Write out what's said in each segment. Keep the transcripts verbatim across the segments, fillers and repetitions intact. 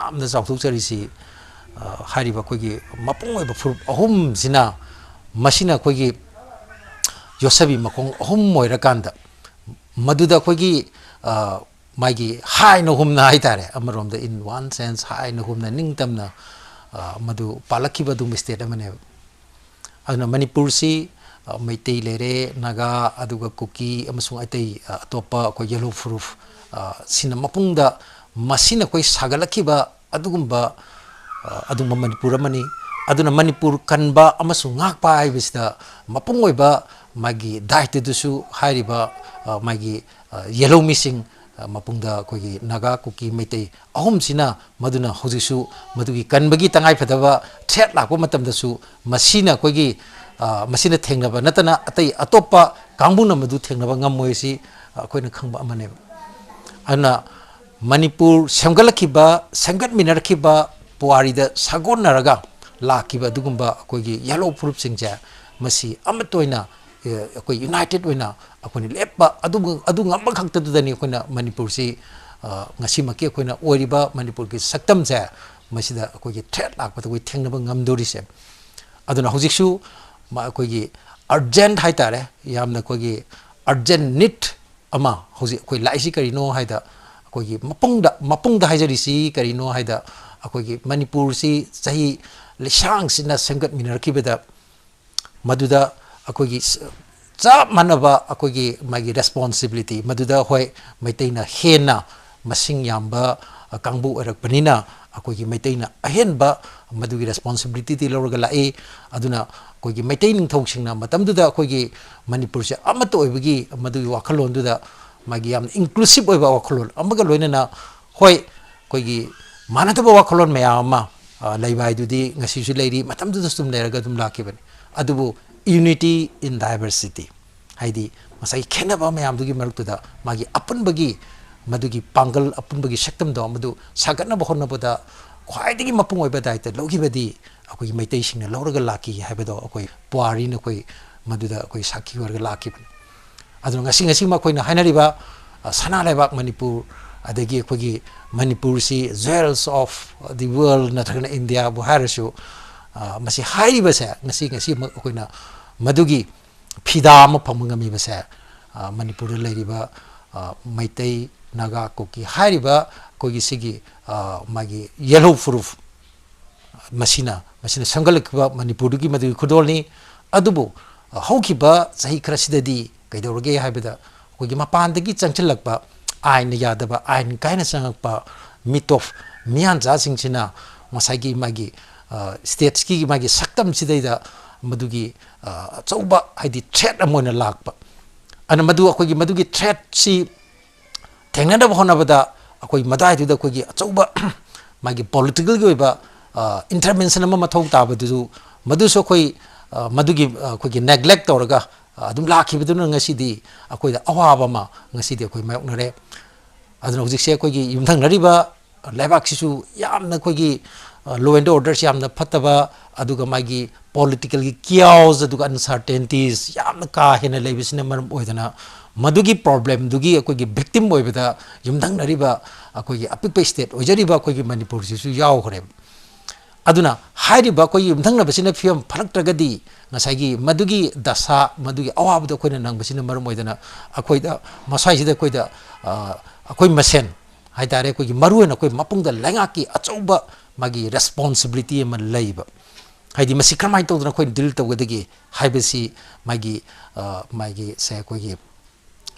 ꯌꯥꯝꯅ ꯆꯥꯎꯊꯣꯛꯆꯔꯤꯁꯤ, ꯑ, ꯍꯥꯏꯔꯤꯕ ꯑꯩꯈꯣꯏꯒꯤ ꯃꯄꯨꯡ ꯑꯣꯏꯕ ꯐꯨꯔꯨꯞ ꯑꯍꯨꯝꯁꯤꯅ, ꯃꯁꯤꯅ ꯑꯩꯈꯣꯏꯒꯤ ꯌꯣꯠꯁꯕꯤ ꯃꯈꯣꯡ ꯑꯍꯨꯝ ꯑꯣꯏꯔꯀꯥꯟꯗ, ꯃꯗꯨꯗ ꯑꯩꯈꯣꯏꯒꯤ, ꯑ, ꯃꯥꯒꯤ ꯍꯥꯏꯅ ꯍꯨꯝꯅ ꯍꯥꯏꯇꯥꯔꯦ, ꯑꯃꯔꯣꯝꯗ in one sense ꯍꯥꯏꯅ ꯍꯨꯝꯅ ꯅꯤꯡꯇꯝꯅ, ꯑ, ꯃꯗꯨ ꯄꯥꯜꯂꯛꯈꯤꯕ ꯑꯗꯨꯒꯨꯝꯕ state ꯑꯃꯅꯦꯕ꯫ ꯑꯗꯨꯅ ꯃꯅꯤꯄꯨꯔꯁꯤ, ꯑ, ꯃꯩꯇꯩ ꯂꯩꯔꯦ, ꯅꯥꯒꯥ, ꯑꯗꯨꯒ ꯀꯨꯀꯤ ꯑꯃꯁꯨꯡ ꯑꯇꯩ, ꯑ, ꯑꯇꯣꯞꯄ ꯑꯩꯈꯣꯏ ꯌꯦꯜꯍꯧ ꯐꯨꯔꯨꯞ, ꯑ, ꯁꯤꯅ ꯃꯄꯨꯡꯗ, ꯃꯁꯤꯅ ꯑꯩꯈꯣꯏ ꯁꯥꯒꯠꯂꯛꯈꯤꯕ ꯑꯗꯨꯒꯨꯝꯕ, ꯑ, ꯑꯗꯨꯒꯨꯝꯕ ꯃꯅꯤꯄꯨꯔ ꯑꯃꯅꯤ꯫ ꯑꯗꯨꯅ ꯃꯅꯤꯄꯨꯔ ꯀꯟꯕ ꯑꯃꯁꯨꯡ ꯉꯥꯛꯄ ꯍꯥꯏꯕꯁꯤꯗ ꯃꯄꯨꯡ ꯑꯣꯏꯕ ꯃꯥꯒꯤ ꯗꯥꯏꯇꯗꯨꯁꯨ ꯍꯥꯏꯔꯤꯕ, ꯑ, ꯃꯥꯒꯤ, ꯑ, ꯌꯦꯜꯍꯧ ꯃꯤꯁꯤꯡ, ꯑ, ꯃꯄꯨꯡꯗ ꯑꯩꯈꯣꯏꯒꯤ ꯅꯥꯒꯥ, ꯀꯨꯀꯤ, ꯃꯩꯇꯩ ꯑꯍꯨꯝꯁꯤꯅ, ꯃꯗꯨꯅ ꯍꯧꯖꯤꯛꯁꯨ ꯃꯗꯨꯒꯤ ꯀꯟꯕꯒꯤ ꯇꯉꯥꯏꯐꯗꯕ threat ꯂꯥꯛꯄ ꯃꯇꯝꯗꯁꯨ ꯃꯁꯤꯅ ꯑꯩꯈꯣꯏꯒꯤ, ꯑ, ꯃꯁꯤꯅ ꯊꯦꯡꯅꯕ ꯅꯠꯇꯅ ꯑꯇꯩ ꯑꯇꯣꯞꯄ ꯀꯥꯡꯕꯨꯅ ꯃꯗꯨ ꯊꯦꯡꯅꯕ ꯉꯝꯃꯣꯏ ꯁꯤ, ꯑ, ꯑꯩꯈꯣꯏꯅ ꯈꯪꯕ ꯑꯃꯅꯦꯕ꯫ ꯑꯗꯨꯅ ꯃꯅꯤꯄꯨꯔ ꯁꯦꯝꯒꯠꯂꯛꯈꯤꯕ, ꯁꯦꯝꯒꯠꯃꯤꯟꯅꯔꯛꯈꯤꯕ, ꯄꯨꯋꯥꯔꯤꯗ ꯁꯥꯒꯣꯟꯅꯔꯒ ꯂꯥꯛꯈꯤꯕ ꯑꯗꯨꯒꯨꯝꯕ ꯑꯩꯈꯣꯏꯒꯤ ꯌꯦꯜꯍꯧ ꯐꯨꯔꯨꯞꯁꯤꯡꯁꯦ, ꯃꯁꯤ ꯑꯃꯠꯇ ꯑꯣꯏꯅ, ꯑꯦ, ꯑꯩꯈꯣꯏ united ꯑꯣꯏꯅ ꯑꯩꯈꯣꯏꯅ ꯂꯦꯞꯄ, ꯑꯗꯨ, ꯑꯗꯨ ꯉꯝꯕ ꯈꯛꯇꯗꯨꯗꯅꯤ ꯑꯩꯈꯣꯏꯅ ꯃꯅꯤꯄꯨꯔꯁꯤ, ꯑ, ꯉꯁꯤꯃꯛꯀꯤ ꯑꯩꯈꯣꯏꯅ ꯑꯣꯏꯔꯤꯕ ꯃꯅꯤꯄꯨꯔꯒꯤ ꯁꯛꯇꯝꯁꯦ, ꯃꯁꯤꯗ ꯑꯩꯈꯣꯏꯒꯤ threat ꯂꯥꯛꯄꯗ ꯑꯩꯈꯣꯏ ꯊꯦꯡꯅꯕ ꯉꯝꯗꯣꯔꯤꯁꯦ꯫ ꯑꯗꯨꯅ ꯍꯧꯖꯤꯛꯁꯨ ꯃ-, ꯑꯩꯈꯣꯏꯒꯤ urgent ꯍꯥꯏꯇꯥꯔꯦ, ꯌꯥꯝꯅ ꯑꯩꯈꯣꯏꯒꯤ urgent need ꯑꯃ ꯍꯧꯖꯤꯛ ꯑꯩꯈꯣꯏ ꯂꯥꯛꯏꯁꯤ ꯀꯔꯤꯅꯣ ꯍꯥꯏꯗ, ꯑꯩꯈꯣꯏꯒꯤ ꯃꯄꯨꯡꯗ, ꯃꯄꯨꯡꯗ ꯍꯥꯏꯖꯔꯤꯁꯤ ꯀꯔꯤꯅꯣ ꯍꯥꯏꯗ, ꯑꯩꯈꯣꯏꯒꯤ ꯃꯅꯤꯄꯨꯔꯁꯤ ꯆꯍꯤ ꯂꯤꯁꯥꯡꯁꯤꯟꯅ ꯁꯦꯝꯒꯠꯃꯤꯟꯅꯔꯛꯈꯤꯕꯗ, ꯃꯗꯨꯗ ꯑꯩꯈꯣꯏꯒꯤ ꯁ-, ꯆꯞ ꯃꯥꯟꯅꯕ ꯑꯩꯈꯣꯏꯒꯤ ꯃꯥꯒꯤ responsibility, ꯃꯗꯨꯗ ꯍꯣꯏ, ꯃꯩꯇꯩꯅ ꯍꯦꯟꯅ ꯃꯁꯤꯡ ꯌꯥꯝꯕ, ꯑ, ꯀꯥꯡꯕꯨ ꯑꯣꯏꯔꯛꯄꯅꯤꯅ, ꯑꯩꯈꯣꯏꯒꯤ ꯃꯩꯇꯩꯅ ꯑꯍꯦꯟꯕ ꯃꯗꯨꯒꯤ responsibilityꯗꯤ ꯂꯧꯔꯒ ꯂꯥꯛꯏ꯫ ꯑꯗꯨꯅ ꯑꯩꯈꯣꯏꯒꯤ ꯃꯩꯇꯩ ꯅꯤꯡꯊꯧꯁꯤꯡꯅ ꯃꯇꯝꯗꯨꯗ ꯑꯩꯈꯣꯏꯒꯤ ꯃꯅꯤꯄꯨꯔꯁꯦ ꯑꯃꯠꯇ ꯑꯣꯏꯕꯒꯤ ꯃꯗꯨꯒꯤ ꯋꯥꯈꯜꯂꯣꯟꯗꯨꯗ, ꯃꯥꯒꯤ ꯌꯥꯝꯅ inclusive ꯑꯣꯏꯕ ꯋꯥꯈꯜꯂꯣꯟ ꯑꯃꯒ ꯂꯣꯏꯅꯅ, ꯍꯣꯏ, ꯑꯩꯈꯣꯏꯒꯤ ꯃꯥꯟꯅꯗꯕ ꯋꯥꯈꯜꯂꯣꯟ ꯃꯌꯥꯝ ꯑꯃ, ꯑ, ꯂꯩꯕ ꯍꯥꯏꯗꯨꯗꯤ ꯉꯁꯤꯁꯨ ꯂꯩꯔꯤ, ꯃꯇꯝꯗꯨꯗꯁꯨ ꯑꯗꯨꯝ ꯂꯩꯔꯒ ꯑꯗꯨꯝ ꯂꯥꯛꯈꯤꯕꯅꯤ꯫ ꯑꯗꯨꯕꯨ unity in diversity, ꯍꯥꯏꯗꯤ ꯉꯁꯥꯏꯒꯤ ꯈꯦꯠꯅꯕ ꯃꯌꯥꯝꯗꯨꯒꯤ ꯃꯔꯛꯇꯨꯗ ꯃꯥꯒꯤ ꯑꯄꯨꯟꯕꯒꯤ, ꯃꯗꯨꯒꯤ ꯄꯥꯡꯒꯜ, ꯑꯄꯨꯟꯕꯒꯤ ꯁꯛꯇꯝꯗꯣ ꯃꯗꯨ ꯁꯥꯒꯠꯅꯕ ꯍꯣꯠꯅꯕꯗ ꯈ꯭ꯋꯥꯏꯗꯒꯤ ꯃꯄꯨꯡ ꯑꯣꯏꯕ ꯗꯥꯏꯇ ꯂꯧꯈꯤꯕꯗꯤ ꯑꯩꯈꯣꯏꯒꯤ ꯃꯩꯇꯩꯁꯤꯡꯅ ꯂꯧꯔꯒ ꯂꯥꯛꯈꯤ ꯍꯥꯏꯕꯗꯣ ꯑꯩꯈꯣꯏ ꯄꯨꯋꯥꯔꯤꯅ ꯑꯩꯈꯣꯏ ꯃꯗꯨꯗ ꯑꯩꯈꯣꯏ ꯁꯥꯈꯤ ꯑꯣꯏꯔꯒ ꯂꯥꯛꯈꯤꯕꯅꯤ꯫ ꯑꯗꯨꯅ ꯉꯁꯤ, ꯉꯁꯤꯃꯛ ꯑꯩꯈꯣꯏꯅ ꯍꯥꯏꯅꯔꯤꯕ, ꯑ, ꯁꯅꯥ ꯂꯩꯕꯥꯛ ꯃꯅꯤꯄꯨꯔ, ꯑꯗꯒꯤ ꯑꯩꯈꯣꯏꯒꯤ ꯃꯅꯤꯄꯨꯔꯁꯤ jewels of the world ꯅꯠꯇ꯭ꯔꯒꯅ ꯏꯟꯗꯤꯌꯥꯕꯨ ꯍꯥꯏꯔꯁꯨ, ꯑ, ꯃꯁꯤ ꯍꯥꯏꯔꯤꯕꯁꯦ ꯉꯁꯤ, ꯉꯁꯤꯃꯛ ꯑꯩꯈꯣꯏꯅ ꯃꯗꯨꯒꯤ ꯐꯤꯗꯥ ꯑꯃ ꯐꯪꯕ ꯉꯝꯃꯤꯕꯁꯦ, ꯑ, ꯃꯅꯤꯄꯨꯔꯗ ꯂꯩꯔꯤꯕ, ꯑ, ꯃꯩꯇꯩ, ꯅꯥꯒꯥ, ꯀꯨꯀꯤ ꯍꯥꯏꯔꯤꯕ ꯑꯩꯈꯣꯏꯒꯤ ꯁꯤꯒꯤ, ꯑ, ꯃꯥꯒꯤ ꯌꯦꯜꯍꯧ ꯐꯨꯔꯨꯞ ꯃꯁꯤꯅ, ꯃꯁꯤꯅ ꯁꯦꯝꯒꯠꯂꯛꯈꯤꯕ ꯃꯅꯤꯄꯨꯔꯗꯨꯒꯤ ꯃꯗꯨꯒꯤ ꯈꯨꯗꯣꯜꯅꯤ꯫ ꯑꯗꯨꯕꯨ, ꯑ, ꯍꯧꯈꯤꯕ ꯆꯍꯤ ꯈꯔꯁꯤꯗꯗꯤ ꯀꯩꯗꯧꯔꯒꯦ ꯍꯥꯏꯕꯗ, ꯑꯩꯈꯣꯏꯒꯤ ꯃꯄꯥꯟꯗꯒꯤ ꯆꯪꯁꯤꯜꯂꯛꯄ ꯑꯥꯏꯟꯅ ꯌꯥꯗꯕ, ꯑꯥꯏꯟ ꯀꯥꯏꯅ ꯆꯪꯉꯛꯄ ꯃꯤꯇꯣꯞ ꯃꯤꯌꯥꯟꯆꯥꯁꯤꯡꯁꯤꯅ ꯉꯁꯥꯏꯒꯤ ꯃꯥꯒꯤ, ꯑ, stateꯀꯤ ꯃꯥꯒꯤ ꯁꯛꯇꯝꯁꯤꯗꯩꯗ ꯃꯗꯨꯒꯤ, ꯑ, ꯑꯆꯧꯕ, ꯍꯥꯏꯗꯤ, threat ꯑꯃ ꯑꯣꯏꯅ ꯂꯥꯛꯄ꯫ ꯑꯗꯨꯅ ꯃꯗꯨ, ꯑꯩꯈꯣꯏꯒꯤ ꯃꯗꯨꯒꯤ threatꯁꯤ ꯊꯦꯡꯅꯅꯕ ꯍꯣꯠꯅꯕꯗ ꯑꯩꯈꯣꯏ ꯃꯗꯥꯏꯗꯨꯗ ꯑꯩꯈꯣꯏꯒꯤ ꯑꯆꯧꯕ ꯃꯥꯒꯤ politicalꯒꯤ ꯑꯣꯏꯕ, ꯑ, intervention ꯑꯃ ꯃꯊꯧ ꯇꯥꯕꯗꯨꯁꯨ, ꯃꯗꯨꯁꯨ ꯑꯩꯈꯣꯏ, ꯑ, ꯃꯗꯨꯒꯤ, ꯑ, ꯑꯩꯈꯣꯏꯒꯤ neglect ꯇꯧꯔꯒ, ꯑ, ꯑꯗꯨꯝ ꯂꯥꯛꯈꯤꯕꯗꯨꯅ ꯉꯁꯤꯗꯤ ꯑꯩꯈꯣꯏꯗ ꯑꯋꯥꯕ ꯑꯃ ꯉꯁꯤꯗꯤ ꯑꯩꯈꯣꯏ ꯃꯥꯌꯣꯛꯅꯔꯦ꯫ ꯑꯗꯨꯅ ꯍꯧꯖꯤꯛꯁꯦ ꯑꯩꯈꯣꯏꯒꯤ ꯌꯨꯝꯊꯪꯅꯔꯤꯕ ꯂꯩꯕꯥꯛꯁꯤꯁꯨ ꯌꯥꯝꯅ ꯑꯩꯈꯣꯏꯒꯤ, ꯑ, law and orderꯁꯤ ꯌꯥꯝꯅ ꯐꯠꯇꯕ, ꯑꯗꯨꯒ ꯃꯥꯒꯤ politicalꯒꯤ chaos, ꯑꯗꯨꯒ uncertainties ꯌꯥꯝꯅ ꯀꯥ ꯍꯦꯟꯅ ꯂꯩꯕꯁꯤꯅ ꯃꯔꯝ ꯑꯣꯏꯗꯅ, ꯃꯗꯨꯒꯤ problemꯗꯨꯒꯤ ꯑꯩꯈꯣꯏꯒꯤ victim ꯑꯣꯏꯕꯗ ꯌꯨꯝꯊꯪꯅꯔꯤꯕ ꯑꯩꯈꯣꯏꯒꯤ ꯑꯄꯤꯛꯄ state ꯑꯣꯏꯖꯔꯤꯕ ꯑꯩꯈꯣꯏꯒꯤ ꯃꯅꯤꯄꯨꯔꯁꯤꯁꯨ ꯌꯥꯎꯈ꯭ꯔꯦꯕ꯫ ꯑꯗꯨꯅ ꯍꯥꯏꯔꯤꯕ ꯑꯩꯈꯣꯏꯒꯤ ꯌꯨꯝꯊꯪꯅꯕꯁꯤꯅ ꯐꯤꯕꯝ ꯐꯔꯛꯇ꯭ꯔꯒꯗꯤ, ꯉꯁꯥꯏꯒꯤ ꯃꯗꯨꯒꯤ ꯗꯁꯥ, ꯃꯗꯨꯒꯤ ꯑꯋꯥꯕꯗꯣ ꯑꯩꯈꯣꯏꯅ ꯅꯪꯕꯁꯤꯅ ꯃꯔꯝ ꯑꯣꯏꯗꯅ, ꯑꯩꯈꯣꯏꯗ, ꯃꯁ꯭ꯋꯥꯏꯁꯤꯗ ꯑꯩꯈꯣꯏꯗ, ꯑ, ꯑꯩꯈꯣꯏ ꯃꯁꯦꯟ ꯍꯥꯏꯇꯥꯔꯦ, ꯑꯩꯈꯣꯏꯒꯤ ꯃꯔꯨꯑꯣꯏꯅ ꯑꯩꯈꯣꯏ ꯃꯄꯨꯡꯗ ꯂꯩꯉꯥꯛꯀꯤ ꯑꯆꯧꯕ ꯃꯥꯒꯤ responsibility ꯑꯃ ꯂꯩꯕ꯫ ꯍꯥꯏꯗꯤ, ꯃꯁꯤ ꯀꯔꯝꯍꯥꯏꯅ ꯇꯧꯗꯅ ꯑꯩꯈꯣꯏꯅ deal ꯇꯧꯒꯗꯒꯦ ꯍꯥꯏꯕꯁꯤ ꯃꯥꯒꯤ, ꯑ, ꯃꯥꯒꯤ ꯁꯦ ꯑꯩꯈꯣꯏꯒꯤ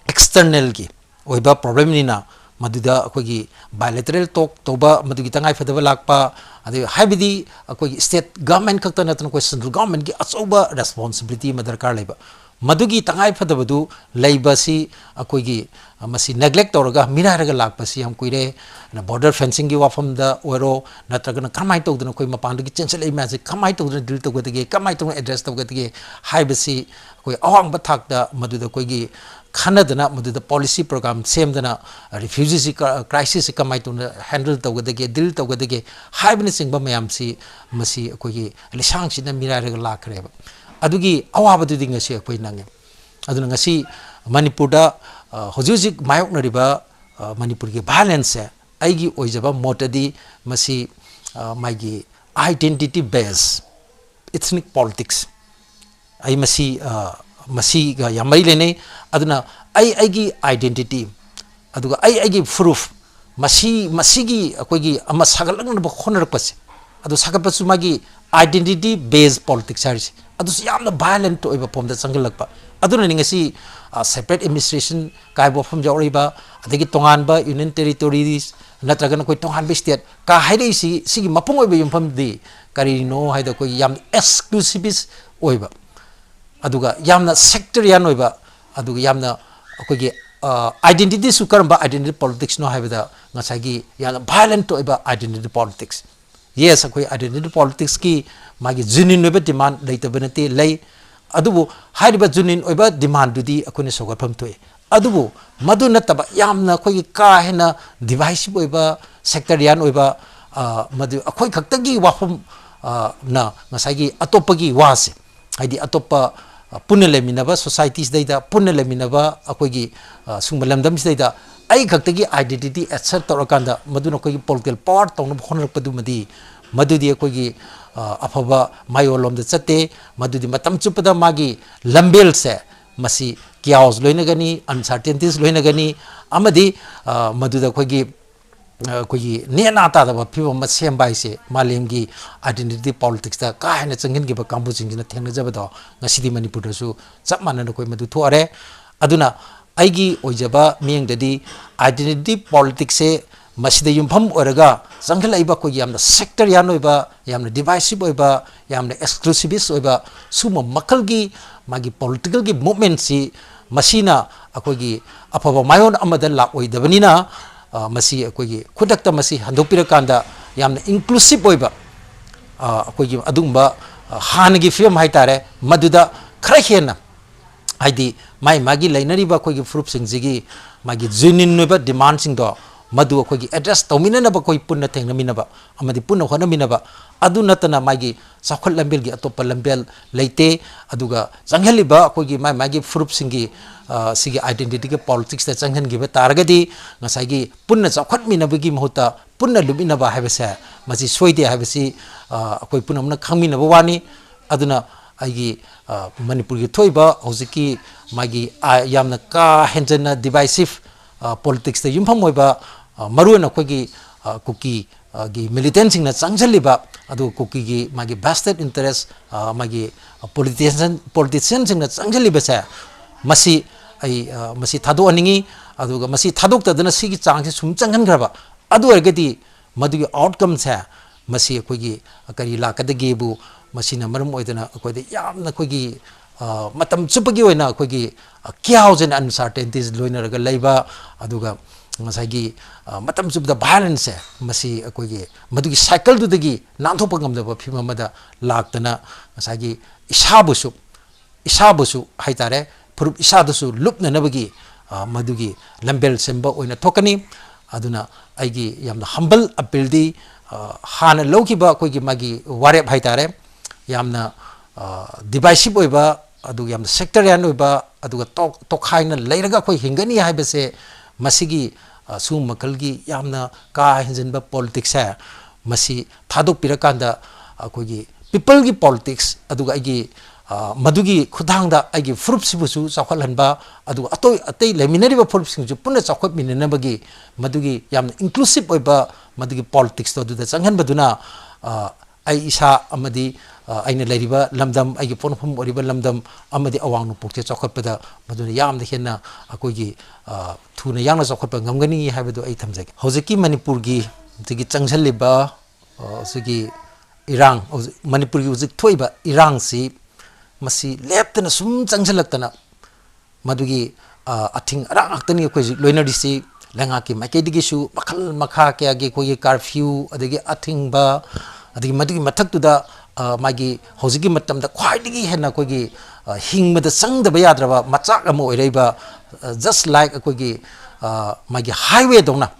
externalꯒꯤ ꯑꯣꯏꯕ problemꯅꯤꯅ, ꯃꯗꯨꯗ ꯑꯩꯈꯣꯏꯒꯤ bilateral talk ꯇꯧꯕ, ꯃꯗꯨꯒꯤ ꯇꯉꯥꯏꯐꯗꯕ ꯂꯥꯛꯄ, ꯑꯗꯩ ꯍꯥꯏꯕꯗꯤ ꯑꯩꯈꯣꯏꯒꯤ state government ꯈꯛꯇ ꯅꯠꯇꯅ ꯑꯩꯈꯣꯏ central governmentꯀꯤ ꯑꯆꯧꯕ responsibility ꯑꯃ ꯗꯔꯀꯥꯔ ꯂꯩꯕ꯫ ꯃꯗꯨꯒꯤ ꯇꯉꯥꯏꯐꯗꯕꯗꯨ ꯂꯩꯕꯁꯤ ꯑꯩꯈꯣꯏꯒꯤ, ꯑ, ꯃꯁꯤ neglect ꯇꯧꯔꯒ ꯃꯤꯔꯥꯏꯔꯒ ꯂꯥꯛꯄꯁꯤ ꯌꯥꯝ ꯀꯨꯏꯔꯦ꯫ ꯑꯗꯨꯅ border fencingꯒꯤ ꯋꯥꯐꯝꯗ ꯑꯣꯏꯔꯣ, ꯅꯠꯇ꯭ꯔꯒꯅ ꯀꯔꯝꯍꯥꯏꯅ ꯇꯧꯗꯅ ꯑꯩꯈꯣꯏ ꯃꯄꯥꯟꯗꯒꯤ ꯆꯦꯟꯁꯤꯜꯂꯛꯏ ꯃꯌꯥꯝꯁꯦ ꯀꯃꯥꯏꯅ ꯇꯧꯗꯅ deal ꯇꯧꯒꯗꯒꯦ, ꯀꯃꯥꯏꯅ ꯇꯧꯗꯅ address ꯇꯧꯒꯗꯒꯦ ꯍꯥꯏꯕꯁꯤ ꯑꯩꯈꯣꯏ ꯑꯋꯥꯡꯕ ꯊꯥꯛꯇ ꯃꯗꯨꯗ ꯑꯩꯈꯣꯏꯒꯤ ꯈꯟꯅꯗꯅ, ꯃꯗꯨꯗ policy program ꯁꯦꯝꯗꯅ, refugeeꯁꯤ ꯀ-, crisisꯁꯤ ꯀꯃꯥꯏꯅ ꯇꯧꯅ handle ꯇꯧꯒꯗꯒꯦ, deal ꯇꯧꯒꯗꯒꯦ ꯍꯥꯏꯕꯅꯆꯤꯡꯕ ꯃꯌꯥꯝꯁꯤ, ꯃꯁꯤ ꯑꯩꯈꯣꯏꯒꯤ ꯂꯤꯁꯥꯡꯁꯤꯠꯅ ꯃꯤꯔꯥꯏꯔꯒ ꯂꯥꯛꯈ꯭ꯔꯦꯕ꯫ ꯑꯗꯨꯒꯤ ꯑꯋꯥꯕꯗꯨꯗꯤ ꯉꯁꯤ ꯑꯩꯈꯣꯏ ꯅꯪꯉꯦ꯫ ꯑꯗꯨꯅ ꯉꯁꯤ ꯃꯅꯤꯄꯨꯔꯗ, ꯑ, ꯍꯧꯖꯤꯛ ꯍꯧꯖꯤꯛ ꯃꯥꯌꯣꯛꯅꯔꯤꯕ, ꯃꯅꯤꯄꯨꯔꯒꯤ ꯚꯥꯏꯑꯣꯂꯦꯟꯁꯁꯦ ꯑꯩꯒꯤ ꯑꯣꯏꯖꯕ ꯃꯣꯠꯇꯗꯤ ꯃꯁꯤ ꯃꯥꯒꯤ identity based ethnic politics, ꯑꯩ ꯃꯁꯤ ꯃꯁꯤꯒ ꯌꯥꯝ ꯃꯔꯤ ꯂꯩꯅꯩ꯫ ꯑꯗꯨꯅ ꯑꯩ ꯑꯩꯒꯤ identity, ꯑꯗꯨꯒ ꯑꯩ ꯑꯩꯒꯤ ꯐꯨꯔꯨꯞ, ꯃꯁꯤ ꯃꯁꯤꯒꯤ ꯑꯩꯈꯣꯏꯒꯤ ꯑꯃ ꯁꯥꯒꯠꯂꯛꯅꯕ ꯍꯣꯠꯅꯔꯛꯄꯁꯦ, ꯑꯗꯨ ꯁꯥꯒꯠꯄꯁꯨ ꯃꯥꯒꯤ identity based politics ꯍꯥꯏꯔꯤꯁꯦ ꯑꯗꯨꯁꯨ ꯌꯥꯝꯅ violent ꯑꯣꯏꯕ ꯐꯣꯝꯗ ꯆꯪꯁꯤꯜꯂꯛꯄ꯫ ꯑꯗꯨꯅꯅꯤ ꯉꯁꯤ separate administration ꯀꯥꯏꯕ ꯋꯥꯐꯝ ꯌꯥꯎꯔꯛꯏꯕ, ꯑꯗꯒꯤ ꯇꯣꯉꯥꯟꯕ union territories ꯅꯠꯇ꯭ꯔꯒꯅ ꯑꯩꯈꯣꯏ ꯇꯣꯉꯥꯟꯕ state ꯀꯥ ꯍꯥꯏꯔꯛꯏꯁꯤ꯫ ꯁꯤꯒꯤ ꯃꯄꯨꯡ ꯑꯣꯏꯕ ꯌꯨꯝꯐꯝꯗꯤ ꯀꯔꯤꯅꯣ ꯍꯥꯏꯗ ꯑꯩꯈꯣꯏꯒꯤ ꯌꯥꯝꯅ exclusivist ꯑꯣꯏꯕ, ꯑꯗꯨꯒ ꯌꯥꯝꯅ sectarian ꯑꯣꯏꯕ, ꯑꯗꯨꯒ ꯌꯥꯝꯅ ꯑꯩꯈꯣꯏꯒꯤ identityꯁꯨ ꯀꯔꯝꯕ identity politicsꯅꯣ ꯍꯥꯏꯕꯗ ꯉꯁꯥꯏꯒꯤ ꯌꯥꯝꯅ violent ꯑꯣꯏꯕ identity politics꯫ Yes, ꯑꯩꯈꯣꯏ identity politicsꯀꯤ ꯃꯥꯒꯤ genuine ꯑꯣꯏꯕ demand ꯂꯩꯇꯕ ꯅꯠꯇꯦ, ꯂꯩ꯫ ꯑꯗꯨꯕꯨ ꯍꯥꯏꯔꯤꯕ genuine ꯑꯣꯏꯕ demandꯗꯨꯗꯤ ꯑꯩꯈꯣꯏꯅ ꯁꯧꯒꯠꯐꯝ ꯊꯣꯛꯏ꯫ ꯑꯗꯨꯕꯨ ꯃꯗꯨ ꯅꯠꯇꯕ ꯌꯥꯝꯅ ꯑꯩꯈꯣꯏꯒꯤ ꯀꯥ ꯍꯦꯟꯅ divisive ꯑꯣꯏꯕ, sectarian ꯑꯣꯏꯕ, ꯃꯗꯨ ꯑꯩꯈꯣꯏ ꯈꯛꯇꯒꯤ ꯋꯥꯐꯝ ꯅ ꯉꯁꯥꯏꯒꯤ ꯑꯇꯣꯞꯄꯒꯤ ꯋꯥꯁꯦ, ꯍꯥꯏꯗꯤ ꯑꯇꯣꯞꯄ ꯄꯨꯟꯅ ꯂꯩꯃꯤꯟꯅꯕ societyꯁꯤꯗꯩꯗ, ꯄꯨꯟꯅ ꯂꯩꯃꯤꯟꯅꯕ ꯑꯩꯈꯣꯏꯒꯤ ꯁꯨꯝꯕ ꯂꯝꯗꯝꯁꯤꯗꯩꯗ ꯑꯩ ꯈꯛꯇꯒꯤ identity assert ꯇꯧꯔꯀꯥꯟꯗ ꯃꯗꯨꯅ ꯑꯩꯈꯣꯏꯒꯤ political power ꯇꯧꯅꯕ ꯍꯣꯠꯅꯔꯛꯄꯗꯨꯃꯗꯤ, ꯃꯗꯨꯗꯤ ꯑꯩꯈꯣꯏꯒꯤ ꯑꯐꯕ ꯃꯥꯏꯑꯣꯟꯂꯣꯝꯗ ꯆꯠꯇꯦ꯫ ꯃꯗꯨꯗꯤ ꯃꯇꯝ ꯆꯨꯞꯄꯗ ꯃꯥꯒꯤ ꯂꯝꯕꯦꯜꯁꯦ ꯃꯁꯤ chaos ꯂꯣꯏꯅꯒꯅꯤ, uncertainties ꯂꯣꯏꯅꯒꯅꯤ, ꯑꯃꯗꯤ ꯃꯗꯨꯗ ꯑꯩꯈꯣꯏꯒꯤ ꯑꯩꯈꯣꯏꯒꯤ ꯅꯦꯅꯥ ꯇꯥꯗꯕ ꯐꯤꯕꯝ ꯑꯃ ꯁꯦꯝꯕ ꯍꯥꯏꯁꯦ ꯃꯥꯂꯦꯝꯒꯤ identity politicsꯇ ꯀꯥ ꯍꯦꯟꯅ ꯆꯪꯁꯤꯟꯈꯤꯕ ꯀꯥꯡꯕꯨꯁꯤꯡꯁꯤꯅ ꯊꯦꯡꯅꯖꯕꯗꯣ ꯉꯁꯤꯗꯤ ꯃꯅꯤꯄꯨꯔꯗꯁꯨ ꯆꯞ ꯃꯥꯟꯅꯅ ꯑꯩꯈꯣꯏ ꯃꯗꯨ ꯊꯣꯛꯑꯔꯦ꯫ ꯑꯗꯨꯅ ꯑꯩꯒꯤ ꯑꯣꯏꯖꯕ ꯃꯤꯠꯌꯦꯡꯗꯗꯤ identity politicsꯁꯦ ꯃꯁꯤꯗ ꯌꯨꯝꯐꯝ ꯑꯣꯏꯔꯒ ꯆꯪꯁꯤꯜꯂꯛꯏꯕ ꯑꯩꯈꯣꯏꯒꯤ ꯌꯥꯝꯅ sectarian ꯑꯣꯏꯕ, ꯌꯥꯝꯅ divisive ꯑꯣꯏꯕ, ꯌꯥꯝꯅ exclusivist ꯑꯣꯏꯕ ꯁꯨꯝꯕ ꯃꯈꯜꯒꯤ ꯃꯥꯒꯤ politicalꯒꯤ movementꯁꯤ ꯃꯁꯤꯅ ꯑꯩꯈꯣꯏꯒꯤ ꯑꯐꯕ ꯃꯥꯏꯑꯣꯟ ꯑꯃꯗ ꯂꯥꯛꯑꯣꯏꯗꯕꯅꯤꯅ, ꯃꯁꯤ ꯑꯩꯈꯣꯏꯒꯤ ꯈꯨꯗꯛꯇ ꯃꯁꯤ ꯍꯟꯗꯣꯛꯄꯤꯔꯀꯥꯟꯗ ꯌꯥꯝꯅ inclusive ꯑꯣꯏꯕ, ꯑꯩꯈꯣꯏꯒꯤ ꯑꯗꯨꯒꯨꯝꯕ ꯍꯥꯟꯅꯒꯤ ꯐꯤꯕꯝ ꯍꯥꯏꯇꯥꯔꯦ, ꯃꯗꯨꯗ ꯈꯔ ꯍꯦꯟꯅ, ꯍꯥꯏꯗꯤ ꯃꯥꯏ ꯃꯥꯒꯤ ꯂꯩꯅꯔꯤꯕ ꯑꯩꯈꯣꯏꯒꯤ ꯐꯨꯔꯨꯞꯁꯤꯡꯁꯤꯒꯤ ꯃꯥꯒꯤ genuine ꯑꯣꯏꯕ demandꯁꯤꯡꯗꯣ ꯃꯗꯨ ꯑꯩꯈꯣꯏꯒꯤ ꯑꯦꯗ꯭ꯔꯦꯁ ꯇꯧꯃꯤꯟꯅꯅꯕ, ꯑꯩꯈꯣꯏ ꯄꯨꯟꯅ ꯊꯦꯡꯅꯃꯤꯟꯅꯕ ꯑꯃꯗꯤ ꯄꯨꯟꯅ ꯍꯣꯠꯅꯃꯤꯟꯅꯕ꯫ ꯑꯗꯨ ꯅꯠꯇꯅ ꯃꯥꯒꯤ ꯆꯥꯎꯈꯠ ꯂꯝꯕꯦꯜꯒꯤ ꯑꯇꯣꯞꯄ ꯂꯝꯕꯦꯜ ꯂꯩꯇꯦ꯫ ꯑꯗꯨꯒ ꯆꯪꯍꯜꯂꯤꯕ ꯑꯩꯈꯣꯏꯒꯤ ꯃꯥꯏ ꯃꯥꯒꯤ ꯐꯨꯔꯨꯞꯁꯤꯡꯒꯤ, ꯑ, ꯁꯤꯒꯤ identity ꯒꯤ politics ꯇ ꯆꯪꯍꯟꯈꯤꯕ ꯇꯥꯔꯒꯗꯤ, ꯉꯁꯥꯏꯒꯤ ꯄꯨꯟꯅ ꯆꯥꯎꯈꯠꯃꯤꯟꯅꯕꯒꯤ ꯃꯍꯨꯠꯇ ꯄꯨꯟꯅ ꯂꯨꯞꯃꯤꯟꯅꯕ ꯍꯥꯏꯕꯁꯦ ꯃꯁꯤ ꯁꯣꯏꯗꯦ ꯍꯥꯏꯕꯁꯤ, ꯑ, ꯑꯩꯈꯣꯏ ꯄꯨꯝꯅꯃꯛꯅ ꯈꯪꯃꯤꯟꯅꯕ ꯋꯥꯅꯤ꯫ ꯑꯗꯨꯅ ꯑꯩꯒꯤ, ꯑ, ꯃꯅꯤꯄꯨꯔꯒꯤ ꯊꯣꯛꯏꯕ ꯍꯧꯖꯤꯛꯀꯤ ꯃꯥꯒꯤ, ꯑ, ꯌꯥꯝꯅ ꯀꯥ ꯍꯦꯟꯖꯟꯅ divisive, ꯑ, politics ꯇ ꯌꯨꯝꯐꯝ ꯑꯣꯏꯕ, ꯑ, ꯃꯔꯨꯑꯣꯏꯅ ꯑꯩꯈꯣꯏꯒꯤ, ꯑ, ꯀꯨꯀꯤ, ꯑ, ꯒꯤ militant ꯁꯤꯡꯅ ꯆꯪꯁꯤꯜꯂꯤꯕ, ꯑꯗꯨꯒ ꯀꯨꯀꯤꯒꯤ ꯃꯥꯒꯤ vested interest, ꯑ, ꯃꯥꯒꯤ politician, politician ꯁꯤꯡꯅ ꯆꯪꯁꯤꯜꯂꯤꯕꯁꯦ, ꯃꯁꯤ ꯑꯩ, ꯑ, ꯃꯁꯤ ꯊꯥꯗꯣꯛꯍꯟꯅꯤꯡꯉꯤ꯫ ꯑꯗꯨꯒ ꯃꯁꯤ ꯊꯥꯗꯣꯛꯇꯗꯅ ꯁꯤꯒꯤ ꯆꯥꯡꯁꯤ ꯁꯨꯝ ꯆꯪꯍꯟꯈ꯭ꯔꯕ ꯑꯗꯨ ꯑꯣꯏꯔꯒꯗꯤ, ꯃꯗꯨꯒꯤ outcome ꯁꯦ ꯃꯁꯤ ꯑꯩꯈꯣꯏꯒꯤ ꯀꯔꯤ ꯂꯥꯛꯀꯗꯒꯦꯕꯨ, ꯃꯁꯤꯅ ꯃꯔꯝ ꯑꯣꯏꯗꯅ ꯑꯩꯈꯣꯏꯗ ꯌꯥꯝꯅ ꯑꯩꯈꯣꯏꯒꯤ, ꯑ, ꯃꯇꯝ ꯆꯨꯞꯄꯒꯤ ꯑꯣꯏꯅ ꯑꯩꯈꯣꯏꯒꯤ, ꯑ, chaos and uncertainties ꯂꯣꯏꯅꯔꯒ ꯂꯩꯕ, ꯑꯗꯨꯒ ꯉꯁꯥꯏꯒꯤ, ꯑ, ꯃꯇꯝ ꯆꯨꯞꯄꯗ violence ꯁꯦ, ꯃꯁꯤ ꯑꯩꯈꯣꯏꯒꯤ ꯃꯗꯨꯒꯤ cycle ꯗꯨꯗꯒꯤ ꯅꯥꯟꯊꯣꯛꯄ ꯉꯝꯗꯕ ꯐꯤꯕꯝ ꯑꯃꯗ ꯂꯥꯛꯇꯅ, ꯉꯁꯥꯏꯒꯤ ꯏꯁꯥꯕꯨꯁꯨ, ꯏꯁꯥꯕꯨꯁꯨ ꯍꯥꯏꯇꯥꯔꯦ, ꯐꯨꯔꯨꯞ ꯏꯁꯥꯗꯁꯨ ꯂꯨꯞꯅꯅꯕꯒꯤ, ꯑ, ꯃꯗꯨꯒꯤ ꯂꯝꯕꯦꯜ ꯁꯦꯝꯕ ꯑꯣꯏꯅ ꯊꯣꯛꯀꯅꯤ꯫ ꯑꯗꯨꯅ ꯑꯩꯒꯤ ꯌꯥꯝꯅ humble appeal ꯗꯤ, ꯑ, ꯍꯥꯟꯅ ꯂꯧꯈꯤꯕ ꯑꯩꯈꯣꯏꯒꯤ ꯃꯥꯒꯤ ꯋꯥꯔꯦꯞ ꯍꯥꯏꯇꯥꯔꯦ, ꯌꯥꯝꯅ, ꯑ, divisive ꯑꯣꯏꯕ, ꯑꯗꯨꯒ ꯌꯥꯝꯅ sectarian ꯑꯣꯏꯕ, ꯑꯗꯨꯒ ꯇꯣꯛ-, ꯇꯣꯈꯥꯏꯅ ꯂꯩꯔꯒ ꯑꯩꯈꯣꯏ ꯍꯤꯡꯒꯅꯤ ꯍꯥꯏꯕꯁꯦ, ꯃꯁꯤꯒꯤ, ꯑ, ꯁꯤꯒꯨꯝꯕ ꯃꯈꯜꯒꯤ ꯌꯥꯝꯅ ꯀꯥ ꯍꯦꯟꯖꯟꯕ politics ꯁꯦ, ꯃꯁꯤ ꯊꯥꯗꯣꯛꯄꯤꯔꯀꯥꯟꯗ ꯑꯩꯈꯣꯏꯒꯤ people ꯒꯤ politics, ꯑꯗꯨꯒ ꯑꯩꯒꯤ, ꯑ, ꯃꯗꯨꯒꯤ ꯈꯨꯠꯊꯥꯡꯗ ꯑꯩꯒꯤ ꯐꯨꯔꯨꯞꯁꯤꯕꯨꯁꯨ ꯆꯥꯎꯈꯠꯍꯟꯕ, ꯑꯗꯨꯒ ꯑꯇꯩ, ꯑꯇꯩ ꯂꯩꯃꯤꯟꯅꯔꯤꯕ ꯐꯨꯔꯨꯞꯁꯤꯡꯁꯨ ꯄꯨꯟꯅ ꯆꯥꯎꯈꯠꯃꯤꯟꯅꯅꯕꯒꯤ ꯃꯗꯨꯒꯤ ꯌꯥꯝꯅ inclusive ꯑꯣꯏꯕ ꯃꯗꯨꯒꯤ politics ꯇꯣ ꯑꯗꯨꯗ ꯆꯪꯍꯟꯕꯗꯨꯅ, ꯑ, ꯑꯩ ꯏꯁꯥ ꯑꯃꯗꯤ, ꯑ, ꯑꯩꯅ ꯂꯩꯔꯤꯕ ꯂꯝꯗꯝ, ꯑꯩꯒꯤ ꯄꯣꯛꯅꯐꯝ ꯑꯣꯏꯔꯤꯕ ꯂꯝꯗꯝ ꯑꯃꯗꯤ ꯑꯋꯥꯡ ꯅꯣꯡꯄꯣꯛꯁꯦ ꯆꯥꯎꯈꯠꯄꯗ ꯃꯗꯨꯅ ꯌꯥꯝꯅ ꯍꯦꯟꯅ ꯑꯩꯈꯣꯏꯒꯤ, ꯑ, ꯊꯨꯅ ꯌꯥꯡꯅ ꯆꯥꯎꯈꯠꯄ ꯉꯝꯒꯅꯤ ꯍꯥꯏꯕꯗꯨ ꯑꯩ ꯊꯝꯖꯒꯦ꯫ ꯍꯧꯖꯤꯛꯀꯤ ꯃꯅꯤꯄꯨꯔꯒꯤ ꯍꯧꯖꯤꯛꯀꯤ ꯆꯪꯁꯤꯜꯂꯤꯕ, ꯑ, ꯍꯧꯖꯤꯛꯀꯤ ꯏꯔꯥꯡ, ꯍꯧꯖꯤꯛ ꯃꯅꯤꯄꯨꯔꯒꯤ ꯍꯧꯖꯤꯛ ꯊꯣꯛꯏꯕ ꯏꯔꯥꯡꯁꯤ, ꯃꯁꯤ ꯂꯦꯞꯇꯅ ꯁꯨꯝ ꯆꯪꯁꯤꯜꯂꯛꯇꯅ, ꯃꯗꯨꯒꯤ, ꯑ, ꯑꯊꯤꯡ ꯑꯔꯥꯛ ꯉꯥꯛꯇꯅꯤ ꯑꯩꯈꯣꯏ ꯍꯧꯖꯤꯛ ꯂꯣꯏꯅꯔꯤꯁꯤ꯫ ꯂꯩꯉꯥꯛꯀꯤ ꯃꯥꯏꯀꯩꯗꯒꯤꯁꯨ ꯃꯈꯜ ꯃꯈꯥ ꯀꯌꯥꯒꯤ ꯑꯩꯈꯣꯏꯒꯤ curfew, ꯑꯗꯒꯤ ꯑꯊꯤꯡꯕ, ꯑꯗꯒꯤ ꯃꯗꯨꯒꯤ ꯃꯊꯛꯇꯨꯗ, ꯑ, ꯃꯥꯒꯤ ꯍꯧꯖꯤꯛꯀꯤ ꯃꯇꯝꯗ ꯈ꯭ꯋꯥꯏꯗꯒꯤ ꯍꯦꯟꯅ ꯑꯩꯈꯣꯏꯒꯤ, ꯑ, ꯍꯤꯡꯕꯗ ꯆꯪꯗꯕ ꯌꯥꯗ꯭ꯔꯕ ꯃꯆꯥꯛ ꯑꯃ ꯑꯣꯏꯔꯛꯏꯕ, ꯑ, just like ꯑꯩꯈꯣꯏꯒꯤ, ꯑ, ꯃꯥꯒꯤ highway ꯗꯧꯅ,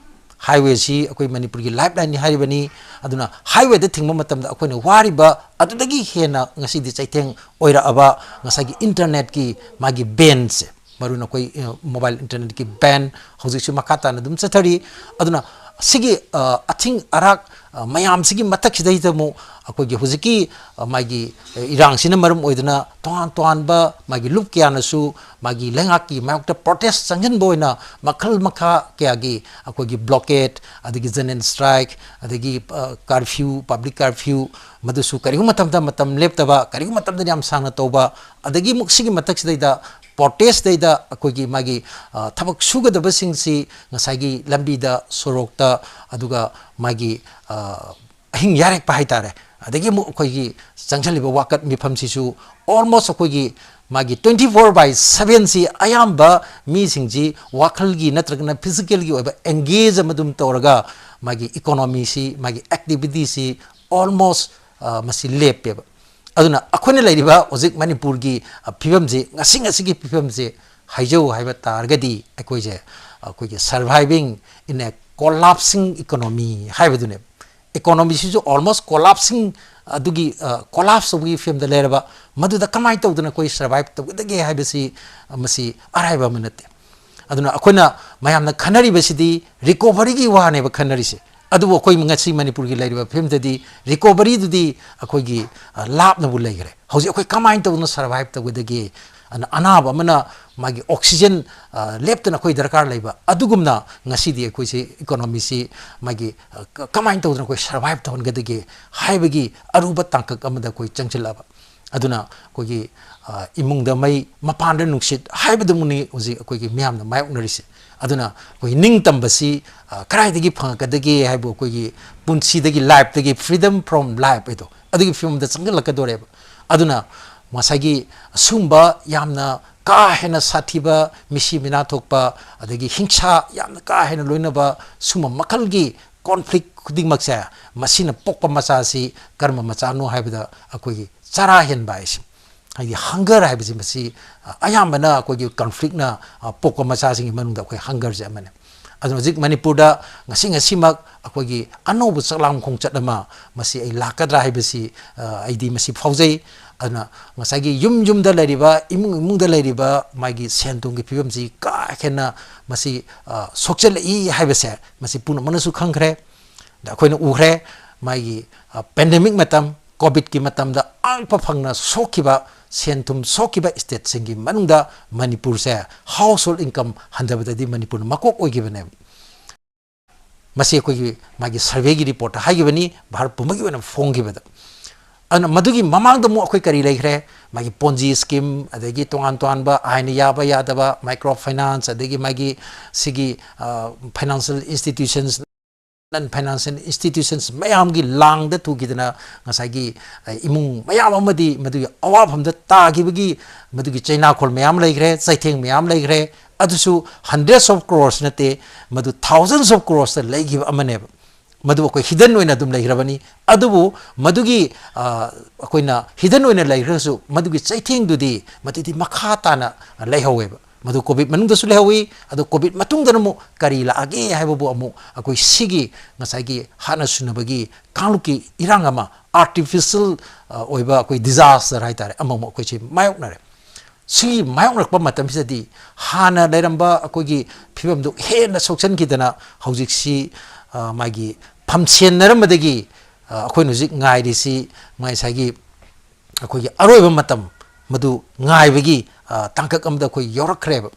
ꯍꯥꯏꯋꯦꯁꯤ ꯑꯩꯈꯣꯏ ꯃꯅꯤꯄꯨꯔꯒꯤ ꯂꯥꯏꯐ ꯂꯥꯏꯟꯅꯤ ꯍꯥꯏꯔꯤꯕꯅꯤ꯫ ꯑꯗꯨꯅ ꯍꯥꯏꯋꯦꯗ ꯊꯤꯡꯕ ꯃꯇꯝꯗ ꯑꯩꯈꯣꯏꯅ ꯋꯥꯔꯤꯕ ꯑꯗꯨꯗꯒꯤ ꯍꯦꯟꯅ ꯉꯁꯤꯗꯤ ꯆꯩꯊꯦꯡ ꯑꯣꯏꯔꯛꯑꯕ ꯉꯁꯥꯏꯒꯤ ꯏꯟꯇꯔꯅꯦꯠꯀꯤ ꯃꯥꯒꯤ ꯕꯦꯟꯁꯦ, ꯃꯔꯨꯑꯣꯏꯅ ꯑꯩꯈꯣꯏ, ꯑ, ꯃꯣꯕꯥꯏꯜ ꯏꯟꯇꯔꯅꯦꯠꯀꯤ ꯕꯦꯟ ꯍꯧꯖꯤꯛꯁꯨ ꯃꯈꯥ ꯇꯥꯅ ꯑꯗꯨꯝ ꯆꯠꯊꯔꯤ꯫ ꯑꯗꯨꯅ ꯁꯤꯒꯤ, ꯑ, ꯑꯊꯤꯡ ꯑꯔꯥꯛ, ꯑ, ꯃꯌꯥꯝꯁꯤꯒꯤ ꯃꯊꯛꯁꯤꯗꯩꯗ ꯑꯃꯨꯛ ꯑꯩꯈꯣꯏꯒꯤ ꯍꯧꯖꯤꯛꯀꯤ, ꯑ, ꯃꯥꯒꯤ, ꯑ, ꯏꯔꯥꯡꯁꯤꯅ ꯃꯔꯝ ꯑꯣꯏꯗꯨꯅ ꯇꯣꯉꯥꯟ ꯇꯣꯉꯥꯟꯕ ꯃꯥꯒꯤ ꯂꯨꯞ ꯀꯌꯥꯅꯁꯨ ꯃꯥꯒꯤ ꯂꯩꯉꯥꯛꯀꯤ ꯃꯥꯌꯣꯛꯇ ꯄ꯭ꯔꯣꯇꯦꯁ ꯆꯪꯁꯤꯟꯕ ꯑꯣꯏꯅ ꯃꯈꯜ ꯃꯈꯥ ꯀꯌꯥꯒꯤ ꯑꯩꯈꯣꯏꯒꯤ ꯕ꯭ꯂꯣꯀꯦꯠ, ꯑꯗꯒꯤ ꯖꯦꯅꯔꯦꯜ ꯁ꯭ꯇ꯭ꯔꯥꯏꯛ, ꯑꯗꯒꯤ, ꯑ, ꯀꯥꯔꯐ꯭ꯌꯨ, ꯄꯕ꯭ꯂꯤꯛ ꯀꯥꯔꯐ꯭ꯌꯨ, ꯃꯗꯨꯁꯨ ꯀꯔꯤꯒꯨꯝꯕ ꯃꯇꯝꯗ ꯃꯇꯝ ꯂꯦꯞꯇꯕ, ꯀꯔꯤꯒꯨꯝꯕ ꯃꯇꯝꯗ ꯌꯥꯝ ꯁꯥꯡꯅ ꯇꯧꯕ, ꯑꯗꯒꯤ ꯑꯃꯨꯛ ꯁꯤꯒꯤ ꯃꯊꯛꯁꯤꯗꯩꯗ ꯄ꯭ꯔꯣꯇꯦꯁꯇꯩꯗ ꯑꯩꯈꯣꯏꯒꯤ ꯃꯥꯒꯤ, ꯑ, ꯊꯕꯛ ꯁꯨꯒꯗꯕꯁꯤꯡꯁꯤ ꯉꯁꯥꯏꯒꯤ ꯂꯝꯕꯤꯗ, ꯁꯣꯔꯣꯛꯇ, ꯑꯗꯨꯒ ꯃꯥꯒꯤ, ꯑ, ꯑꯍꯤꯡ ꯌꯥꯔꯦꯛꯄ ꯍꯥꯏꯇꯥꯔꯦ꯫ ꯑꯗꯒꯤ ꯑꯃꯨꯛ ꯑꯩꯈꯣꯏꯒꯤ ꯆꯪꯁꯤꯜꯂꯤꯕ ꯋꯥꯀꯠ ꯃꯤꯐꯝꯁꯤꯁꯨ almost ꯑꯩꯈꯣꯏꯒꯤ ꯃꯥꯒꯤ twenty four by sevenꯁꯤ ꯑꯌꯥꯝꯕ ꯃꯤꯁꯤꯡꯁꯤ ꯋꯥꯈꯜꯒꯤ ꯅꯠꯇ꯭ꯔꯒꯅ ꯐꯤꯖꯤꯀꯦꯜꯒꯤ ꯑꯣꯏꯕ ꯑꯦꯡꯒꯦꯖ ꯑꯃ ꯑꯗꯨꯝ ꯇꯧꯔꯒ ꯃꯥꯒꯤ ꯏꯀꯣꯅꯣꯃꯤꯁꯤ, ꯃꯥꯒꯤ ꯑꯦꯛꯇꯤꯚꯤꯇꯤꯁꯤ almost, ꯑ, ꯃꯁꯤ ꯂꯦꯞꯄꯦꯕ꯫ ꯑꯗꯨꯅ ꯑꯩꯈꯣꯏꯅ ꯂꯩꯔꯤꯕ ꯍꯧꯖꯤꯛ ꯃꯅꯤꯄꯨꯔꯒꯤ, ꯑ, ꯐꯤꯕꯝꯁꯤ, ꯉꯁꯤ ꯉꯁꯤꯒꯤ ꯐꯤꯕꯝꯁꯤ ꯍꯥꯏꯖꯧ ꯍꯥꯏꯕ ꯇꯥꯔꯒꯗꯤ ꯑꯩꯈꯣꯏꯁꯦ, ꯑꯩꯈꯣꯏꯒꯤ surviving in a collapsing economy ꯍꯥꯏꯕꯗꯨꯅꯦꯕ꯫ ꯏꯀꯣꯅꯣꯃꯤꯁꯤꯁꯨ almost collapsing, ꯑꯗꯨꯒꯤ, ꯑ, ꯀꯣꯂꯥꯞꯁ ꯇꯧꯕꯒꯤ ꯐꯤꯕꯝꯗ ꯂꯩꯔꯕ, ꯃꯗꯨꯗ ꯀꯃꯥꯏꯅ ꯇꯧꯗꯅ ꯑꯩꯈꯣꯏ ꯁꯔꯚꯥꯏꯚ ꯇꯧꯒꯗꯒꯦ ꯍꯥꯏꯕꯁꯤ, ꯑ, ꯃꯁꯤ ꯑꯔꯥꯏꯕ ꯑꯃ ꯅꯠꯇꯦ꯫ ꯑꯗꯨꯅ ꯑꯩꯈꯣꯏꯅ ꯃꯌꯥꯝꯅ ꯈꯟꯅꯔꯤꯕꯁꯤꯗꯤ ꯔꯤꯀꯣꯚꯔꯤꯒꯤ ꯋꯥꯅꯦꯕ ꯈꯟꯅꯔꯤꯁꯦ꯫ ꯑꯗꯨꯕꯨ ꯑꯩꯈꯣꯏ ꯉꯁꯤ ꯃꯅꯤꯄꯨꯔꯒꯤ ꯂꯩꯔꯤꯕ ꯐꯤꯕꯝꯗꯗꯤ ꯔꯤꯀꯣꯚꯔꯤꯗꯨꯗꯤ ꯑꯩꯈꯣꯏꯒꯤ, ꯑ, ꯂꯥꯞꯅꯕꯨ ꯂꯩꯈ꯭ꯔꯦ꯫ ꯍꯧꯖꯤꯛ ꯑꯩꯈꯣꯏ ꯀꯃꯥꯏꯅ ꯇꯧꯗꯅ ꯁꯔꯚꯥꯏꯚ ꯇꯧꯒꯗꯒꯦ? ꯑꯅ-, ꯑꯅꯥꯕ ꯑꯃꯅ ꯃꯥꯒꯤ ꯑꯣꯛꯁꯤꯖꯦꯟ, ꯑ, ꯂꯦꯞꯇꯅ ꯑꯩꯈꯣꯏ ꯗꯔꯀꯥꯔ ꯂꯩꯕ, ꯑꯗꯨꯒꯨꯝꯅ ꯉꯁꯤꯗꯤ ꯑꯩꯈꯣꯏꯁꯤ ꯏꯀꯣꯅꯣꯃꯤꯁꯤ ꯃꯥꯒꯤ, ꯑ, ꯀ-, ꯀꯃꯥꯏꯅ ꯇꯧꯗꯅ ꯑꯩꯈꯣꯏ ꯁꯔꯚꯥꯏꯚ ꯇꯧꯍꯟꯒꯗꯒꯦ ꯍꯥꯏꯕꯒꯤ ꯑꯔꯨꯕ ꯇꯥꯡꯀꯛ ꯑꯃꯗ ꯑꯩꯈꯣꯏ ꯆꯪꯁꯤꯜꯂꯛꯑꯕ꯫ ꯑꯗꯨꯅ ꯑꯩꯈꯣꯏꯒꯤ, ꯑ, ꯏꯃꯨꯡꯗ ꯃꯩ, ꯃꯄꯥꯟꯗ ꯅꯨꯡꯁꯤꯠ ꯍꯥꯏꯕꯗꯨꯃꯛꯅꯤ ꯍꯧꯖꯤꯛ ꯑꯩꯈꯣꯏꯒꯤ ꯃꯤꯌꯥꯝꯅ ꯃꯥꯌꯣꯛꯅꯔꯤꯁꯦ꯫ ꯑꯗꯨꯅ ꯑꯩꯈꯣꯏ ꯅꯤꯡꯇꯝꯕꯁꯤ, ꯑ, ꯀꯗꯥꯏꯗꯒꯤ ꯐꯪꯉꯛꯀꯗꯒꯦ ꯍꯥꯏꯕꯨ ꯑꯩꯈꯣꯏꯒꯤ ꯄꯨꯟꯁꯤꯗꯒꯤ, ꯂꯥꯏꯐꯇꯒꯤ, freedom from life ꯍꯥꯏꯗꯣ, ꯑꯗꯨꯒꯤ ꯐꯤꯕꯝꯗ ꯆꯪꯁꯤꯜꯂꯛꯀꯗꯣꯔꯦꯕ꯫ ꯑꯗꯨꯅ ꯉꯁꯥꯏꯒꯤ ꯑꯁꯨꯝꯕ ꯌꯥꯝꯅ ꯀꯥ ꯍꯦꯟꯅ ꯁꯥꯊꯤꯕ, ꯃꯤꯁꯤ ꯃꯤꯅꯥ ꯊꯣꯛꯄ, ꯑꯗꯒꯤ ꯍꯤꯡꯁꯥ ꯌꯥꯝꯅ ꯀꯥ ꯍꯦꯟꯅ ꯂꯣꯏꯅꯕ ꯁꯨꯝꯕ ꯃꯈꯜꯒꯤ ꯀꯣꯟꯐ꯭ꯂꯤꯛ ꯈꯨꯗꯤꯡꯃꯛꯁꯦ, ꯃꯁꯤꯅ ꯄꯣꯛꯄ ꯃꯆꯥꯁꯤ ꯀꯔꯝꯕ ꯃꯆꯥꯅꯣ ꯍꯥꯏꯕꯗ ꯑꯩꯈꯣꯏꯒꯤ ꯆꯔꯥ ꯍꯦꯟꯕ ꯍꯥꯏꯁꯦ, ꯍꯥꯏꯗꯤ ꯍꯪꯒꯔ ꯍꯥꯏꯕꯁꯤ ꯃꯁꯤ, ꯑ, ꯑꯌꯥꯝꯕꯅ ꯑꯩꯈꯣꯏꯒꯤ ꯀꯟꯐ꯭ꯂꯤꯛꯅ, ꯑ, ꯄꯣꯛꯄ ꯃꯆꯥꯁꯤꯡꯒꯤ ꯃꯅꯨꯡꯗ ꯑꯩꯈꯣꯏ ꯍꯪꯒꯔꯁꯦ ꯑꯃꯅꯤ꯫ ꯑꯗꯨꯅ ꯍꯧꯖꯤꯛ ꯃꯅꯤꯄꯨꯔꯗ ꯉꯁꯤ ꯉꯁꯤꯃꯛ ꯑꯩꯈꯣꯏꯒꯤ ꯑꯅꯧꯕ ꯆꯥꯛꯂꯥꯝ ꯈꯣꯡꯆꯠ ꯑꯃ ꯃꯁꯤ ꯑꯩ ꯂꯥꯛꯀꯗ꯭ꯔꯥ ꯍꯥꯏꯕꯁꯤ, ꯑ, ꯑꯩꯗꯤ ꯃꯁꯤ ꯐꯥꯎꯖꯩ꯫ ꯑꯗꯨꯅ ꯉꯁꯥꯏꯒꯤ ꯌꯨꯝ ꯌꯨꯝꯗ ꯂꯩꯔꯤꯕ, ꯏꯃꯨꯡ ꯏꯃꯨꯡꯗ ꯂꯩꯔꯤꯕ ꯃꯥꯒꯤ ꯁꯦꯟ ꯊꯨꯝꯒꯤ ꯐꯤꯕꯝꯁꯤ ꯀꯥ ꯍꯦꯟꯅ ꯃꯁꯤ, ꯑ, ꯁꯣꯛꯆꯜꯂꯛꯏ ꯍꯥꯏꯕꯁꯦ ꯃꯁꯤ ꯄꯨꯝꯅꯃꯛꯅꯁꯨ ꯈꯪꯈ꯭ꯔꯦ꯫ ꯑꯗ ꯑꯩꯈꯣꯏꯅ ꯎꯈ꯭ꯔꯦ, ꯃꯥꯒꯤ, ꯑ, ꯄꯦꯟꯗꯦꯃꯤꯛ ꯃꯇꯝ, ꯀꯣꯚꯤꯗꯀꯤ ꯃꯇꯝꯗ ꯑꯜꯄ ꯐꯪꯅ ꯁꯣꯛꯈꯤꯕ, ꯁꯦꯟ ꯊꯨꯝ ꯁꯣꯛꯈꯤꯕ ꯁ꯭ꯇꯦꯠꯁꯤꯡꯒꯤ ꯃꯅꯨꯡꯗ ꯃꯅꯤꯄꯨꯔꯁꯦ ꯍꯥꯎꯁꯍꯣꯜ ꯏꯟꯀꯝ ꯍꯟꯊꯕꯗꯗꯤ ꯃꯅꯤꯄꯨꯔꯅ ꯃꯀꯣꯛ ꯑꯣꯏꯈꯤꯕꯅꯦꯕ꯫ ꯃꯁꯤ ꯑꯩꯈꯣꯏꯒꯤ ꯃꯥꯒꯤ ꯁꯔꯚꯦꯒꯤ ꯔꯤꯄꯣꯔꯠꯇ ꯍꯥꯏꯈꯤꯕꯅꯤ, ꯚꯥꯔꯠ ꯄꯨꯝꯕꯒꯤ ꯑꯣꯏꯅ ꯐꯣꯡꯈꯤꯕꯗ꯫ ꯑꯗꯨꯅ ꯃꯗꯨꯒꯤ ꯃꯃꯥꯡꯗ ꯑꯃꯨꯛ ꯑꯩꯈꯣꯏ ꯀꯔꯤ ꯂꯩꯈ꯭ꯔꯦ? ꯃꯥꯒꯤ ꯄꯣꯟꯖꯤ ꯁ꯭ꯀꯤꯝ, ꯑꯗꯒꯤ ꯇꯣꯉꯥꯟ ꯇꯣꯉꯥꯟꯕ ꯑꯥꯏꯟꯅ ꯌꯥꯕ ꯌꯥꯗꯕ, ꯃꯥꯏꯀ꯭ꯔꯣ ꯐꯥꯏꯅꯥꯟꯁ, ꯑꯗꯒꯤ ꯃꯥꯒꯤ ꯁꯤꯒꯤ, ꯑ, ꯐꯥꯏꯅꯥꯟꯁꯤꯌꯦꯜ ꯏꯟꯁꯇꯤꯇ꯭ꯌꯨꯁꯟꯁ, ꯅꯟ ꯐꯥꯏꯅꯥꯟꯁꯤꯌꯦꯜ ꯏꯟꯁꯇꯤꯇ꯭ꯌꯨꯁꯟꯁ ꯃꯌꯥꯝꯒꯤ ꯂꯥꯡꯗ ꯊꯨꯈꯤꯗꯅ ꯉꯁꯥꯏꯒꯤ, ꯑ, ꯏꯃꯨꯡ ꯃꯌꯥꯝ ꯑꯃꯗꯤ ꯃꯗꯨꯒꯤ ꯑꯋꯥꯐꯝꯗ ꯇꯥꯈꯤꯕꯒꯤ ꯃꯗꯨꯒꯤ ꯆꯩꯅꯥꯈꯣꯜ ꯃꯌꯥꯝ ꯂꯩꯈ꯭ꯔꯦ, ꯆꯩꯊꯦꯡ ꯃꯌꯥꯝ ꯂꯩꯈ꯭ꯔꯦ꯫ ꯑꯗꯨꯁꯨ hundreds of crores ꯅꯠꯇꯦ, ꯃꯗꯨ thousands of crores ꯇ ꯂꯩꯈꯤꯕ ꯑꯃꯅꯦꯕ꯫ ꯃꯗꯨ ꯑꯩꯈꯣꯏ ꯍꯤꯗꯟ ꯑꯣꯏꯅ ꯑꯗꯨꯝ ꯂꯩꯈ꯭ꯔꯕꯅꯤ꯫ ꯑꯗꯨꯕꯨ ꯃꯗꯨꯒꯤ, ꯑ, ꯑꯩꯈꯣꯏꯅ ꯍꯤꯗꯟ ꯑꯣꯏꯅ ꯂꯩꯈ꯭ꯔꯒꯁꯨ ꯃꯗꯨꯒꯤ ꯆꯩꯊꯦꯡꯗꯨꯗꯤ ꯃꯗꯨꯗꯤ ꯃꯈꯥ ꯇꯥꯅ ꯂꯩꯍꯧꯋꯦꯕ꯫ ꯃꯗꯨ ꯀꯣꯚꯤꯗ ꯃꯅꯨꯡꯗꯁꯨ ꯂꯩꯍꯧꯋꯤ꯫ ꯑꯗꯨ ꯀꯣꯚꯤꯗ ꯃꯇꯨꯡꯗꯅ ꯑꯃꯨꯛ ꯀꯔꯤ ꯂꯥꯛꯑꯒꯦ ꯍꯥꯏꯕꯕꯨ ꯑꯃꯨꯛ ꯑꯩꯈꯣꯏ ꯁꯤꯒꯤ ꯉꯁꯥꯏꯒꯤ ꯍꯥꯠꯅ ꯁꯨꯅꯕꯒꯤ ꯀꯥꯡꯂꯨꯞꯀꯤ ꯏꯔꯥꯡ ꯑꯃ, ꯑꯥꯔꯇꯤꯐꯤꯁꯦꯜ, ꯑ, ꯑꯣꯏꯕ ꯑꯩꯈꯣꯏ ꯗꯤꯖꯥꯁꯇꯔ ꯍꯥꯏꯇꯥꯔꯦ, ꯑꯃꯃꯨꯛ ꯑꯩꯈꯣꯏꯁꯦ ꯃꯥꯌꯣꯛꯅꯔꯦ꯫ ꯁꯤ ꯃꯥꯌꯣꯛꯅꯔꯛꯄ ꯃꯇꯝꯁꯤꯗꯗꯤ ꯍꯥꯟꯅ ꯂꯩꯔꯝꯕ ꯑꯩꯈꯣꯏꯒꯤ ꯐꯤꯕꯝꯗꯨ ꯍꯦꯟꯅ ꯁꯣꯛꯆꯟꯈꯤꯗꯅ ꯍꯧꯖꯤꯛꯁꯤ, ꯑ, ꯃꯥꯒꯤ ꯐꯝꯁꯦꯟꯅꯔꯝꯕꯗꯒꯤ, ꯑ, ꯑꯩꯈꯣꯏꯅ ꯍꯧꯖꯤꯛ ꯉꯥꯏꯔꯤꯁꯤ ꯉꯁꯥꯏꯒꯤ ꯑꯩꯈꯣꯏꯒꯤ ꯑꯔꯣꯏꯕ ꯃꯇꯝ ꯃꯗꯨ ꯉꯥꯏꯕꯒꯤ, ꯑ, ꯇꯥꯡꯀꯛ ꯑꯃꯗ ꯑꯩꯈꯣꯏ ꯌꯧꯔꯛꯈ꯭ꯔꯦꯕ꯫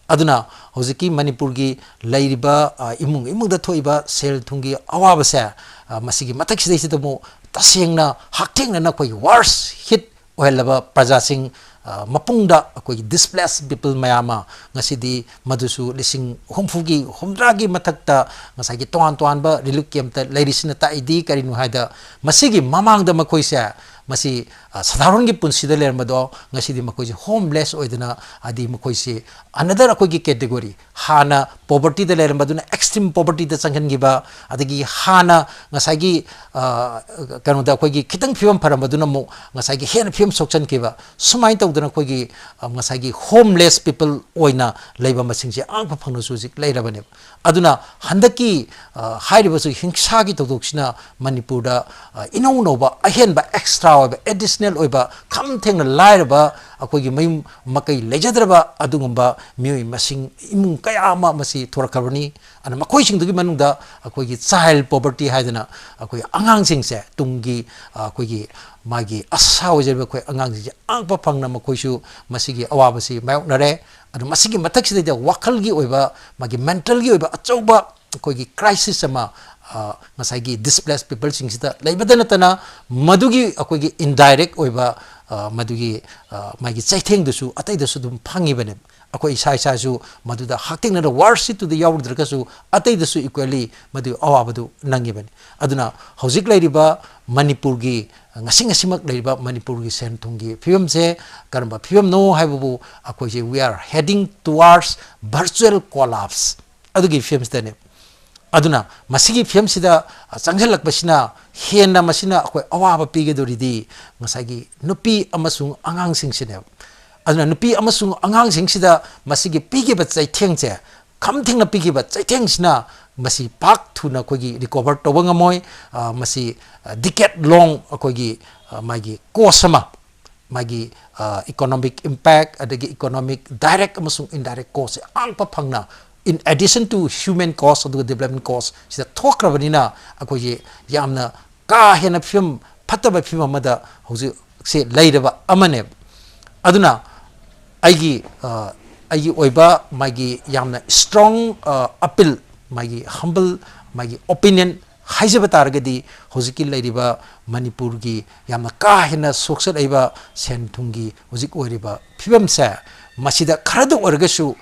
ꯑꯗꯨꯅ ꯍꯧꯖꯤꯛꯀꯤ ꯃꯅꯤꯄꯨꯔꯒꯤ ꯂꯩꯔꯤꯕ, ꯑ, ꯏꯃꯨꯡ ꯏꯃꯨꯡꯗ ꯊꯣꯛꯏꯕ ꯁꯦꯜ ꯊꯨꯝꯒꯤ ꯑꯋꯥꯕꯁꯦ, ꯑ, ꯃꯁꯤꯒꯤ ꯃꯊꯛꯁꯤꯗꯩꯁꯤꯗ ꯑꯃꯨꯛ ꯇꯁꯦꯡꯅ ꯍꯛꯊꯦꯡꯅꯅ ꯑꯩꯈꯣꯏꯒꯤ ꯋꯥꯔꯁ ꯍꯤꯠ ꯑꯣꯏꯍꯜꯂꯕ ꯄ꯭ꯔꯖꯥꯁꯤꯡ, ꯑ, ꯃꯄꯨꯡꯗ ꯑꯩꯈꯣꯏꯒꯤ ꯗꯤꯁꯄ꯭ꯂꯦꯁ ꯄꯤꯄꯜ ꯃꯌꯥꯝ ꯑꯃ ꯉꯁꯤꯗꯤ ꯃꯗꯨꯁꯨ ꯂꯤꯁꯤꯡ ꯍꯨꯝꯐꯨꯒꯤ, ꯍꯨꯝꯗ꯭ꯔꯥꯒꯤ ꯃꯊꯛꯇ ꯉꯁꯥꯏꯒꯤ ꯇꯣꯉꯥꯟ ꯇꯣꯉꯥꯟꯕ ꯔꯤꯂꯤꯐ ꯀꯦꯝꯞꯇ ꯂꯩꯔꯤꯁꯤꯅ ꯇꯥꯛꯏꯗꯤ ꯀꯔꯤꯅꯣ ꯍꯥꯏꯗ, ꯃꯁꯤꯒꯤ ꯃꯃꯥꯡꯗ ꯃꯈꯣꯏꯁꯦ, ꯃꯁꯤ, ꯑ, ꯁꯥꯙꯥꯔꯟꯒꯤ ꯄꯨꯟꯁꯤꯗ ꯂꯩꯔꯝꯕꯗꯣ ꯉꯁꯤꯗꯤ ꯃꯈꯣꯏꯁꯦ ꯍꯣꯝꯂꯦꯁ ꯑꯣꯏꯗꯅ, ꯍꯥꯏꯗꯤ ꯃꯈꯣꯏꯁꯦ another ꯑꯩꯈꯣꯏꯒꯤ ꯀꯦꯇꯦꯒꯣꯔꯤ, ꯍꯥꯟꯅ ꯄꯣꯕꯔꯇꯤꯗ ꯂꯩꯔꯝꯕꯗꯨꯅ ꯑꯦꯛꯁꯇ꯭ꯔꯤꯝ ꯄꯣꯕꯔꯇꯤꯗ ꯆꯪꯍꯟꯈꯤꯕ, ꯑꯗꯒꯤ ꯍꯥꯟꯅ ꯉꯁꯥꯏꯒꯤ, ꯑ, ꯀꯩꯅꯣꯗ ꯑꯩꯈꯣꯏꯒꯤ ꯈꯤꯇꯪ ꯐꯤꯕꯝ ꯐꯔꯝꯕꯗꯨꯅ ꯑꯃꯨꯛ ꯉꯁꯥꯏꯒꯤ ꯍꯦꯟꯅ ꯐꯤꯕꯝ ꯁꯣꯛꯆꯟꯈꯤꯕ, ꯁꯨꯃꯥꯏꯅ ꯇꯧꯗꯅ ꯑꯩꯈꯣꯏꯒꯤ, ꯑ, ꯉꯁꯥꯏꯒꯤ homeless people ꯑꯣꯏꯅ ꯂꯩꯕ ꯃꯁꯤꯡꯁꯦ ꯑꯉꯛꯄ ꯐꯪꯅꯁꯨ ꯍꯧꯖꯤꯛ ꯂꯩꯔꯕꯅꯦꯕ꯫ ꯑꯗꯨꯅ ꯍꯟꯗꯛꯀꯤ, ꯑ, ꯍꯥꯏꯔꯤꯕꯁꯨ ꯍꯤꯡꯁꯥꯒꯤ ꯊꯧꯗꯣꯛꯁꯤꯅ ꯃꯅꯤꯄꯨꯔꯗ, ꯑ, ꯏꯅꯧ ꯅꯧꯕ ꯑꯍꯦꯟꯕ extra ꯑꯣꯏꯕ, additional ꯑꯣꯏꯕ, ꯈꯝ ꯊꯦꯡꯅ ꯂꯥꯏꯔꯕ, ꯑꯩꯈꯣꯏꯒꯤ ꯃꯌꯨꯝ ꯃꯀꯩ ꯂꯩꯖꯗ꯭ꯔꯕ ꯑꯗꯨꯒꯨꯝꯕ ꯃꯤꯑꯣꯏ ꯃꯁꯤꯡ, ꯏꯃꯨꯡ ꯀꯌꯥ ꯑꯃ ꯃꯁꯤ ꯊꯣꯔꯛꯈ꯭ꯔꯕꯅꯤ꯫ ꯑꯗꯨꯅ ꯃꯈꯣꯏꯁꯤꯡꯗꯨꯒꯤ ꯃꯅꯨꯡꯗ ꯑꯩꯈꯣꯏꯒꯤ child poverty ꯍꯥꯏꯗꯅ ꯑꯩꯈꯣꯏ ꯑꯉꯥꯡꯁꯤꯡꯁꯦ, ꯇꯨꯡꯒꯤ, ꯑ, ꯑꯩꯈꯣꯏꯒꯤ ꯃꯥꯒꯤ ꯑꯁꯥ ꯑꯣꯏꯖꯔꯤꯕ ꯑꯩꯈꯣꯏ ꯑꯉꯥꯡꯁꯤꯡꯁꯦ ꯑꯉꯛꯄ ꯐꯪꯅ ꯃꯈꯣꯏꯁꯨ ꯃꯁꯤꯒꯤ ꯑꯋꯥꯕꯁꯤ ꯃꯥꯌꯣꯛꯅꯔꯦ꯫ ꯑꯗꯨ ꯃꯁꯤꯒꯤ ꯃꯊꯛꯁꯤꯗꯩꯗ ꯋꯥꯈꯜꯒꯤ ꯑꯣꯏꯕ, ꯃꯥꯒꯤ mentalꯒꯤ ꯑꯣꯏꯕ ꯑꯆꯧꯕ ꯑꯩꯈꯣꯏꯒꯤ crisis ꯑꯃ, ꯑ, ꯉꯁꯥꯏꯒꯤ displaced peopleꯁꯤꯡꯁꯤꯗ ꯂꯩꯕꯗ ꯅꯠꯇꯅ ꯃꯗꯨꯒꯤ ꯑꯩꯈꯣꯏꯒꯤ indirect ꯑꯣꯏꯕ, ꯑ, ꯃꯗꯨꯒꯤ, ꯑ, ꯃꯥꯒꯤ ꯆꯩꯊꯦꯡꯗꯨꯁꯨ ꯑꯇꯩꯗꯁꯨ ꯑꯗꯨꯝ ꯐꯪꯉꯤꯕꯅꯦ꯫ ꯑꯩꯈꯣꯏ ꯏꯁꯥ ꯏꯁꯥꯁꯨ ꯃꯗꯨꯗ ꯍꯛꯊꯦꯡꯅꯅ worst hit ꯇꯨꯗ ꯌꯥꯎꯔꯨꯗ꯭ꯔꯒꯁꯨ ꯑꯇꯩꯗꯁꯨ equally ꯃꯗꯨ ꯑꯋꯥꯕꯗꯨ ꯅꯪꯉꯤꯕꯅꯤ꯫ ꯑꯗꯨꯅ ꯍꯧꯖꯤꯛ ꯂꯩꯔꯤꯕ ꯃꯅꯤꯄꯨꯔꯒꯤ, ꯉꯁꯤ ꯉꯁꯤꯃꯛ ꯂꯩꯔꯤꯕ ꯃꯅꯤꯄꯨꯔꯒꯤ ꯁꯦꯟ ꯊꯨꯝꯒꯤ ꯐꯤꯕꯝꯁꯦ ꯀꯔꯝꯕ ꯐꯤꯕꯝꯅꯣ ꯍꯥꯏꯕꯕꯨ ꯑꯩꯈꯣꯏꯁꯦ we are heading towards virtual collapse ꯑꯗꯨꯒꯤ ꯐꯤꯕꯝꯁꯤꯗꯅꯦ꯫ ꯑꯗꯨꯅ ꯃꯁꯤꯒꯤ ꯐꯤꯕꯝꯁꯤꯗ ꯆꯪꯁꯤꯜꯂꯛꯄꯁꯤꯅ ꯍꯦꯟꯅ ꯃꯁꯤꯅ ꯑꯩꯈꯣꯏ ꯑꯋꯥꯕ ꯄꯤꯒꯗꯧꯔꯤꯗꯤ ꯉꯁꯥꯏꯒꯤ ꯅꯨꯄꯤ ꯑꯃꯁꯨꯡ ꯑꯉꯥꯡꯁꯤꯡꯁꯤꯅꯦꯕ꯫ ꯑꯗꯨꯅ ꯅꯨꯄꯤ ꯑꯃꯁꯨꯡ ꯑꯉꯥꯡꯁꯤꯡꯁꯤꯗ ꯃꯁꯤꯒꯤ ꯄꯤꯈꯤꯕ ꯆꯩꯊꯦꯡꯁꯦ ꯈꯝ ꯊꯦꯡꯅ ꯄꯤꯈꯤꯕ ꯆꯩꯊꯦꯡꯁꯤꯅ ꯃꯁꯤ ꯄꯥꯛ ꯊꯨꯅ ꯑꯩꯈꯣꯏꯒꯤ recover ꯇꯧꯕ ꯉꯝꯃꯣꯏ꯫ ꯑ, ꯃꯁꯤ, ꯑ, decade long ꯑꯩꯈꯣꯏꯒꯤ, ꯑ, ꯃꯥꯒꯤ cost ꯑꯃ, ꯃꯥꯒꯤ, ꯑ, economic impact ꯑꯗꯒꯤ economic direct ꯑꯃꯁꯨꯡ indirect cost ꯁꯦ ꯑꯉꯛꯄ ꯐꯪꯅ in addition to human cost ꯑꯗꯨꯒ development cost ꯁꯤꯗ ꯊꯣꯛꯈ꯭ꯔꯕꯅꯤꯅ ꯑꯩꯈꯣꯏꯁꯦ ꯌꯥꯝꯅ ꯀꯥ ꯍꯦꯟꯅ ꯐꯤꯕꯝ ꯐꯠꯇꯕ ꯐꯤꯕꯝ ꯑꯃꯗ ꯍꯧꯖꯤꯛꯁꯦ ꯂꯩꯔꯕ ꯑꯃꯅꯦꯕ꯫ ꯑꯗꯨꯅ ꯑꯩꯒꯤ, ꯑ, ꯑꯩꯒꯤ ꯑꯣꯏꯕ ꯃꯥꯒꯤ ꯌꯥꯝꯅ strong, ꯑ, appeal, ꯃꯥꯒꯤ humble, ꯃꯥꯒꯤ opinion ꯍꯥꯏꯖꯕ ꯇꯥꯔꯒꯗꯤ ꯍꯧꯖꯤꯛꯀꯤ ꯂꯩꯔꯤꯕ ꯃꯅꯤꯄꯨꯔꯒꯤ ꯌꯥꯝꯅ ꯀꯥ ꯍꯦꯟꯅ ꯁꯣꯛꯆꯜꯂꯛꯏꯕ ꯁꯦꯟ ꯊꯨꯝꯒꯤ ꯍꯧꯖꯤꯛ ꯑꯣꯏꯔꯤꯕ ꯐꯤꯕꯝꯁꯦ ꯃꯁꯤꯗ ꯈꯔꯗ ꯑꯣꯏꯔꯒꯁꯨ,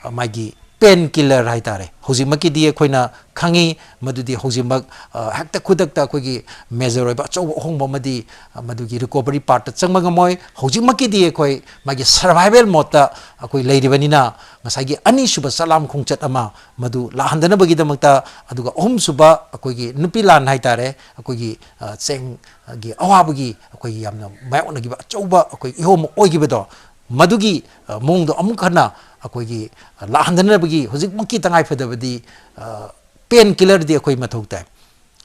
ꯑ, ꯃꯥꯒꯤ ꯄꯦꯟ ꯀꯤꯂꯔ ꯍꯥꯏꯇꯥꯔꯦ꯫ ꯍꯧꯖꯤꯛꯃꯛꯀꯤꯗꯤ ꯑꯩꯈꯣꯏꯅ ꯈꯪꯉꯤ ꯃꯗꯨꯗꯤ ꯍꯧꯖꯤꯛꯃꯛ, ꯑ, ꯍꯦꯛꯇ ꯈꯨꯗꯛꯇ ꯑꯩꯈꯣꯏꯒꯤ ꯃꯦꯖꯔ ꯑꯣꯏꯕ ꯑꯆꯧꯕ ꯑꯍꯣꯡꯕ ꯑꯃꯗꯤ, ꯑ, ꯃꯗꯨꯒꯤ ꯔꯤꯀꯣꯚꯔꯤ ꯄꯥꯔꯠꯇ ꯆꯪꯕ ꯉꯝꯃꯣꯏ꯫ ꯍꯧꯖꯤꯛꯃꯛꯀꯤꯗꯤ ꯑꯩꯈꯣꯏ ꯃꯥꯒꯤ ꯁꯔꯚꯥꯏꯚꯦꯜ ꯃꯣꯗꯇ ꯑꯩꯈꯣꯏ ꯂꯩꯔꯤꯕꯅꯤꯅ, ꯉꯁꯥꯏꯒꯤ ꯑꯅꯤꯁꯨꯕ ꯆꯂꯥꯝ ꯈꯣꯡꯆꯠ ꯑꯃ ꯃꯗꯨ ꯂꯥꯛꯍꯟꯗꯅꯕꯒꯤꯗꯃꯛꯇ, ꯑꯗꯨꯒ ꯑꯍꯨꯝꯁꯨꯕ ꯑꯩꯈꯣꯏꯒꯤ ꯅꯨꯄꯤ ꯂꯥꯟ ꯍꯥꯏꯇꯥꯔꯦ, ꯑꯩꯈꯣꯏꯒꯤ, ꯑ, ꯆꯦꯡꯒꯤ ꯑꯋꯥꯕꯒꯤ ꯑꯩꯈꯣꯏꯒꯤ ꯌꯥꯝꯅ ꯃꯥꯌꯣꯛꯅꯈꯤꯕ ꯑꯆꯧꯕ ꯑꯩꯈꯣꯏ ꯏꯍꯣꯝ ꯑꯣꯏꯈꯤꯕꯗꯣ, ꯃꯗꯨꯒꯤ, ꯑ, ꯃꯑꯣꯡꯗꯣ ꯑꯃꯨꯛ ꯍꯟꯅ ꯑꯩꯈꯣꯏꯒꯤ, ꯑ, ꯂꯥꯛꯍꯟꯗꯅꯕꯒꯤ ꯍꯧꯖꯤꯛꯃꯛꯀꯤ ꯇꯉꯥꯏꯐꯗꯕꯗꯤ, ꯑ, ꯄꯦꯟ ꯀꯤꯂꯔꯗꯤ ꯑꯩꯈꯣꯏ ꯃꯊꯧ ꯇꯥꯏ꯫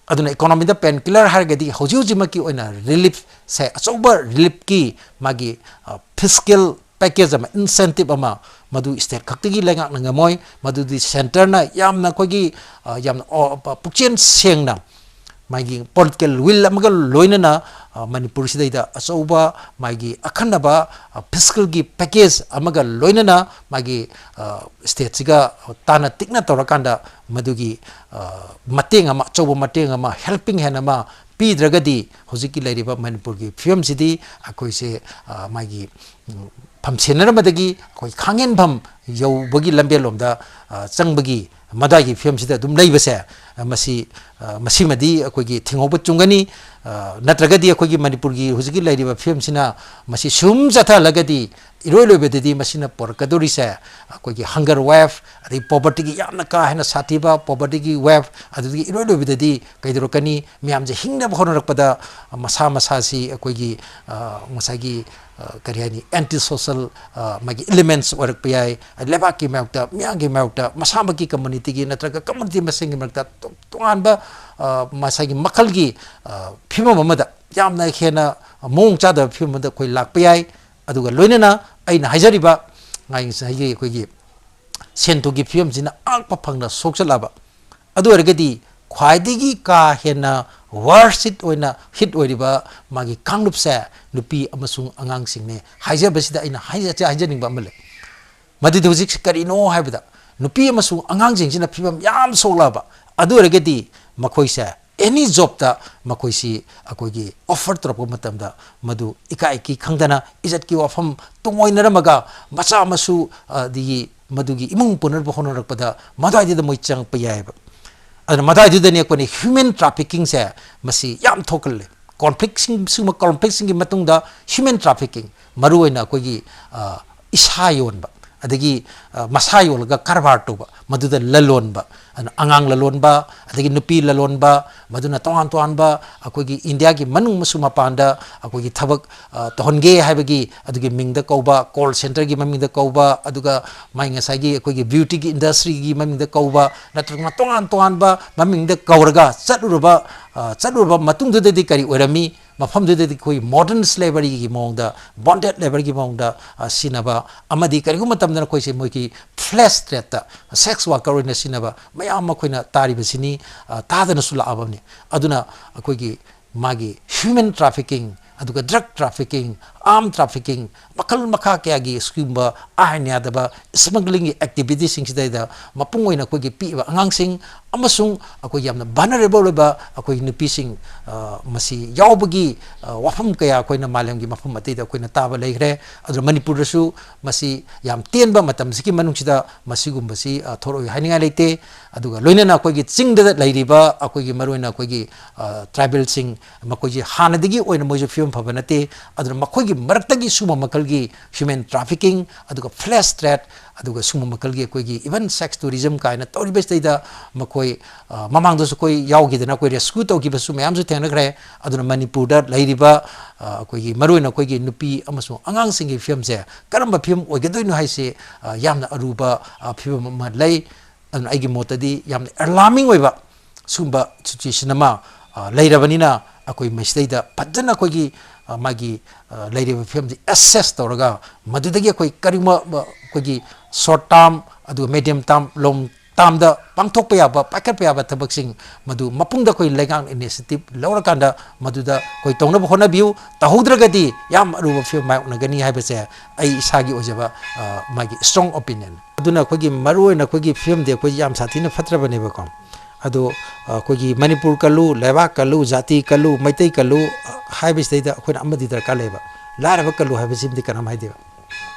ꯑꯗꯨꯅ ꯏꯀꯣꯅꯣꯃꯤꯗ ꯄꯦꯟ ꯀꯤꯂꯔ ꯍꯥꯏꯔꯒꯗꯤ ꯍꯧꯖꯤꯛ ꯍꯧꯖꯤꯛꯃꯛꯀꯤ ꯑꯣꯏꯅ ꯔꯤꯂꯤꯐꯁꯦ, ꯑꯆꯧꯕ ꯔꯤꯂꯤꯐꯀꯤ ꯃꯥꯒꯤ, ꯑ, ꯐꯤꯁꯀꯦꯜ ꯄꯦꯀꯦꯖ ꯑꯃ, ꯏꯟꯁꯦꯟꯇꯤꯞ ꯑꯃ, ꯃꯗꯨ ꯁ꯭ꯇꯦꯠ ꯈꯛꯇꯒꯤ ꯂꯩꯉꯥꯛꯅ ꯉꯝꯃꯣꯏ꯫ ꯃꯗꯨꯗꯤ ꯁꯦꯟꯇꯔꯅ ꯌꯥꯝꯅ ꯑꯩꯈꯣꯏꯒꯤ, ꯑ, ꯌꯥꯝꯅ, ꯑ, ꯄꯨꯛꯆꯦꯜ ꯁꯦꯡꯅ ꯃꯥꯒꯤ ꯄꯣꯂꯤꯇꯤꯀꯦꯜ ꯋꯤꯜ ꯑꯃꯒ ꯂꯣꯏꯅꯅ, ꯑ, ꯃꯅꯤꯄꯨꯔꯁꯤꯗꯩꯗ ꯑꯆꯧꯕ ꯃꯥꯒꯤ ꯑꯈꯟꯅꯕ, ꯑ, ꯐꯤꯁꯀꯦꯜꯒꯤ ꯄꯦꯀꯦꯖ ꯑꯃꯒ ꯂꯣꯏꯅꯅ ꯃꯥꯒꯤ, ꯑ, ꯁ꯭ꯇꯦꯠꯁꯤꯒ ꯇꯥꯟꯅ ꯇꯤꯛꯅ ꯇꯧꯔꯀꯥꯟꯗ ꯃꯗꯨꯒꯤ, ꯑ, ꯃꯇꯦꯡ ꯑꯃ, ꯑꯆꯧꯕ ꯃꯇꯦꯡ ꯑꯃ, ꯍꯦꯜꯄꯤꯡ ꯍꯦꯟ ꯑꯃ ꯄꯤꯗ꯭ꯔꯒꯗꯤ ꯍꯧꯖꯤꯛꯀꯤ ꯂꯩꯔꯤꯕ ꯃꯅꯤꯄꯨꯔꯒꯤ ꯐꯤꯕꯝꯁꯤꯗꯤ ꯑꯩꯈꯣꯏꯁꯦ, ꯑ, ꯃꯥꯒꯤ, ꯎꯝ, ꯐꯝ ꯁꯦꯟꯅꯔꯝꯕꯗꯒꯤ ꯑꯩꯈꯣꯏ ꯈꯥꯡꯍꯦꯟꯐꯝ ꯌꯧꯕꯒꯤ ꯂꯝꯕꯦꯜꯂꯣꯝꯗ, ꯑ, ꯆꯪꯕꯒꯤ ꯃꯗꯥꯏꯒꯤ ꯐꯤꯕꯝꯁꯤꯗ ꯑꯗꯨꯝ ꯂꯩꯕꯁꯦ, ꯑ, ꯃꯁꯤ, ꯑ, ꯃꯁꯤꯃꯗꯤ ꯑꯩꯈꯣꯏꯒꯤ ꯊꯤꯡꯍꯧꯕ ꯆꯨꯝꯒꯅꯤ꯫ ꯑ, ꯅꯠꯇ꯭ꯔꯒꯗꯤ ꯑꯩꯈꯣꯏꯒꯤ ꯃꯅꯤꯄꯨꯔꯒꯤ ꯍꯧꯖꯤꯛꯀꯤ ꯂꯩꯔꯤꯕ ꯐꯤꯕꯝꯁꯤꯅ ꯃꯁꯤ ꯁꯨꯝ ꯆꯠꯊꯍꯜꯂꯒꯗꯤ ꯏꯔꯣꯏ ꯂꯣꯏꯕꯗꯗꯤ ꯃꯁꯤꯅ ꯄꯨꯔꯛꯀꯗꯧꯔꯤꯁꯦ ꯑꯩꯈꯣꯏꯒꯤ ꯍꯪꯒꯔ ꯋꯦꯐ, ꯑꯗꯩ ꯄꯣꯕꯔꯇꯤꯒꯤ ꯌꯥꯝꯅ ꯀꯥ ꯍꯦꯟꯅ ꯁꯥꯊꯤꯕ ꯄꯣꯕꯔꯇꯤꯒꯤ ꯋꯦꯐ, ꯑꯗꯨꯗꯒꯤ ꯏꯔꯣꯏ ꯂꯣꯏꯕꯗꯗꯤ ꯀꯩꯗꯧꯔꯛꯀꯅꯤ? ꯃꯌꯥꯝꯁꯦ ꯍꯤꯡꯅꯕ ꯍꯣꯠꯅꯔꯛꯄꯗ ꯃꯁꯥ ꯃꯁꯥꯁꯤ ꯑꯩꯈꯣꯏꯒꯤ, ꯑ, ꯉꯁꯥꯏꯒꯤ, ꯑ, ꯀꯔꯤ ꯍꯥꯏꯅꯤ, ꯑꯦꯟꯇꯤ ꯁꯣꯁꯦꯜ, ꯑ, ꯃꯥꯒꯤ ꯏꯂꯤꯃꯦꯟꯁ ꯑꯣꯏꯔꯛꯄ ꯌꯥꯏ꯫ ꯂꯩꯕꯥꯛꯀꯤ ꯃꯥꯌꯣꯛꯇ, ꯃꯤꯌꯥꯝꯒꯤ ꯃꯥꯌꯣꯛꯇ, ꯃꯁꯥꯃꯛꯀꯤ ꯀꯝꯃꯨꯅꯤꯇꯤꯒꯤ ꯅꯠꯇ꯭ꯔꯒ ꯀꯝꯃꯨꯅꯤꯇꯤ ꯃꯁꯦꯟꯒꯤ ꯃꯔꯛꯇ ꯇꯣ-, ꯇꯣꯉꯥꯟꯕ, ꯑ, ꯉꯁꯥꯏꯒꯤ ꯃꯈꯜꯒꯤ, ꯑ, ꯐꯤꯕꯝ ꯑꯃꯗ, ꯌꯥꯝꯅ ꯍꯦꯟꯅ ꯃꯑꯣꯡ ꯆꯥꯗꯕ ꯐꯤꯕꯝ ꯑꯃꯗ ꯑꯩꯈꯣꯏ ꯂꯥꯛꯄ ꯌꯥꯏ꯫ ꯑꯗꯨꯒ ꯂꯣꯏꯅꯅ ꯑꯩꯅ ꯍꯥꯏꯖꯔꯤꯕ ꯉꯁꯥꯏꯒꯤ ꯑꯩꯈꯣꯏꯒꯤ ꯁꯦꯟ ꯊꯨꯝꯒꯤ ꯐꯤꯕꯝꯁꯤꯅ ꯑꯉꯛꯄ ꯐꯪꯅ ꯁꯣꯛꯆꯜꯂꯛꯑꯕ, ꯑꯗꯨ ꯑꯣꯏꯔꯒꯗꯤ ꯈ꯭ꯋꯥꯏꯗꯒꯤ ꯀꯥ ꯍꯦꯟꯅ ꯋꯥꯔꯁ ꯍꯤꯠ ꯑꯣꯏꯅ, ꯍꯤꯠ ꯑꯣꯏꯔꯤꯕ ꯃꯥꯒꯤ ꯀꯥꯡꯂꯨꯞꯁꯦ ꯅꯨꯄꯤ ꯑꯃꯁꯨꯡ ꯑꯉꯥꯡꯁꯤꯡꯅꯦ꯫ ꯍꯥꯏꯖꯕꯁꯤꯗ ꯑꯩꯅ ꯍꯥꯏꯖ-, ꯍꯥꯏꯖꯅꯤꯡꯕ ꯑꯃ ꯂꯩ꯫ ꯃꯗꯨꯗꯤ ꯍꯧꯖꯤꯛꯁꯦ ꯀꯔꯤꯅꯣ ꯍꯥꯏꯕꯗ, ꯅꯨꯄꯤ ꯑꯃꯁꯨꯡ ꯑꯉꯥꯡꯁꯤꯡꯁꯤꯅ ꯐꯤꯕꯝ ꯌꯥꯝ ꯁꯣꯛꯂꯛꯑꯕ, ꯑꯗꯨ ꯑꯣꯏꯔꯒꯗꯤ ꯃꯈꯣꯏꯁꯦ ꯑꯦꯅꯤ ꯖꯣꯕꯇ ꯃꯈꯣꯏꯁꯤ ꯑꯩꯈꯣꯏꯒꯤ ꯑꯣꯐꯔ ꯇꯧꯔꯛꯄ ꯃꯇꯝꯗ ꯃꯗꯨ ꯏꯀꯥꯏ ꯏꯀꯤ ꯈꯪꯗꯅ, ꯏꯖꯠꯀꯤ ꯋꯥꯐꯝ ꯇꯨꯡꯑꯣꯏꯅꯔꯝꯃꯒ, ꯃꯆꯥ ꯃꯁꯨ, ꯑꯗꯒꯤ ꯃꯗꯨꯒꯤ ꯏꯃꯨꯡ ꯄꯨꯅꯅꯕ ꯍꯣꯠꯅꯔꯛꯄꯗ ꯃꯗꯨꯋꯥꯏꯗꯨꯗ ꯃꯣꯏ ꯆꯪꯉꯛꯄ ꯌꯥꯏꯑꯕ꯫ ꯑꯗꯨꯅ ꯃꯗꯨꯋꯥꯏꯗꯨꯗꯅꯦ ꯑꯩꯈꯣꯏꯅ human traffickingꯁꯦ ꯃꯁꯤ ꯌꯥꯝ ꯊꯣꯛꯀꯜꯂꯦ꯫ Conflictꯁꯤꯡ, ꯁꯤꯒꯨꯝꯕ conflictꯁꯤꯡꯒꯤ ꯃꯇꯨꯡꯗ human trafficking, ꯃꯔꯨꯑꯣꯏꯅ ꯑꯩꯈꯣꯏꯒꯤ, ꯑ, ꯏꯁꯥ ꯌꯣꯟꯕ, ꯑꯗꯒꯤ, ꯑ, ꯃꯁꯥ ꯌꯣꯜꯂꯒ ꯀꯔꯕꯥꯔ ꯇꯧꯕ, ꯃꯗꯨꯗ ꯂꯂꯣꯟꯕ, ꯑꯗꯨꯅ ꯑꯉꯥꯡ ꯂꯂꯣꯟꯕ, ꯑꯗꯒꯤ ꯅꯨꯄꯤ ꯂꯂꯣꯟꯕ, ꯃꯗꯨꯅ ꯇꯣꯉꯥꯟ ꯇꯣꯉꯥꯟꯕ ꯑꯩꯈꯣꯏꯒꯤ ꯏꯟꯗꯤꯌꯥꯒꯤ ꯃꯅꯨꯡ ꯑꯃꯁꯨꯡ ꯃꯄꯥꯟꯗ ꯑꯩꯈꯣꯏꯒꯤ ꯊꯕꯛ, ꯑ, ꯇꯧꯍꯟꯒꯦ ꯍꯥꯏꯕꯒꯤ ꯑꯗꯨꯒꯤ ꯃꯤꯡꯗ ꯀꯧꯕ, call centreꯒꯤ ꯃꯃꯤꯡꯗ ꯀꯧꯕ, ꯑꯗꯨꯒ ꯃꯥꯏ ꯉꯁꯥꯏꯒꯤ ꯑꯩꯈꯣꯏꯒꯤ beautyꯒꯤ industryꯒꯤ ꯃꯃꯤꯡꯗ ꯀꯧꯕ, ꯅꯠꯇ꯭ꯔꯒꯅ ꯇꯣꯉꯥꯟ ꯇꯣꯉꯥꯟꯕ ꯃꯃꯤꯡꯗ ꯀꯧꯔꯒ ꯆꯠꯂꯨꯔꯕ, ꯑ, ꯆꯠꯂꯨꯔꯕ ꯃꯇꯨꯡꯗꯨꯗꯗꯤ ꯀꯔꯤ ꯑꯣꯏꯔꯝꯃꯤ? ꯃꯐꯝꯗꯨꯗꯗꯤ ꯑꯩꯈꯣꯏ modern slaveryꯒꯤ ꯃꯑꯣꯡꯗ, bonded labourꯒꯤ ꯃꯑꯣꯡꯗ, ꯑ, ꯁꯤꯖꯤꯟꯅꯕ, ꯑꯃꯗꯤ ꯀꯔꯤꯒꯨꯝꯕ ꯃꯇꯝꯗ ꯑꯩꯈꯣꯏꯁꯦ ꯃꯣꯏꯒꯤ flesh tradeꯇ, sex worker ꯑꯣꯏꯅ ꯁꯤꯖꯤꯟꯅꯕ ꯃꯌꯥꯝ ꯑꯃ ꯑꯩꯈꯣꯏꯅ ꯇꯥꯔꯤꯕꯁꯤꯅꯤ, ꯑ, ꯇꯥꯗꯅꯁꯨ ꯂꯥꯛꯑꯕꯅꯤ꯫ ꯑꯗꯨꯅ ꯑꯩꯈꯣꯏꯒꯤ ꯃꯥꯒꯤ human trafficking, ꯑꯗꯨꯒ drug trafficking, arm trafficking, ꯃꯈꯜ ꯃꯈꯥ ꯀꯌꯥꯒꯤ ꯁꯤꯒꯨꯝꯕ ꯑꯥꯏꯟ ꯌꯥꯗꯕ smuggling activityꯁꯤꯡꯁꯤꯗꯩꯗ ꯃꯄꯨꯡ ꯑꯣꯏꯅ ꯑꯩꯈꯣꯏꯒꯤ ꯄꯤꯛꯏꯕ ꯑꯉꯥꯡꯁꯤꯡ ꯑꯃꯁꯨꯡ ꯑꯩꯈꯣꯏꯒꯤ ꯌꯥꯝꯅ vulnerable ꯑꯣꯏꯕ ꯑꯩꯈꯣꯏꯒꯤ ꯅꯨꯄꯤꯁꯤꯡ, ꯑ, ꯃꯁꯤ ꯌꯥꯎꯕꯒꯤ, ꯑ, ꯋꯥꯐꯝ ꯀꯌꯥ ꯑꯩꯈꯣꯏꯅ ꯃꯥꯂꯦꯝꯒꯤ ꯃꯐꯝ ꯑꯇꯩꯗ ꯑꯩꯈꯣꯏꯅ ꯇꯥꯕ ꯂꯩꯈ꯭ꯔꯦ꯫ ꯑꯗꯨꯅ ꯃꯅꯤꯄꯨꯔꯗꯁꯨ ꯃꯁꯤ ꯌꯥꯝ ꯇꯦꯟꯕ ꯃꯇꯝꯁꯤꯒꯤ ꯃꯅꯨꯡꯁꯤꯗ ꯃꯁꯤꯒꯨꯝꯕꯁꯤ, ꯑ, ꯊꯣꯔꯛꯑꯣꯏ ꯍꯥꯏꯅꯤꯡꯉꯥꯏ ꯂꯩꯇꯦ꯫ ꯑꯗꯨꯒ ꯂꯣꯏꯅꯅ ꯑꯩꯈꯣꯏꯒꯤ ꯆꯤꯡꯗ ꯂꯩꯔꯤꯕ ꯑꯩꯈꯣꯏꯒꯤ ꯃꯔꯨꯑꯣꯏꯅ ꯑꯩꯈꯣꯏꯒꯤ, ꯑ, tribalꯁꯤꯡ, ꯃꯈꯣꯏꯁꯤ ꯍꯥꯟꯅꯗꯒꯤ ꯑꯣꯏꯅ ꯃꯣꯏꯁꯨ ꯐꯤꯕꯝ ꯐꯕ ꯅꯠꯇꯦ꯫ ꯑꯗꯨꯅ ꯃꯈꯣꯏꯒꯤ ꯃꯔꯛꯇꯒꯤ ꯁꯨꯝꯕ ꯃꯈꯜꯒꯤ human trafficking, ꯑꯗꯨꯒ flesh trade, ꯑꯗꯨꯒ ꯁꯨꯝꯕ ꯃꯈꯜꯒꯤ ꯑꯩꯈꯣꯏꯒꯤ even sex tourism ꯀꯥꯏꯅ ꯇꯧꯔꯤꯕꯁꯤꯗꯩꯗ ꯃꯈꯣꯏ, ꯑ, ꯃꯃꯥꯡꯗꯁꯨ ꯑꯩꯈꯣꯏ ꯌꯥꯎꯈꯤꯗꯅ ꯑꯩꯈꯣꯏ rescue ꯇꯧꯈꯤꯕꯁꯨ ꯃꯌꯥꯝꯁꯨ ꯊꯦꯡꯅꯈ꯭ꯔꯦ꯫ ꯑꯗꯨꯅ ꯃꯅꯤꯄꯨꯔꯗ ꯂꯩꯔꯤꯕ, ꯑ, ꯑꯩꯈꯣꯏꯒꯤ ꯃꯔꯨꯑꯣꯏꯅ ꯑꯩꯈꯣꯏꯒꯤ ꯅꯨꯄꯤ ꯑꯃꯁꯨꯡ ꯑꯉꯥꯡꯁꯤꯡꯒꯤ ꯐꯤꯕꯝꯁꯦ ꯀꯔꯝꯕ ꯐꯤꯕꯝ ꯑꯣꯏꯒꯗꯣꯏꯅꯣ ꯍꯥꯏꯁꯦ, ꯑ, ꯌꯥꯝꯅ ꯑꯔꯨꯕ, ꯑ, ꯐꯤꯕꯝ ꯑꯃ ꯂꯩ꯫ ꯑꯗꯨꯅ ꯑꯩꯒꯤ ꯃꯣꯠꯇꯗꯤ ꯌꯥꯝꯅ alarming ꯑꯣꯏꯕ ꯁꯨꯝꯕ situation ꯑꯃ, ꯑ, ꯂꯩꯔꯕꯅꯤꯅ ꯑꯩꯈꯣꯏ ꯃꯁꯤꯗꯩꯗ ꯐꯖꯅ ꯑꯩꯈꯣꯏꯒꯤ, ꯑ, ꯃꯥꯒꯤ, ꯑ, ꯂꯩꯔꯤꯕ ꯐꯤꯕꯝꯁꯤ assess ꯇꯧꯔꯒ ꯃꯗꯨꯗꯒꯤ ꯑꯩꯈꯣꯏ ꯀꯔꯤꯒꯨꯝꯕ, ꯑ, ꯑꯩꯈꯣꯏꯒꯤ short term ꯑꯗꯨꯒ medium term, long termꯗ ꯄꯥꯡꯊꯣꯛꯄ ꯌꯥꯕ, ꯄꯥꯏꯈꯠꯄ ꯌꯥꯕ ꯊꯕꯛꯁꯤꯡ ꯃꯗꯨ ꯃꯄꯨꯡꯗ ꯑꯩꯈꯣꯏ ꯂꯩꯉꯥꯛꯅ initiative ꯂꯧꯔꯀꯥꯟꯗ ꯃꯗꯨꯗ ꯑꯩꯈꯣꯏ ꯇꯧꯅꯕ ꯍꯣꯠꯅꯕꯤꯌꯨ꯫ ꯇꯧꯍꯧꯗ꯭ꯔꯒꯗꯤ ꯌꯥꯝ ꯑꯔꯨꯕ ꯐꯤꯕꯝ ꯃꯥꯌꯣꯛꯅꯒꯅꯤ ꯍꯥꯏꯕꯁꯦ ꯑꯩ ꯏꯁꯥꯒꯤ ꯑꯣꯏꯖꯕ, ꯑ, ꯃꯥꯒꯤ strong opinion꯫ ꯑꯗꯨꯅ ꯑꯩꯈꯣꯏꯒꯤ ꯃꯔꯨꯑꯣꯏꯅ ꯑꯩꯈꯣꯏꯒꯤ ꯐꯤꯕꯝꯗꯤ ꯑꯩꯈꯣꯏ ꯌꯥꯝ ꯁꯥꯊꯤꯅ ꯐꯠꯇ꯭ꯔꯕꯅꯦꯕꯀꯣ꯫ ꯑꯗꯣ, ꯑ, ꯑꯩꯈꯣꯏꯒꯤ ꯃꯅꯤꯄꯨꯔ ꯀꯜꯂꯨ, ꯂꯩꯕꯥꯛ ꯀꯜꯂꯨ, ꯖꯥꯇꯤ ꯀꯜꯂꯨ, ꯃꯩꯇꯩ ꯀꯜꯂꯨ, ꯑ, ꯍꯥꯏꯕꯁꯤꯗꯩꯗ ꯑꯩꯈꯣꯏꯅ ꯑꯃꯗꯤ ꯗꯔꯀꯥꯔ ꯂꯩꯌꯦꯕ꯫ ꯂꯥꯏꯔꯕ ꯀꯜꯂꯨ ꯍꯥꯏꯕꯁꯤꯃꯗꯤ ꯀꯅꯥꯝ ꯍꯥꯏꯗꯦꯕ꯫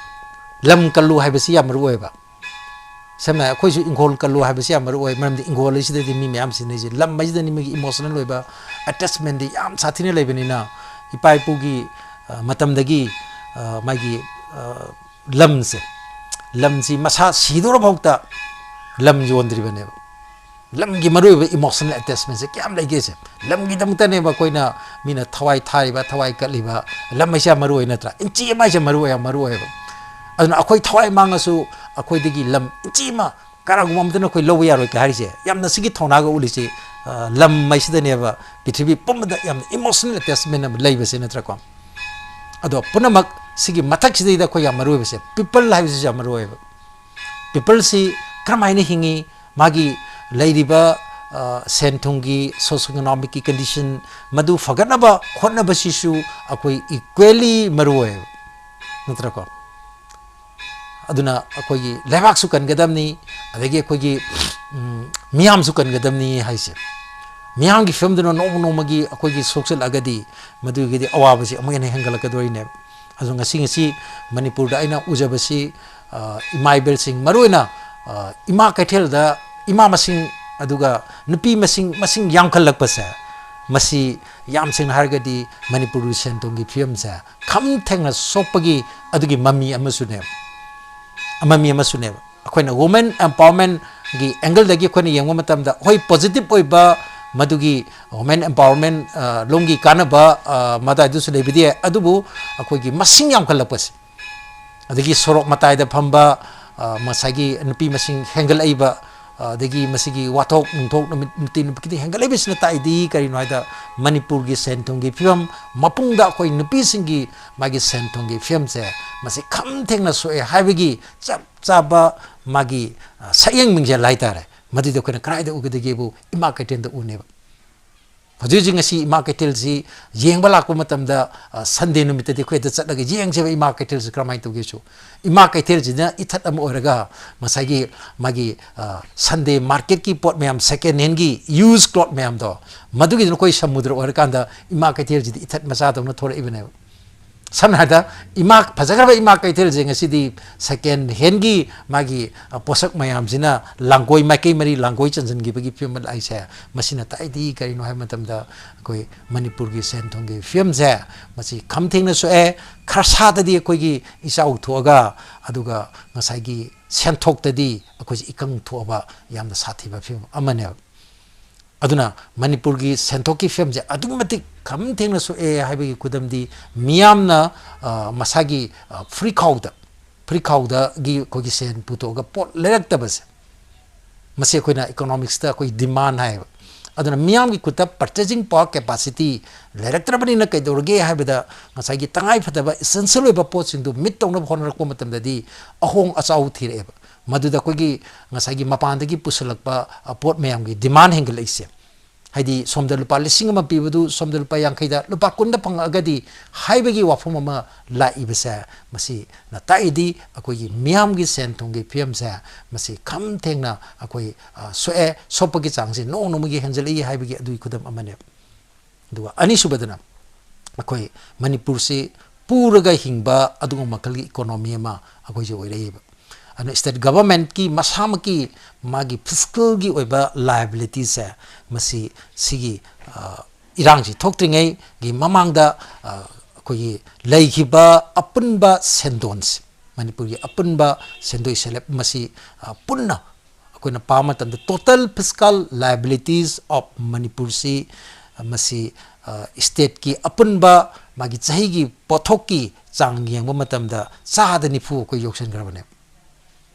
ꯂꯝ ꯀꯜꯂꯨ ꯍꯥꯏꯕꯁꯤ ꯌꯥꯝ ꯃꯔꯨ ꯑꯣꯏꯌꯦꯕ꯫ ꯁꯝꯅ ꯍꯥꯏ, ꯑꯩꯈꯣꯏꯁꯨ ꯏꯪꯈꯣꯜ ꯀꯜꯂꯨ ꯍꯥꯏꯕꯁꯤ ꯌꯥꯝ ꯃꯔꯨ ꯑꯣꯏ, ꯃꯔꯝꯗꯤ ꯏꯪꯈꯣꯜ ꯑꯁꯤꯗꯗꯤ ꯃꯤ ꯃꯌꯥꯝ ꯁꯤꯖꯤꯟꯅꯩꯁꯦ꯫ ꯂꯝ ꯑꯁꯤꯗꯅꯤ ꯃꯤꯒꯤ emotional ꯑꯣꯏꯕ attachmentꯗꯤ ꯌꯥꯝ ꯁꯥꯊꯤꯅ ꯂꯩꯕꯅꯤꯅ, ꯏꯄꯥ ꯏꯄꯨꯒꯤ, ꯑ, ꯃꯇꯝꯗꯒꯤ, ꯑ, ꯃꯥꯒꯤ, ꯑ, ꯂꯝꯁꯦ, ꯂꯝꯁꯤ ꯃꯁꯥ ꯁꯤꯗꯣꯔꯐꯥꯎꯗ ꯂꯝ ꯌꯣꯟꯗ꯭ꯔꯤꯕꯅꯦꯕ꯫ ꯂꯝꯒꯤ ꯃꯔꯨꯑꯣꯏꯕ emotional attachmentꯁꯦ ꯀꯌꯥꯝ ꯂꯩꯒꯦꯁꯦ꯫ ꯂꯝꯒꯤꯗꯃꯛꯇꯅꯦꯕ ꯑꯩꯈꯣꯏꯅ, ꯃꯤꯅ ꯊꯋꯥꯏ ꯊꯥꯔꯤꯕ, ꯊꯋꯥꯏ ꯀꯠꯂꯤꯕ꯫ ꯂꯝ ꯍꯥꯏꯁꯦ ꯌꯥꯝ ꯃꯔꯨ ꯑꯣꯏ ꯅꯠꯇ꯭ꯔꯥ? ꯏꯟꯆꯤ ꯑꯃ ꯍꯥꯏꯁꯦ ꯃꯔꯨ ꯑꯣꯏ, ꯌꯥꯝ ꯃꯔꯨ ꯑꯣꯏꯌꯦꯕ꯫ ꯑꯗꯨꯅ ꯑꯩꯈꯣꯏ ꯊꯋꯥꯏ ꯃꯥꯡꯉꯁꯨ ꯑꯩꯈꯣꯏꯗꯒꯤ ꯂꯝ ꯏꯟꯆꯤ ꯑꯃ ꯀꯅꯥꯒꯨꯝꯕ ꯑꯃꯠꯇꯅ ꯑꯩꯈꯣꯏ ꯂꯧꯕ ꯌꯥꯔꯣꯏ ꯀ ꯍꯥꯏꯔꯤꯁꯦ꯫ ꯌꯥꯝꯅ ꯁꯤꯒꯤ ꯊꯧꯅꯥꯒ ꯎꯠꯂꯤꯁꯦ, ꯑ, ꯂꯝ ꯍꯥꯏꯁꯤꯗꯅꯦꯕ ꯄ꯭ꯔꯤꯊꯤꯕꯤ ꯄꯨꯝꯕꯗ ꯌꯥꯝꯅ emotional attachment ꯑꯃ ꯂꯩꯕꯁꯦ ꯅꯠꯇ꯭ꯔꯥꯀꯣ? ꯑꯗꯣ ꯄꯨꯝꯅꯃꯛ ꯁꯤꯒꯤ ꯃꯊꯛꯁꯤꯗꯩꯗ ꯑꯩꯈꯣꯏ ꯌꯥꯝ ꯃꯔꯨ ꯑꯣꯏꯕꯁꯦ, people ꯍꯥꯏꯕꯁꯤꯁꯨ ꯌꯥꯝ ꯃꯔꯨ ꯑꯣꯏꯌꯦꯕ꯫ Peopleꯁꯤ ꯀꯔꯝꯍꯥꯏꯅ ꯍꯤꯡꯉꯤ, ꯃꯥꯒꯤ ꯂꯩꯔꯤꯕ, ꯑ, ꯁꯦꯟ ꯊꯨꯝꯒꯤ, socio economicꯀꯤ condition, ꯃꯗꯨ ꯐꯒꯠꯅꯕ ꯍꯣꯠꯅꯕꯁꯤꯁꯨ ꯑꯩꯈꯣꯏ equally ꯃꯔꯨ ꯑꯣꯏꯌꯦꯕ, ꯅꯠꯇ꯭ꯔꯥꯀꯣ? ꯑꯗꯨꯅ ꯑꯩꯈꯣꯏꯒꯤ ꯂꯩꯕꯥꯛꯁꯨ ꯀꯟꯒꯗꯕꯅꯤ, ꯑꯗꯒꯤ ꯑꯩꯈꯣꯏꯒꯤ, ꯎꯝ, ꯃꯤꯌꯥꯝꯁꯨ ꯀꯟꯒꯗꯕꯅꯤ ꯍꯥꯏꯁꯦ꯫ ꯃꯤꯌꯥꯝꯒꯤ ꯐꯤꯕꯝꯗꯨꯅ ꯅꯣꯡꯃ ꯅꯣꯡꯃꯒꯤ ꯑꯩꯈꯣꯏꯒꯤ ꯁꯣꯛꯆꯤꯜꯂꯛꯑꯒꯗꯤ ꯃꯗꯨꯒꯤꯗꯤ ꯑꯋꯥꯕꯁꯤ ꯑꯃꯨꯛ ꯍꯦꯟꯅ ꯍꯦꯟꯒꯠꯂꯛꯀꯗꯣꯔꯤꯅꯦꯕ꯫ ꯑꯗꯣ ꯉꯁꯤ, ꯉꯁꯤ ꯃꯅꯤꯄꯨꯔꯗ ꯑꯩꯅ ꯎꯖꯕꯁꯤ, ꯑ, ꯏꯃꯥ ꯏꯕꯦꯜꯁꯤꯡ, ꯃꯔꯨꯑꯣꯏꯅ, ꯑ, ꯏꯃꯥ ꯀꯩꯊꯦꯜꯗ ꯏꯃꯥ ꯃꯁꯤꯡ, ꯑꯗꯨꯒ ꯅꯨꯄꯤ ꯃꯁꯤꯡ, ꯃꯁꯤꯡ ꯌꯥꯝꯈꯠꯂꯛꯄꯁꯦ, ꯃꯁꯤ ꯌꯥꯝ ꯁꯦꯡꯅ ꯍꯥꯏꯔꯒꯗꯤ ꯃꯅꯤꯄꯨꯔꯒꯤ ꯁꯦꯟ ꯊꯨꯝꯒꯤ ꯐꯤꯕꯝꯁꯦ ꯈꯝ ꯊꯦꯡꯅ ꯁꯣꯛꯄꯒꯤ ꯑꯗꯨꯒꯤ ꯃꯃꯤ ꯑꯃꯁꯨꯅꯦꯕ, ꯃꯃꯤ ꯑꯃꯁꯨꯅꯦꯕ꯫ ꯑꯩꯈꯣꯏꯅ women empowermentꯒꯤ angleꯗꯒꯤ ꯑꯩꯈꯣꯏꯅ ꯌꯦꯡꯕ ꯃꯇꯝꯗ, ꯍꯣꯏ, positive ꯑꯣꯏꯕ ꯃꯗꯨꯒꯤ women empowerment, ꯑ, ꯂꯣꯝꯒꯤ ꯀꯥꯟꯅꯕ, ꯑ, ꯃꯗꯥꯏꯗꯨꯁꯨ ꯂꯩꯕꯗꯤ ꯌꯥꯏ, ꯑꯗꯨꯕꯨ ꯑꯩꯈꯣꯏꯒꯤ ꯃꯁꯤꯡ ꯌꯥꯝꯈꯠꯂꯛꯄꯁꯦ, ꯑꯗꯒꯤ ꯁꯣꯔꯣꯛ ꯃꯇꯥꯏꯗ ꯐꯝꯕ, ꯑ, ꯉꯁꯥꯏꯒꯤ ꯅꯨꯄꯤ ꯃꯁꯤꯡ ꯍꯦꯟꯒꯠꯂꯛꯏꯕ, ꯑ, ꯑꯗꯒꯤ ꯃꯁꯤꯒꯤ ꯋꯥꯊꯣꯛ ꯅꯨꯡꯊꯣꯛ ꯅꯨꯃꯤꯠ, ꯅꯨꯡꯇꯤ ꯅꯨꯃꯤꯠꯀꯤ ꯍꯦꯟꯒꯠꯂꯛꯏꯕꯁꯤꯅ ꯇꯥꯛꯏꯗꯤ ꯀꯔꯤꯅꯣ ꯍꯥꯏꯗ, ꯃꯅꯤꯄꯨꯔꯒꯤ ꯁꯦꯟ ꯊꯨꯝꯒꯤ ꯐꯤꯕꯝ ꯃꯄꯨꯡꯗ ꯑꯩꯈꯣꯏ ꯅꯨꯄꯤꯁꯤꯡꯒꯤ ꯃꯥꯒꯤ ꯁꯦꯟ ꯊꯨꯝꯒꯤ ꯐꯤꯕꯝꯁꯦ ꯃꯁꯤ ꯈꯝ ꯊꯦꯡꯅ ꯁꯣꯛꯑꯦ ꯍꯥꯏꯕꯒꯤ ꯆꯞ ꯆꯥꯕ ꯃꯥꯒꯤ, ꯑ, ꯁꯛꯌꯦꯡ ꯃꯤꯡꯖꯦꯜ ꯍꯥꯏꯇꯥꯔꯦ, ꯃꯗꯨꯗꯤ ꯑꯩꯈꯣꯏꯅ ꯀꯗꯥꯏꯗ ꯎꯒꯗꯒꯦꯕꯨ ꯏꯃꯥ ꯀꯩꯊꯦꯜꯗ ꯎꯅꯦꯕ꯫ ꯍꯧꯖꯤꯛ ꯍꯧꯖꯤꯛ ꯉꯁꯤ ꯏꯃꯥ ꯀꯩꯊꯦꯜꯁꯤ ꯌꯦꯡꯕ ꯂꯥꯛꯄ ꯃꯇꯝꯗ, ꯑ, Sunday ꯅꯨꯃꯤꯠꯇꯗꯤ ꯑꯩꯈꯣꯏ ꯑꯗ ꯆꯠꯂꯒ ꯌꯦꯡꯁꯦꯕ ꯏꯃꯥ ꯀꯩꯊꯦꯜꯁꯤ ꯀꯔꯝꯍꯥꯏꯅ ꯇꯧꯒꯦꯁꯨ꯫ ꯏꯃꯥ ꯀꯩꯊꯦꯜꯁꯤꯅ ꯏꯊꯠ ꯑꯃ ꯑꯣꯏꯔꯒ ꯉꯁꯥꯏꯒꯤ ꯃꯥꯒꯤ, ꯑ, Sunday marketꯀꯤ ꯄꯣꯠ ꯃꯌꯥꯝ, second handꯒꯤ used cloth ꯃꯌꯥꯝꯗꯣ, ꯃꯗꯨꯒꯤꯗꯨꯅ ꯑꯩꯈꯣꯏ ꯁꯃꯨꯗ꯭ꯔ ꯑꯣꯏꯔꯀꯥꯟꯗ ꯏꯃꯥ ꯀꯩꯊꯦꯜꯁꯤꯗꯤ ꯏꯊꯠ ꯃꯆꯥꯗꯧꯅ ꯊꯣꯔꯛꯏꯕꯅꯦꯕ꯫ ꯁꯝꯅ ꯍꯥꯏꯔꯕꯗ ꯏꯃꯥ, ꯐꯖꯈ꯭ꯔꯕ ꯏꯃꯥ ꯀꯩꯊꯦꯜꯁꯦ ꯉꯁꯤꯗꯤ second handꯒꯤ ꯃꯥꯒꯤ, ꯑ, ꯄꯣꯠꯁꯛ ꯃꯌꯥꯝꯁꯤꯅ ꯂꯥꯡꯒꯣꯏ, ꯃꯥꯏꯀꯩ ꯃꯔꯤ ꯂꯥꯡꯒꯣꯏ ꯆꯟꯁꯤꯟꯈꯤꯕꯒꯤ ꯐꯤꯕꯝ ꯑꯃ ꯂꯥꯛꯏꯁꯦ, ꯃꯁꯤꯅ ꯇꯥꯛꯏꯗꯤ ꯀꯔꯤꯅꯣ ꯍꯥꯏꯕ ꯃꯇꯝꯗ, ꯑꯩꯈꯣꯏ ꯃꯅꯤꯄꯨꯔꯒꯤ ꯁꯦꯟ ꯊꯨꯝꯒꯤ ꯐꯤꯕꯝꯁꯦ ꯃꯁꯤ ꯈꯝ ꯊꯦꯡꯅ ꯁꯣꯛꯑꯦ꯫ ꯈꯔꯁꯥꯗꯗꯤ ꯑꯩꯈꯣꯏꯒꯤ ꯏꯆꯥꯎ ꯊꯣꯛꯑꯒ, ꯑꯗꯨꯒ ꯉꯁꯥꯏꯒꯤ ꯁꯦꯟꯊꯣꯛꯇꯗꯤ ꯑꯩꯈꯣꯏꯁꯦ ꯏꯀꯪ ꯊꯣꯛꯑꯕ ꯌꯥꯝꯅ ꯁꯥꯊꯤꯕ ꯐꯤꯕꯝ ꯑꯃꯅꯦꯕ꯫ ꯑꯗꯨꯅ ꯃꯅꯤꯄꯨꯔꯒꯤ ꯁꯦꯟꯊꯣꯛꯀꯤ ꯐꯤꯕꯝꯁꯦ ꯑꯗꯨꯛꯀꯤ ꯃꯇꯤꯛ ꯈꯝ ꯊꯦꯡꯅ ꯁꯣꯛꯑꯦ ꯍꯥꯏꯕꯒꯤ ꯈꯨꯗꯝꯗꯤ, ꯃꯤꯌꯥꯝꯅ, ꯑ, ꯃꯁꯥꯒꯤ, ꯑ, ꯐꯨꯔꯤꯠꯈꯥꯎꯗ, ꯐꯨꯔꯤꯠꯈꯥꯎꯗꯒꯤ ꯑꯩꯈꯣꯏꯒꯤ ꯁꯦꯟ ꯄꯨꯊꯣꯛꯑꯒ ꯄꯣꯠ ꯂꯩꯔꯛꯇꯕꯁꯦ, ꯃꯁꯤ ꯑꯩꯈꯣꯏꯅ economicsꯇ ꯑꯩꯈꯣꯏ demand ꯍꯥꯏꯌꯦꯕ꯫ ꯑꯗꯨꯅ ꯃꯤꯌꯥꯝꯒꯤ ꯈꯨꯠꯇ purchasing power capacity ꯂꯩꯔꯛꯇ꯭ꯔꯕꯅꯤꯅ ꯀꯩꯗꯧꯔꯒꯦ ꯍꯥꯏꯕꯗ, ꯉꯁꯥꯏꯒꯤ ꯇꯉꯥꯏ ꯐꯗꯕ essential ꯑꯣꯏꯕ ꯄꯣꯠꯁꯤꯡꯗꯨ meet ꯇꯧꯅꯕ ꯍꯣꯠꯅꯔꯛꯄ ꯃꯇꯝꯗꯗꯤ ꯑꯍꯣꯡ ꯑꯆꯥꯎ ꯊꯤꯔꯛꯑꯦꯕ꯫ ꯃꯗꯨꯗ ꯑꯩꯈꯣꯏꯒꯤ ꯉꯁꯥꯏꯒꯤ ꯃꯄꯥꯟꯗꯒꯤ ꯄꯨꯁꯤꯜꯂꯛꯄ, ꯑ, ꯄꯣꯠ ꯃꯌꯥꯝꯒꯤ demand ꯍꯦꯟꯒꯠꯂꯛꯏꯁꯦ, ꯍꯥꯏꯗꯤ ꯁꯣꯝꯗ ꯂꯨꯄꯥ ꯂꯤꯁꯤꯡ ꯑꯃ ꯄꯤꯕꯗꯨ ꯁꯣꯝꯗ ꯂꯨꯄꯥ ꯌꯥꯡꯈꯩꯗ, ꯂꯨꯄꯥ ꯀꯨꯟꯗ ꯐꯪꯉꯛꯑꯒꯗꯤ ꯍꯥꯏꯕꯒꯤ ꯋꯥꯐꯝ ꯑꯃ ꯂꯥꯛꯏꯕꯁꯦ, ꯃꯁꯤꯅ ꯇꯥꯛꯏꯗꯤ ꯑꯩꯈꯣꯏꯒꯤ ꯃꯤꯌꯥꯝꯒꯤ ꯁꯦꯟ ꯊꯨꯝꯒꯤ ꯐꯤꯕꯝꯁꯦ ꯃꯁꯤ ꯈꯝ ꯊꯦꯡꯅ ꯑꯩꯈꯣꯏ, ꯑ, ꯁꯣꯛꯑꯦ, ꯁꯣꯛꯄꯒꯤ ꯆꯥꯡꯁꯤ ꯅꯣꯡ ꯅꯣꯡꯃꯒꯤ ꯍꯦꯟꯖꯜꯂꯛꯏ ꯍꯥꯏꯕꯒꯤ ꯑꯗꯨꯒꯤ ꯈꯨꯗꯝ ꯑꯃꯅꯦꯕ꯫ ꯑꯗꯨꯒ ꯑꯅꯤꯁꯨꯕꯗꯅ ꯑꯩꯈꯣꯏ ꯃꯅꯤꯄꯨꯔꯁꯤ ꯄꯨꯔꯒ ꯍꯤꯡꯕ ꯑꯗꯨꯒꯨꯝꯕ ꯃꯈꯜꯒꯤ economy ꯑꯃ ꯑꯩꯈꯣꯏꯁꯦ ꯑꯣꯏꯔꯛꯏꯕ꯫ ꯑꯗꯨꯅ state governmentꯀꯤ ꯃꯁꯥꯃꯛꯀꯤ ꯃꯥꯒꯤ fiscalꯒꯤ ꯑꯣꯏꯕ liabilityꯁꯦ, ꯃꯁꯤ ꯁꯤꯒꯤ, ꯑ, ꯏꯔꯥꯡꯁꯤ ꯊꯣꯛꯇ꯭ꯔꯤꯉꯩꯒꯤ ꯃꯃꯥꯡꯗ, ꯑ, ꯑꯩꯈꯣꯏꯒꯤ ꯂꯩꯈꯤꯕ ꯑꯄꯨꯟꯕ ꯁꯦꯟꯗꯣꯟꯁꯤ, ꯃꯅꯤꯄꯨꯔꯒꯤ ꯑꯄꯨꯟꯕ ꯁꯦꯟꯗꯣꯏ ꯁꯦꯂꯦꯞ ꯃꯁꯤ, ꯑ, ꯄꯨꯟꯅ ꯑꯩꯈꯣꯏꯅ ꯄꯥꯕ ꯃꯇꯝꯗ total fiscal liabilities of ꯃꯅꯤꯄꯨꯔꯁꯤ, ꯃꯁꯤ, ꯑ, stateꯀꯤ ꯑꯄꯨꯟꯕ ꯃꯥꯒꯤ ꯆꯍꯤꯒꯤ ꯄꯣꯠꯊꯣꯛꯀꯤ ꯆꯥꯡ ꯌꯦꯡꯕ ꯃꯇꯝꯗ ꯆꯥꯗ ꯅꯤꯐꯨ ꯑꯩꯈꯣꯏ ꯌꯧꯁꯤꯟꯈ꯭ꯔꯕꯅꯦ꯫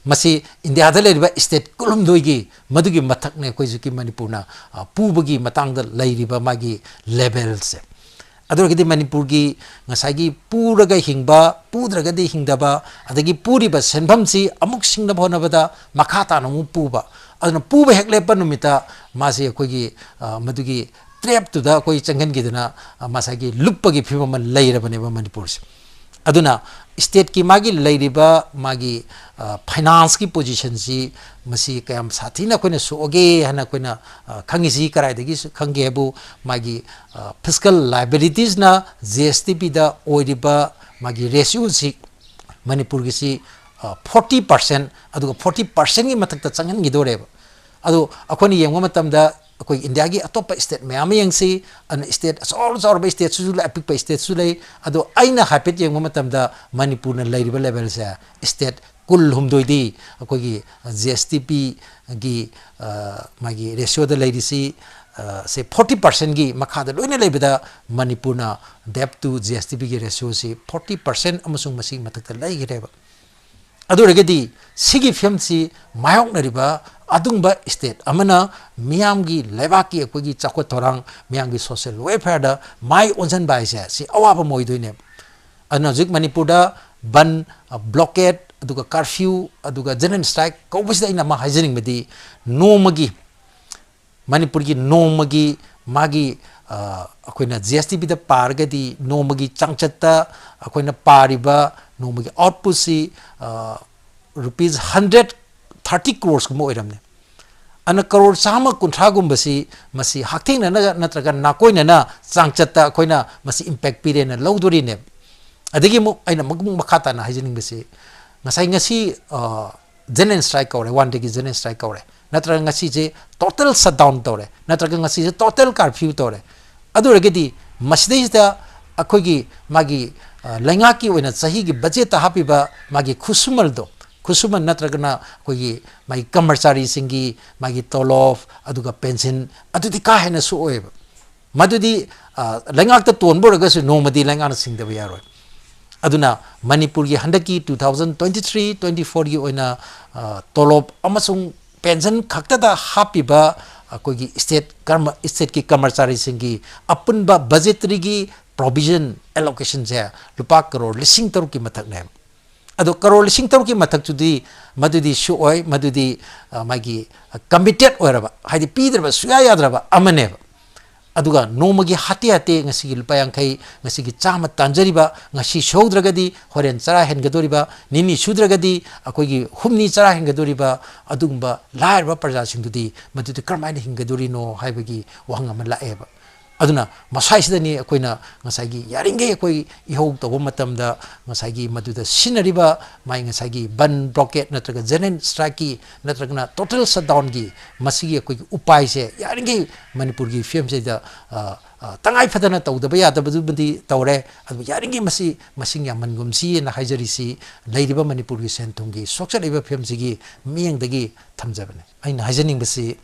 ꯃꯁꯤ ꯏꯟꯗꯤꯌꯥꯗ ꯂꯩꯔꯤꯕ state ꯀꯨꯟꯍꯨꯝꯗꯣꯏꯒꯤ ꯃꯗꯨꯒꯤ ꯃꯊꯛꯅꯦ ꯑꯩꯈꯣꯏ ꯍꯧꯖꯤꯛꯀꯤ ꯃꯅꯤꯄꯨꯔꯅ, ꯑ, ꯄꯨꯕꯒꯤ ꯃꯇꯥꯡꯗ ꯂꯩꯔꯤꯕ ꯃꯥꯒꯤ levelꯁꯦ꯫ ꯑꯗꯨ ꯑꯣꯏꯔꯒꯗꯤ ꯃꯅꯤꯄꯨꯔꯒꯤ ꯉꯁꯥꯏꯒꯤ ꯄꯨꯔꯒ ꯍꯤꯡꯕ, ꯄꯨꯗ꯭ꯔꯒꯗꯤ ꯍꯤꯡꯗꯕ, ꯑꯗꯒꯤ ꯄꯨꯔꯤꯕ ꯁꯦꯟꯐꯝꯁꯤ ꯑꯃꯨꯛ ꯁꯤꯡꯅꯕ ꯍꯣꯠꯅꯕꯗ ꯃꯈꯥ ꯇꯥꯅ ꯑꯃꯨꯛ ꯄꯨꯕ, ꯑꯗꯨꯅ ꯄꯨꯕ ꯍꯦꯛ ꯂꯦꯞꯄ ꯅꯨꯃꯤꯠꯇ ꯃꯥꯁꯤ ꯑꯩꯈꯣꯏꯒꯤ, ꯑ, ꯃꯗꯨꯒꯤ trapꯇꯨꯗ ꯑꯩꯈꯣꯏ ꯆꯪꯍꯟꯈꯤꯗꯅ, ꯑ, ꯉꯁꯥꯏꯒꯤ ꯂꯨꯞꯄꯒꯤ ꯐꯤꯕꯝ ꯑꯃ ꯂꯩꯔꯕꯅꯦꯕ ꯃꯅꯤꯄꯨꯔꯁꯦ꯫ ꯑꯗꯨꯅ stateꯀꯤ ꯃꯥꯒꯤ ꯂꯩꯔꯤꯕ ꯃꯥꯒꯤ ꯐꯥꯏꯅꯥꯟꯁꯀꯤ ꯄꯣꯖꯤꯁꯟꯁꯤ ꯃꯁꯤ ꯀꯌꯥꯝ ꯁꯥꯊꯤꯅ ꯑꯩꯈꯣꯏꯅ ꯁꯣꯛꯑꯒꯦ ꯍꯥꯏꯅ ꯑꯩꯈꯣꯏꯅ ꯈꯪꯉꯤꯁꯤ ꯀꯗꯥꯏꯗꯒꯤ ꯈꯪꯒꯦ ꯍꯥꯏꯕꯨ ꯃꯥꯒꯤ ꯐꯤꯁꯀꯜ ꯂꯥꯏꯕꯤꯂꯤꯇꯤꯁꯅ ꯖꯤ ꯑꯦꯁ ꯇꯤ ꯄꯤꯗ ꯑꯣꯏꯔꯤꯕ ꯃꯥꯒꯤ ꯔꯦꯁꯤꯌꯣꯁꯤ ꯃꯅꯤꯄꯨꯔꯒꯤꯁꯤ ꯐꯣꯔꯇꯤ ꯄꯥꯔꯁꯦꯟ, ꯑꯗꯨꯒ ꯐꯣꯔꯇꯤ ꯄꯥꯔꯁꯦꯟꯒꯤ ꯃꯊꯛꯇ ꯆꯪꯍꯟꯈꯤꯗꯣꯔꯦꯕ꯫ ꯑꯗꯣ ꯑꯩꯈꯣꯏꯅ ꯌꯦꯡꯕ ꯃꯇꯝꯗ ꯑꯩꯈꯣꯏ ꯏꯟꯗꯤꯌꯥꯒꯤ ꯑꯇꯣꯞꯄ ꯁ꯭ꯇꯦꯠ ꯃꯌꯥꯝ ꯑꯃ ꯌꯦꯡꯁꯤ, ꯑꯗꯨꯅ ꯁ꯭ꯇꯦꯠ ꯑꯆꯧ ꯑꯆꯧꯔꯕ ꯁ꯭ꯇꯦꯠꯁꯨ ꯂꯩ, ꯑꯄꯤꯛꯄ ꯁ꯭ꯇꯦꯠꯁꯨ ꯂꯩ꯫ ꯑꯗꯣ ꯑꯩꯅ ꯍꯥꯏꯐꯦꯠ ꯌꯦꯡꯕ ꯃꯇꯝꯗ ꯃꯅꯤꯄꯨꯔꯅ ꯂꯩꯔꯤꯕ ꯂꯦꯚꯦꯜꯁꯦ ꯁ꯭ꯇꯦꯠ ꯀꯨꯟ ꯍꯨꯝꯗꯣꯏꯗꯤ ꯑꯩꯈꯣꯏꯒꯤ ꯖꯤ ꯑꯦꯁ ꯇꯤ ꯄꯤꯒꯤ ꯃꯥꯒꯤ ꯔꯦꯁꯤꯌꯣꯗ ꯂꯩꯔꯤꯁꯤ ꯁꯦ ꯐꯣꯔꯇꯤ ꯄꯥꯔꯁꯦꯟꯒꯤ ꯃꯈꯥꯗ ꯂꯣꯏꯅ ꯂꯩꯕꯗ ꯃꯅꯤꯄꯨꯔꯅ debt to G S T P ꯒꯤ ꯔꯦꯁꯤꯌꯣꯁꯤ ꯐꯣꯔꯇꯤ ꯄꯥꯔꯁꯦꯟ ꯑꯃꯁꯨꯡ ꯃꯁꯤꯒꯤ ꯃꯊꯛꯇ ꯂꯩꯈ꯭ꯔꯦꯕ꯫ ꯑꯗꯨ ꯑꯣꯏꯔꯒꯗꯤ ꯁꯤꯒꯤ ꯐꯤꯕꯝꯁꯤ ꯃꯥꯌꯣꯛꯅꯔꯤꯕ ꯑꯗꯨꯒꯨꯝꯕ ꯁ꯭ꯇꯦꯠ ꯑꯃꯅ ꯃꯤꯌꯥꯝꯒꯤ ꯂꯩꯕꯥꯛꯀꯤ ꯑꯩꯈꯣꯏꯒꯤ ꯆꯥꯎꯈꯠ ꯊꯧꯔꯥꯡ, ꯃꯤꯌꯥꯝꯒꯤ ꯁꯣꯁꯤꯌꯦꯜ ꯋꯦꯜꯐꯤꯌꯔꯗ ꯃꯥꯏ ꯑꯣꯟꯁꯤꯟꯕ ꯍꯥꯏꯁꯦ ꯁꯤ ꯑꯋꯥꯕ ꯑꯃ ꯑꯣꯏꯗꯣꯏꯅꯦꯕ꯫ ꯑꯗꯨꯅ ꯍꯧꯖꯤꯛ ꯃꯅꯤꯄꯨꯔꯗ ꯕꯟ, ꯕ꯭ꯂꯣꯀꯦꯠ, ꯑꯗꯨꯒ ꯀꯥꯔꯐ꯭ꯌꯨ, ꯑꯗꯨꯒ ꯖꯦꯅꯔꯦꯜ ꯁ꯭ꯇ꯭ꯔꯥꯏꯛ ꯀꯧꯕꯁꯤꯗ ꯑꯩꯅ ꯑꯃ ꯍꯥꯏꯖꯅꯤꯡꯕꯗꯤ ꯅꯣꯡꯃꯒꯤ ꯃꯅꯤꯄꯨꯔꯒꯤ ꯅꯣꯡꯃꯒꯤ ꯃꯥꯒꯤ ꯑꯩꯈꯣꯏꯅ ꯖꯤ ꯑꯦꯁ ꯇꯤ ꯄꯤꯗ ꯄꯥꯔꯒꯗꯤ ꯅꯣꯡꯃꯒꯤ ꯆꯥꯡꯆꯠꯇ ꯑꯩꯈꯣꯏꯅ ꯄꯥꯔꯤꯕ ꯅꯣꯡꯃꯒꯤ ꯑꯥꯎꯠꯄꯨꯠꯁꯤ ꯔꯨꯄꯤꯁ ꯍꯟꯗ꯭ꯔꯦꯠ ꯊꯥꯔꯇꯤ ꯀ꯭ꯔꯣꯔꯁꯀꯨꯝꯕ ꯑꯣꯏꯔꯝꯅꯤ꯫ ꯑꯗꯨꯅ ꯀꯔꯣꯔ ꯆꯥꯝꯃ ꯀꯨꯟꯊ꯭ꯔꯥꯒꯨꯝꯕꯁꯤ ꯃꯁꯤ ꯍꯛꯊꯦꯡꯅꯅ ꯅꯠꯇ꯭ꯔꯒ ꯅꯥꯀꯣꯏꯅꯅ ꯆꯥꯡꯆꯠꯇ ꯑꯩꯈꯣꯏꯅ ꯃꯁꯤ ꯏꯝꯄꯦꯛ ꯄꯤꯔꯦꯅ ꯂꯧꯗꯣꯔꯤꯅꯦꯕ꯫ ꯑꯗꯒꯤ ꯑꯃꯨꯛ ꯑꯩꯅ ꯑꯃꯨꯛ ꯃꯈꯥ ꯇꯥꯅ ꯍꯥꯏꯖꯅꯤꯡꯕꯁꯤ ꯉꯁꯥꯏ ꯉꯁꯤ ꯖꯦꯅꯔꯦꯜ ꯁ꯭ꯇ꯭ꯔꯥꯏꯛ ꯀꯧꯔꯦ, ꯋꯥꯟ ꯗꯦꯒꯤ ꯖꯦꯅꯔꯦꯜ ꯁ꯭ꯇ꯭ꯔꯥꯏꯛ ꯀꯧꯔꯦ, ꯅꯠꯇ꯭ꯔꯒ ꯉꯁꯤꯁꯦ ꯇꯣꯇꯦꯜ ꯁꯠꯗꯥꯎꯟ ꯇꯧꯔꯦ, ꯅꯠꯇ꯭ꯔꯒ ꯉꯁꯤꯁꯦ ꯇꯣꯇꯦꯜ ꯀꯥꯔꯐ꯭ꯌꯨ ꯇꯧꯔꯦ꯫ ꯑꯗꯨ ꯑꯣꯏꯔꯒꯗꯤ ꯃꯁꯤꯗꯩꯁꯤꯗ ꯑꯩꯈꯣꯏꯒꯤ ꯃꯥꯒꯤ ꯂꯩꯉꯥꯛꯀꯤ ꯑꯣꯏꯅ ꯆꯍꯤꯒꯤ ꯕꯖꯦꯠꯇ ꯍꯥꯞꯄꯤꯕ ꯃꯥꯒꯤ ꯈꯨꯠꯁꯨꯃꯜꯗꯣ, ꯈꯨꯠꯁꯨꯃꯜ ꯅꯠꯇ꯭ꯔꯒꯅ ꯑꯩꯈꯣꯏꯒꯤ ꯃꯥꯒꯤ ꯀꯔꯃꯆꯥꯔꯤꯁꯤꯡꯒꯤ ꯃꯥꯒꯤ ꯇꯣꯂꯣꯞ, ꯑꯗꯨꯒ ꯄꯦꯟꯁꯤꯟ, ꯑꯗꯨꯗꯤ ꯀꯥ ꯍꯦꯟꯅ ꯁꯣꯛꯑꯣꯏꯕ꯫ ꯃꯗꯨꯗꯤ ꯂꯩꯉꯥꯛꯇ ꯇꯣꯟꯕ ꯑꯣꯏꯔꯒꯁꯨ ꯅꯣꯡꯃꯗꯤ ꯂꯩꯉꯥꯛꯅ ꯁꯤꯡꯗꯕ ꯌꯥꯔꯣꯏ꯫ ꯑꯗꯨꯅ ꯃꯅꯤꯄꯨꯔꯒꯤ ꯍꯟꯗꯛꯀꯤ two thousand twenty three twenty fourꯒꯤ ꯑꯣꯏꯅ ꯇꯣꯂꯣꯞ ꯑꯃꯁꯨꯡ ꯄꯦꯟꯁꯟ ꯈꯛꯇꯗ ꯍꯥꯞꯄꯤꯕ ꯑꯩꯈꯣꯏꯒꯤ ꯁ꯭ꯇꯦꯠ ꯀꯔꯃ ꯁ꯭ꯇꯦꯠꯀꯤ ꯀꯔꯃꯆꯥꯔꯤꯁꯤꯡꯒꯤ ꯑꯄꯨꯟꯕ ꯕꯖꯦꯇꯔꯤꯒꯤ ꯄ꯭ꯔꯣꯚꯤꯖꯟ ꯑꯦꯂꯣꯀꯦꯁꯟꯁꯦ ꯂꯨꯄꯥ ꯀꯔꯣꯔ ꯂꯤꯁꯤꯡ ꯇꯔꯨꯛꯀꯤ ꯃꯊꯛꯅꯦ꯫ ꯑꯗꯣ ꯀꯔꯣꯔ ꯂꯤꯁꯤꯡ ꯇꯔꯨꯛꯀꯤ ꯃꯊꯛꯇꯨꯗꯤ ꯃꯗꯨꯗꯤ ꯁꯣꯛꯑꯣꯏ, ꯃꯗꯨꯗꯤ ꯃꯥꯒꯤ ꯀꯃꯤꯇꯦꯠ ꯑꯣꯏꯔꯕ, ꯍꯥꯏꯗꯤ ꯄꯤꯗ꯭ꯔꯕ ꯁꯨꯡꯌꯥ ꯌꯥꯗ꯭ꯔꯕ ꯑꯃꯅꯦꯕ꯫ ꯑꯗꯨꯒ ꯅꯣꯡꯃꯒꯤ ꯍꯥꯇꯦ ꯍꯥꯇꯦ ꯉꯁꯤꯒꯤ ꯂꯨꯄꯥ ꯌꯥꯡꯈꯩ, ꯉꯁꯤꯒꯤ ꯆꯥꯝꯃ ꯇꯥꯟꯖꯔꯤꯕ, ꯉꯁꯤ ꯁꯨꯍꯧꯗ꯭ꯔꯒꯗꯤ ꯍꯣꯔꯦꯟ ꯆꯔꯥ ꯍꯦꯟꯒꯗꯣꯔꯤꯕ, ꯅꯤꯅꯤ ꯁꯨꯗ꯭ꯔꯒꯗꯤ ꯑꯩꯈꯣꯏꯒꯤ ꯍꯨꯝꯅꯤ ꯆꯔꯥ ꯍꯦꯟꯒꯗꯣꯔꯤꯕ, ꯑꯗꯨꯒꯨꯝꯕ ꯂꯥꯏꯔꯕ ꯄ꯭ꯔꯖꯥꯁꯤꯡꯗꯨꯗꯤ ꯃꯗꯨꯗꯤ ꯀꯔꯝꯍꯥꯏꯅ ꯍꯤꯡꯒꯗꯣꯔꯤꯅꯣ ꯍꯥꯏꯕꯒꯤ ꯋꯥꯍꯪ ꯑꯃ ꯂꯥꯛꯑꯦꯕ꯫ ꯑꯗꯨꯅ ꯃꯁꯥꯏꯁꯤꯗꯅꯤ ꯑꯩꯈꯣꯏꯅ ꯉꯁꯥꯏꯒꯤ ꯌꯥꯔꯤꯈꯩ ꯑꯩꯈꯣꯏ ꯏꯍꯧ ꯇꯧꯕ ꯃꯇꯝꯗ ꯉꯁꯥꯏꯒꯤ ꯃꯗꯨꯗ ꯁꯤꯖꯤꯟꯅꯔꯤꯕ ꯃꯥꯏ ꯉꯁꯥꯏꯒꯤ ꯕꯟ ꯕ꯭ꯂꯣꯀꯦꯠ ꯅꯠꯇ꯭ꯔꯒ ꯖꯦꯅꯔꯦꯜ ꯁ꯭ꯇ꯭ꯔꯥꯏꯛꯀꯤ ꯅꯠꯇ꯭ꯔꯒꯅ ꯇꯣꯇꯦꯜ ꯁꯠꯗꯥꯎꯟꯒꯤ ꯃꯁꯤꯒꯤ ꯑꯩꯈꯣꯏꯒꯤ ꯎꯄꯥꯏꯁꯦ ꯌꯥꯔꯤꯈꯩ ꯃꯅꯤꯄꯨꯔꯒꯤ ꯐꯤꯕꯝꯁꯤꯗ, ꯑ, ꯑ, ꯇꯉꯥꯏ ꯐꯗꯅ ꯇꯧꯗꯕ ꯌꯥꯗꯕꯗꯨꯃꯗꯤ ꯇꯧꯔꯦ, ꯑꯗꯨꯕꯨ ꯌꯥꯔꯤꯈꯩ ꯃꯁꯤ ꯃꯁꯤꯡ ꯌꯥꯝꯍꯟꯒꯨꯝꯁꯤꯅ ꯍꯥꯏꯖꯔꯤꯁꯤ ꯂꯩꯔꯤꯕ ꯃꯅꯤꯄꯨꯔꯒꯤ ꯁꯦꯟ ꯊꯨꯝꯒꯤ ꯁꯣꯛꯆꯜꯂꯛꯏꯕ ꯐꯤꯕꯝꯁꯤꯒꯤ ꯃꯤꯠꯌꯦꯡꯗꯒꯤ ꯊꯝꯖꯕꯅꯦ꯫ ꯑꯩꯅ ꯍꯥꯏꯖꯅꯤꯡꯕꯁꯤ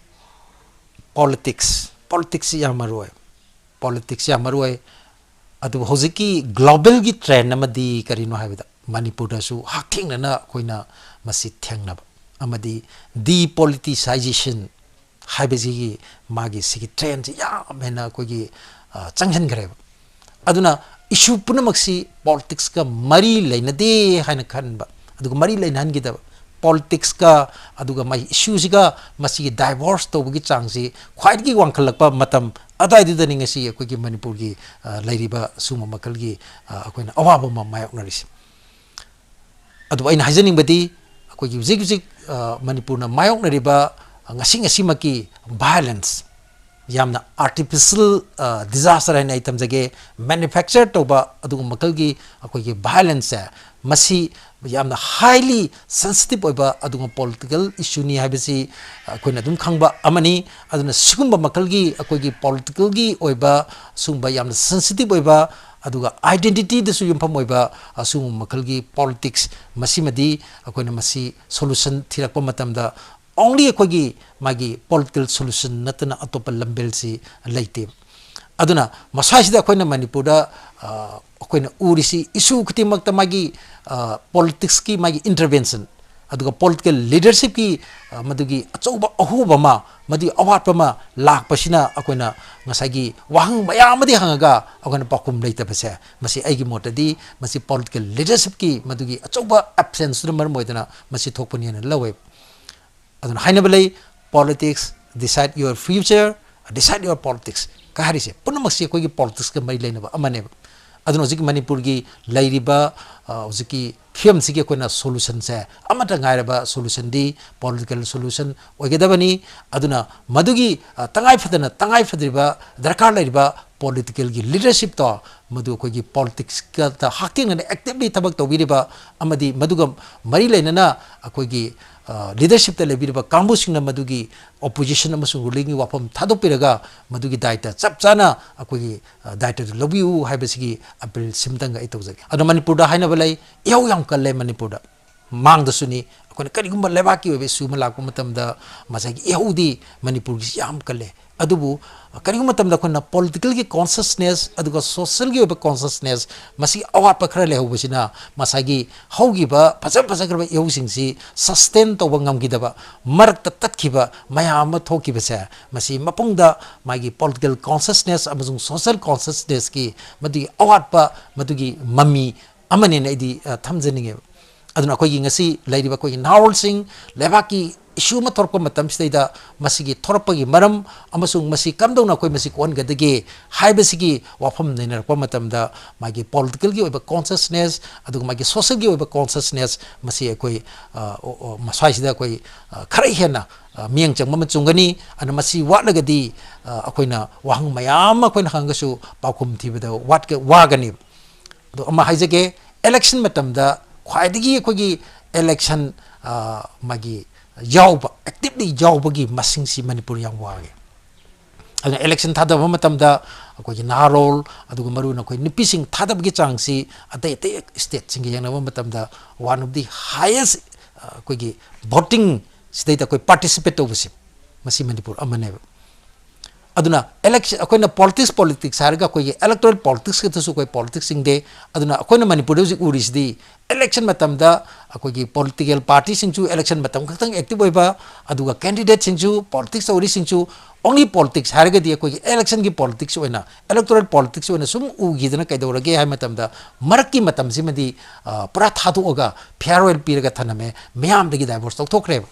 ꯄꯣꯂꯤꯇꯤꯛꯁ, ꯄꯣꯂꯤꯇꯤꯛꯁꯁꯤ ꯌꯥꯝ ꯃꯔꯨ ꯑꯣꯏ꯫ ꯄꯣꯂꯤꯇꯤꯛꯁ ꯌꯥꯝ ꯃꯔꯨ ꯑꯣꯏ꯫ ꯑꯗꯨꯕꯨ ꯍꯧꯖꯤꯛꯀꯤ ꯒ꯭ꯂꯣꯕꯦꯜꯒꯤ ꯇ꯭ꯔꯦꯟ ꯑꯃꯗꯤ ꯀꯔꯤꯅꯣ ꯍꯥꯏꯕꯗ ꯃꯅꯤꯄꯨꯔꯗꯁꯨ ꯍꯛꯊꯦꯡꯅꯅ ꯑꯩꯈꯣꯏꯅ ꯃꯁꯤ ꯊꯦꯡꯅꯕ ꯑꯃꯗꯤ ꯗꯤꯄꯣꯂꯤꯇꯤꯁꯥꯏꯖꯦꯁꯟ ꯍꯥꯏꯕꯁꯤꯒꯤ ꯃꯥꯒꯤ ꯁꯤꯒꯤ ꯇ꯭ꯔꯦꯟꯁꯤ ꯌꯥꯝ ꯍꯦꯟꯅ ꯑꯩꯈꯣꯏꯒꯤ, ꯑ, ꯆꯪꯁꯤꯟꯈ꯭ꯔꯦꯕ꯫ ꯑꯗꯨꯅ ꯏꯁꯨ ꯄꯨꯝꯅꯃꯛꯁꯤ ꯄꯣꯂꯤꯇꯤꯛꯁꯀ ꯃꯔꯤ ꯂꯩꯅꯗꯦ ꯍꯥꯏꯅ ꯈꯟꯕ, ꯑꯗꯨꯒ ꯃꯔꯤ ꯂꯩꯅꯍꯟꯈꯤꯗꯕ, ꯄꯣꯂꯤꯇꯤꯛꯁꯀ ꯑꯗꯨꯒ ꯃꯥꯒꯤ ꯏꯁꯨꯁꯤꯒ ꯃꯁꯤꯒꯤ ꯗꯥꯏꯚꯣꯔꯁ ꯇꯧꯕꯒꯤ ꯆꯥꯡꯁꯤ ꯈ꯭ꯋꯥꯏꯗꯒꯤ ꯋꯥꯡꯈꯠꯂꯛꯄ ꯃꯇꯝ ꯑꯗꯨꯋꯥꯏꯗꯨꯗꯅꯤ ꯉꯁꯤ ꯑꯩꯈꯣꯏꯒꯤ ꯃꯅꯤꯄꯨꯔꯒꯤ, ꯑ, ꯂꯩꯔꯤꯕ ꯁꯤꯒꯨꯝꯕ ꯃꯈꯜꯒꯤ, ꯑ, ꯑꯩꯈꯣꯏꯅ ꯑꯋꯥꯕ ꯑꯃ ꯃꯥꯌꯣꯛꯅꯔꯤꯁꯦ꯫ ꯑꯗꯨꯕꯨ ꯑꯩꯅ ꯍꯥꯏꯖꯅꯤꯡꯕꯗꯤ ꯑꯩꯈꯣꯏꯒꯤ ꯍꯧꯖꯤꯛ ꯍꯧꯖꯤꯛ, ꯑ, ꯃꯅꯤꯄꯨꯔꯅ ꯃꯥꯌꯣꯛꯅꯔꯤꯕ, ꯑ, ꯉꯁꯤ ꯉꯁꯤꯃꯛꯀꯤ ꯚꯥꯏꯑꯣꯂꯦꯟꯁ, ꯌꯥꯝꯅ ꯑꯥꯔꯇꯤꯐꯤꯁꯤꯌꯦꯜ, ꯑ, ꯗꯤꯖꯥꯁꯇꯔ ꯍꯥꯏꯅ ꯑꯩ ꯊꯝꯖꯒꯦ, ꯃꯦꯅꯨꯐꯦꯛꯆꯔ ꯇꯧꯕ ꯑꯗꯨꯒꯨꯝꯕ ꯃꯈꯜꯒꯤ ꯑꯩꯈꯣꯏꯒꯤ ꯚꯥꯏꯑꯣꯂꯦꯟꯁꯁꯦ, ꯃꯁꯤ ꯌꯥꯝꯅ ꯍꯥꯏꯂꯤ ꯁꯦꯟꯁꯤꯇꯤꯞ ꯑꯣꯏꯕ ꯑꯗꯨꯒꯨꯝꯕ ꯄꯣꯂꯤꯇꯤꯀꯦꯜ ꯏꯁꯨꯅꯤ ꯍꯥꯏꯕꯁꯤ ꯑꯩꯈꯣꯏꯅ ꯑꯗꯨꯝ ꯈꯪꯕ ꯑꯃꯅꯤ꯫ ꯑꯗꯨꯅ ꯁꯤꯒꯨꯝꯕ ꯃꯈꯜꯒꯤ ꯑꯩꯈꯣꯏꯒꯤ ꯄꯣꯂꯤꯇꯤꯀꯦꯜꯒꯤ ꯑꯣꯏꯕ ꯁꯤꯒꯨꯝꯕ ꯌꯥꯝꯅ ꯁꯦꯟꯁꯤꯇꯤꯞ ꯑꯣꯏꯕ ꯑꯗꯨꯒ ꯑꯥꯏꯗꯦꯟꯇꯤꯇꯤꯗꯁꯨ ꯌꯨꯝꯐꯝ ꯑꯣꯏꯕ ꯑꯁꯤꯒꯨꯝꯕ ꯃꯈꯜꯒꯤ ꯄꯣꯂꯤꯇꯤꯛꯁ ꯃꯁꯤꯃꯗꯤ ꯑꯩꯈꯣꯏꯅ ꯃꯁꯤ ꯁꯣꯂꯨꯁꯟ ꯊꯤꯔꯛꯄ ꯃꯇꯝꯗ only ꯑꯩꯈꯣꯏꯒꯤ ꯃꯥꯒꯤ ꯄꯣꯂꯤꯇꯤꯀꯦꯜ ꯁꯣꯂꯨꯁꯟ ꯅꯠꯇꯅ ꯑꯇꯣꯞꯄ ꯂꯝꯕꯦꯜꯁꯤ ꯂꯩꯇꯦꯕ꯫ ꯑꯗꯨꯅ ꯃꯁꯥꯏꯁꯤꯗ ꯑꯩꯈꯣꯏꯅ ꯃꯅꯤꯄꯨꯔꯗ, ꯑ, ꯑꯩꯈꯣꯏꯅ ꯎꯔꯤꯁꯤ ꯏꯁꯨ ꯈꯨꯗꯤꯡꯃꯛꯇ ꯃꯥꯒꯤ, ꯑ, ꯄꯣꯂꯤꯇꯤꯛꯁꯀꯤ ꯃꯥꯒꯤ ꯏꯟꯇꯔꯚꯦꯟꯁꯟ, ꯑꯗꯨꯒ ꯄꯣꯂꯤꯇꯤꯀꯦꯜ ꯂꯤꯗꯔꯁꯤꯞꯀꯤ, ꯑ, ꯃꯗꯨꯒꯤ ꯑꯆꯧꯕ ꯑꯍꯣꯕ ꯑꯃ, ꯃꯗꯨꯒꯤ ꯑꯋꯥꯠꯄ ꯑꯃ ꯂꯥꯛꯄꯁꯤꯅ ꯑꯩꯈꯣꯏꯅ ꯉꯁꯥꯏꯒꯤ ꯋꯥꯍꯪ ꯃꯌꯥꯝ ꯑꯃꯗꯤ ꯍꯪꯉꯒ ꯑꯩꯈꯣꯏꯅ ꯄꯥꯎꯈꯨꯝ ꯂꯩꯇꯕꯁꯦ, ꯃꯁꯤ ꯑꯩꯒꯤ ꯃꯣꯠꯇꯗꯤ ꯃꯁꯤ ꯄꯣꯂꯤꯇꯤꯀꯦꯜ ꯂꯤꯗꯔꯁꯤꯞꯀꯤ ꯃꯗꯨꯒꯤ ꯑꯆꯧꯕ ꯑꯦꯕꯁꯦꯟꯁꯇꯨꯅ ꯃꯔꯝ ꯑꯣꯏꯗꯅ ꯃꯁꯤ ꯊꯣꯛꯄꯅꯤ ꯍꯥꯏꯅ ꯂꯧꯋꯦ꯫ ꯑꯗꯨꯅ ꯍꯥꯏꯅꯕ ꯂꯩ, "Politics decide your future, decide your politics." ꯀ ꯍꯥꯏꯔꯤꯁꯦ ꯄꯨꯝꯅꯃꯛꯁꯤ ꯑꯩꯈꯣꯏꯒꯤ ꯄꯣꯂꯤꯇꯤꯛꯁꯀ ꯃꯔꯤ ꯂꯩꯅꯕ ꯑꯃꯅꯦꯕ꯫ ꯑꯗꯨꯅ ꯍꯧꯖꯤꯛꯀꯤ ꯃꯅꯤꯄꯨꯔꯒꯤ ꯂꯩꯔꯤꯕ, ꯑ, ꯍꯧꯖꯤꯛꯀꯤ ꯐꯤꯕꯝꯁꯤꯒꯤ ꯑꯩꯈꯣꯏꯅ ꯁꯣꯂꯨꯁꯟꯁꯦ, ꯑꯃꯠꯇ ꯉꯥꯏꯔꯕ ꯁꯣꯂꯨꯁꯟꯗꯤ ꯄꯣꯂꯤꯇꯤꯀꯦꯜ ꯁꯣꯂꯨꯁꯟ ꯑꯣꯏꯒꯗꯕꯅꯤ꯫ ꯑꯗꯨꯅ ꯃꯗꯨꯒꯤ, ꯑ, ꯇꯉꯥꯏ ꯐꯗꯅ, ꯇꯉꯥꯏ ꯐꯗ꯭ꯔꯤꯕ, ꯗꯔꯀꯥꯔ ꯂꯩꯔꯤꯕ ꯄꯣꯂꯤꯇꯤꯀꯦꯜꯒꯤ ꯂꯤꯗꯔꯁꯤꯞꯇꯣ ꯃꯗꯨ ꯑꯩꯈꯣꯏꯒꯤ ꯄꯣꯂꯤꯇꯤꯛꯁꯀ ꯍꯛꯊꯦꯡꯅꯅ ꯑꯦꯛꯇꯤꯚꯂꯤ ꯊꯕꯛ ꯇꯧꯕꯤꯔꯤꯕ ꯑꯃꯗꯤ ꯃꯗꯨꯒ ꯃꯔꯤ ꯂꯩꯅꯅ ꯑꯩꯈꯣꯏꯒꯤ, ꯑ, ꯂꯤꯗꯔꯁꯤꯞꯇ ꯂꯩꯕꯤꯔꯤꯕ ꯀꯥꯡꯕꯨꯁꯤꯡꯅ ꯃꯗꯨꯒꯤ ꯑꯣꯄꯣꯖꯤꯁꯟ ꯑꯃꯁꯨꯡ ꯔꯨꯂꯤꯡꯒꯤ ꯋꯥꯐꯝ ꯊꯥꯗꯣꯛꯄꯤꯔꯒ ꯃꯗꯨꯒꯤ ꯗꯥꯏꯇ ꯆꯞ ꯆꯥꯅ ꯑꯩꯈꯣꯏꯒꯤ, ꯑ, ꯗꯥꯏꯇꯗꯨ ꯂꯧꯕꯤꯌꯨ ꯍꯥꯏꯕꯁꯤꯒꯤ ꯑꯄꯤꯜ ꯁꯤꯝꯇꯪꯒ ꯑꯩ ꯇꯧꯖꯒꯦ꯫ ꯑꯗꯣ ꯃꯅꯤꯄꯨꯔꯗ ꯍꯥꯏꯅꯕ ꯂꯩ, ꯏꯍꯧ ꯌꯥꯝ ꯀꯜꯂꯦ ꯃꯅꯤꯄꯨꯔꯗ꯫ ꯃꯥꯡꯗꯁꯨꯅꯤ, ꯑꯩꯈꯣꯏꯅ ꯀꯔꯤꯒꯨꯝꯕ ꯂꯩꯕꯥꯛꯀꯤ ꯑꯣꯏꯕ ꯏꯁꯨ ꯑꯃ ꯂꯥꯛꯄ ꯃꯇꯝꯗ ꯉꯁꯥꯏꯒꯤ ꯏꯍꯧꯗꯤ ꯃꯅꯤꯄꯨꯔꯒꯤꯁꯤ ꯌꯥꯝ ꯀꯜꯂꯦ꯫ ꯑꯗꯨꯕꯨ ꯀꯔꯤꯒꯨꯝꯕ ꯃꯇꯝꯗ ꯑꯩꯈꯣꯏꯅ ꯄꯣꯂꯤꯇꯤꯀꯦꯜꯒꯤ ꯀꯣꯟꯁꯤꯌꯁꯅꯦꯁ ꯑꯗꯨꯒ ꯁꯣꯁꯤꯌꯦꯜꯒꯤ ꯑꯣꯏꯕ ꯀꯣꯟꯁꯤꯌꯁꯅꯦꯁ ꯃꯁꯤ ꯑꯋꯥꯠꯄ ꯈꯔ ꯂꯩꯍꯧꯕꯁꯤꯅ ꯉꯁꯥꯏꯒꯤ ꯍꯧꯈꯤꯕ ꯐꯖ ꯐꯖꯈ꯭ꯔꯕ ꯏꯍꯧꯁꯤꯡꯁꯤ ꯁꯁꯇꯦꯟ ꯇꯧꯕ ꯉꯝꯈꯤꯗꯕ, ꯃꯔꯛꯇ ꯇꯠꯈꯤꯕ ꯃꯌꯥꯝ ꯑꯃ ꯊꯣꯛꯈꯤꯕꯁꯦ, ꯃꯁꯤ ꯃꯄꯨꯡꯗ ꯃꯥꯒꯤ ꯄꯣꯂꯤꯇꯤꯀꯦꯜ ꯀꯣꯟꯁꯤꯌꯁꯅꯦꯁ ꯑꯃꯁꯨꯡ ꯁꯣꯁꯤꯌꯦꯜ ꯀꯣꯟꯁꯤꯌꯁꯅꯦꯁꯀꯤ ꯃꯗꯨꯒꯤ ꯑꯋꯥꯠꯄ, ꯃꯗꯨꯒꯤ ꯃꯃꯤ ꯑꯃꯅꯦꯅ ꯑꯩꯗꯤ, ꯑ, ꯊꯝꯖꯅꯤꯡꯉꯦꯕ꯫ ꯑꯗꯨꯅ ꯑꯩꯈꯣꯏꯒꯤ ꯉꯁꯤ ꯂꯩꯔꯤꯕ ꯑꯩꯈꯣꯏꯒꯤ ꯅꯍꯥꯔꯣꯜꯁꯤꯡ, ꯂꯩꯕꯥꯛꯀꯤ ꯏꯁꯨ ꯑꯃ ꯊꯣꯔꯛꯄ ꯃꯇꯝꯁꯤꯗꯩꯗ ꯃꯁꯤꯒꯤ ꯊꯣꯔꯛꯄꯒꯤ ꯃꯔꯝ ꯑꯃꯁꯨꯡ ꯃꯁꯤ ꯀꯝꯗꯧꯅ ꯑꯩꯈꯣꯏ ꯃꯁꯤ ꯀꯣꯛꯍꯟꯒꯗꯒꯦ ꯍꯥꯏꯕꯁꯤꯒꯤ ꯋꯥꯐꯝ ꯅꯩꯅꯔꯛꯄ ꯃꯇꯝꯗ ꯃꯥꯒꯤ ꯄꯣꯂꯤꯇꯤꯀꯦꯜꯒꯤ ꯑꯣꯏꯕ ꯀꯣꯟꯁꯤꯌꯁꯅꯦꯁ ꯑꯗꯨꯒ ꯃꯥꯒꯤ ꯁꯣꯁꯤꯌꯦꯜꯒꯤ ꯑꯣꯏꯕ ꯀꯣꯟꯁꯤꯌꯁꯅꯦꯁ ꯃꯁꯤ ꯑꯩꯈꯣꯏ, ꯑ, ꯑꯣ, ꯑꯣ, ꯃꯁ꯭ꯋꯥꯏꯁꯤꯗ ꯑꯩꯈꯣꯏ, ꯑ, ꯈꯔ ꯍꯦꯟꯅ, ꯑ, ꯃꯤꯠꯌꯦꯡ ꯆꯪꯕ ꯑꯃ ꯆꯪꯒꯅꯤ꯫ ꯑꯗꯨꯅ ꯃꯁꯤ ꯋꯥꯠꯂꯒꯗꯤ, ꯑ, ꯑꯩꯈꯣꯏꯅ ꯋꯥꯍꯪ ꯃꯌꯥꯝ ꯑꯃ ꯑꯩꯈꯣꯏꯅ ꯍꯪꯉꯒꯁꯨ ꯄꯥꯎꯈꯨꯝ ꯊꯤꯕꯗ ꯋꯥꯠꯀ-, ꯋꯥꯒꯅꯤ꯫ ꯑꯗꯣ ꯑꯃ ꯍꯥꯏꯖꯒꯦ, ꯏꯂꯦꯛꯁꯟ ꯃꯇꯝꯗ ꯈ꯭ꯋꯥꯏꯗꯒꯤ ꯑꯩꯈꯣꯏꯒꯤ ꯏꯂꯦꯛꯁꯟ, ꯑ, ꯃꯥꯒꯤ ꯌꯥꯎꯕ, ꯑꯦꯛꯇꯤꯚꯂꯤ ꯌꯥꯎꯕꯒꯤ ꯃꯁꯤꯡꯁꯤ ꯃꯅꯤꯄꯨꯔ ꯌꯥꯝ ꯋꯥꯡꯉꯦ꯫ ꯑꯗꯨꯅ ꯏꯂꯦꯛꯁꯟ ꯊꯥꯗꯕ ꯃꯇꯝꯗ ꯑꯩꯈꯣꯏꯒꯤ ꯅꯍꯥꯔꯣꯜ, ꯑꯗꯨꯒ ꯃꯔꯨ ꯑꯣꯏꯅ ꯑꯩꯈꯣꯏ ꯅꯨꯄꯤꯁꯤꯡ ꯊꯥꯗꯕꯒꯤ ꯆꯥꯡꯁꯤ ꯑꯇꯩ ꯑꯇꯩ ꯁ꯭ꯇꯦꯠꯁꯤꯡꯒ ꯌꯦꯡꯅꯕ ꯃꯇꯝꯗ one of the highest, ꯑ, ꯑꯩꯈꯣꯏꯒꯤ ꯚꯣꯇꯤꯡ ꯁꯤꯗꯩꯗ ꯑꯩꯈꯣꯏ ꯄꯥꯔꯇꯤꯁꯤꯄꯦꯠ ꯇꯧꯕꯁꯦ ꯃꯁꯤ ꯃꯅꯤꯄꯨꯔ ꯑꯃꯅꯦꯕ꯫ ꯑꯗꯨꯅ ꯏꯂꯦꯛꯁꯟ, ꯑꯩꯈꯣꯏꯅ ꯄꯣꯂꯤꯇꯤꯛꯁ, ꯄꯣꯂꯤꯇꯤꯛꯁ ꯍꯥꯏꯔꯒ ꯑꯩꯈꯣꯏꯒꯤ ꯏꯂꯦꯛꯇꯣꯔꯦꯜ ꯄꯣꯂꯤꯇꯤꯛꯁ ꯈꯛꯇꯁꯨ ꯑꯩꯈꯣꯏ ꯄꯣꯂꯤꯇꯤꯛꯁ ꯆꯤꯡꯗꯦ꯫ ꯑꯗꯨꯅ ꯑꯩꯈꯣꯏꯅ ꯃꯅꯤꯄꯨꯔꯗ ꯍꯧꯖꯤꯛ ꯎꯔꯤꯁꯤꯗꯤ ꯏꯂꯦꯛꯁꯟ ꯃꯇꯝꯗ ꯑꯩꯈꯣꯏꯒꯤ ꯄꯣꯂꯤꯇꯤꯀꯦꯜ ꯄꯥꯔꯇꯤꯁꯤꯡꯁꯨ ꯏꯂꯦꯛꯁꯟ ꯃꯇꯝ ꯈꯛꯇꯪ ꯑꯦꯛꯇꯤꯚ ꯑꯣꯏꯕ, ꯑꯗꯨꯒ ꯀꯦꯟꯗꯤꯗꯦꯠꯁꯤꯡꯁꯨ, ꯄꯣꯂꯤꯇꯤꯛꯁ ꯇꯧꯔꯤꯁꯤꯡꯁꯨ only ꯄꯣꯂꯤꯇꯤꯛꯁ ꯍꯥꯏꯔꯒꯗꯤ ꯑꯩꯈꯣꯏꯒꯤ ꯏꯂꯦꯛꯁꯟꯒꯤ ꯄꯣꯂꯤꯇꯤꯛꯁ ꯑꯣꯏꯅ, ꯏꯂꯦꯛꯇꯣꯔꯦꯜ ꯄꯣꯂꯤꯇꯤꯛꯁ ꯑꯣꯏꯅ ꯁꯨꯝ ꯎꯈꯤꯗꯅ ꯀꯩꯗꯧꯔꯒꯦ ꯍꯥꯏꯕ ꯃꯇꯝꯗ ꯃꯔꯛꯀꯤ ꯃꯇꯝꯁꯤꯃꯗꯤ, ꯑ, ꯄꯨꯔꯥ ꯊꯥꯗꯣꯛꯑꯒ ꯐꯤꯌꯥꯔꯋꯦꯜ ꯄꯤꯔꯒ ꯊꯅꯝꯃꯦ, ꯃꯤꯌꯥꯝꯗꯒꯤ ꯗꯥꯏꯚꯣꯔꯁ ꯇꯧꯊꯣꯛꯈ꯭ꯔꯦꯕ꯫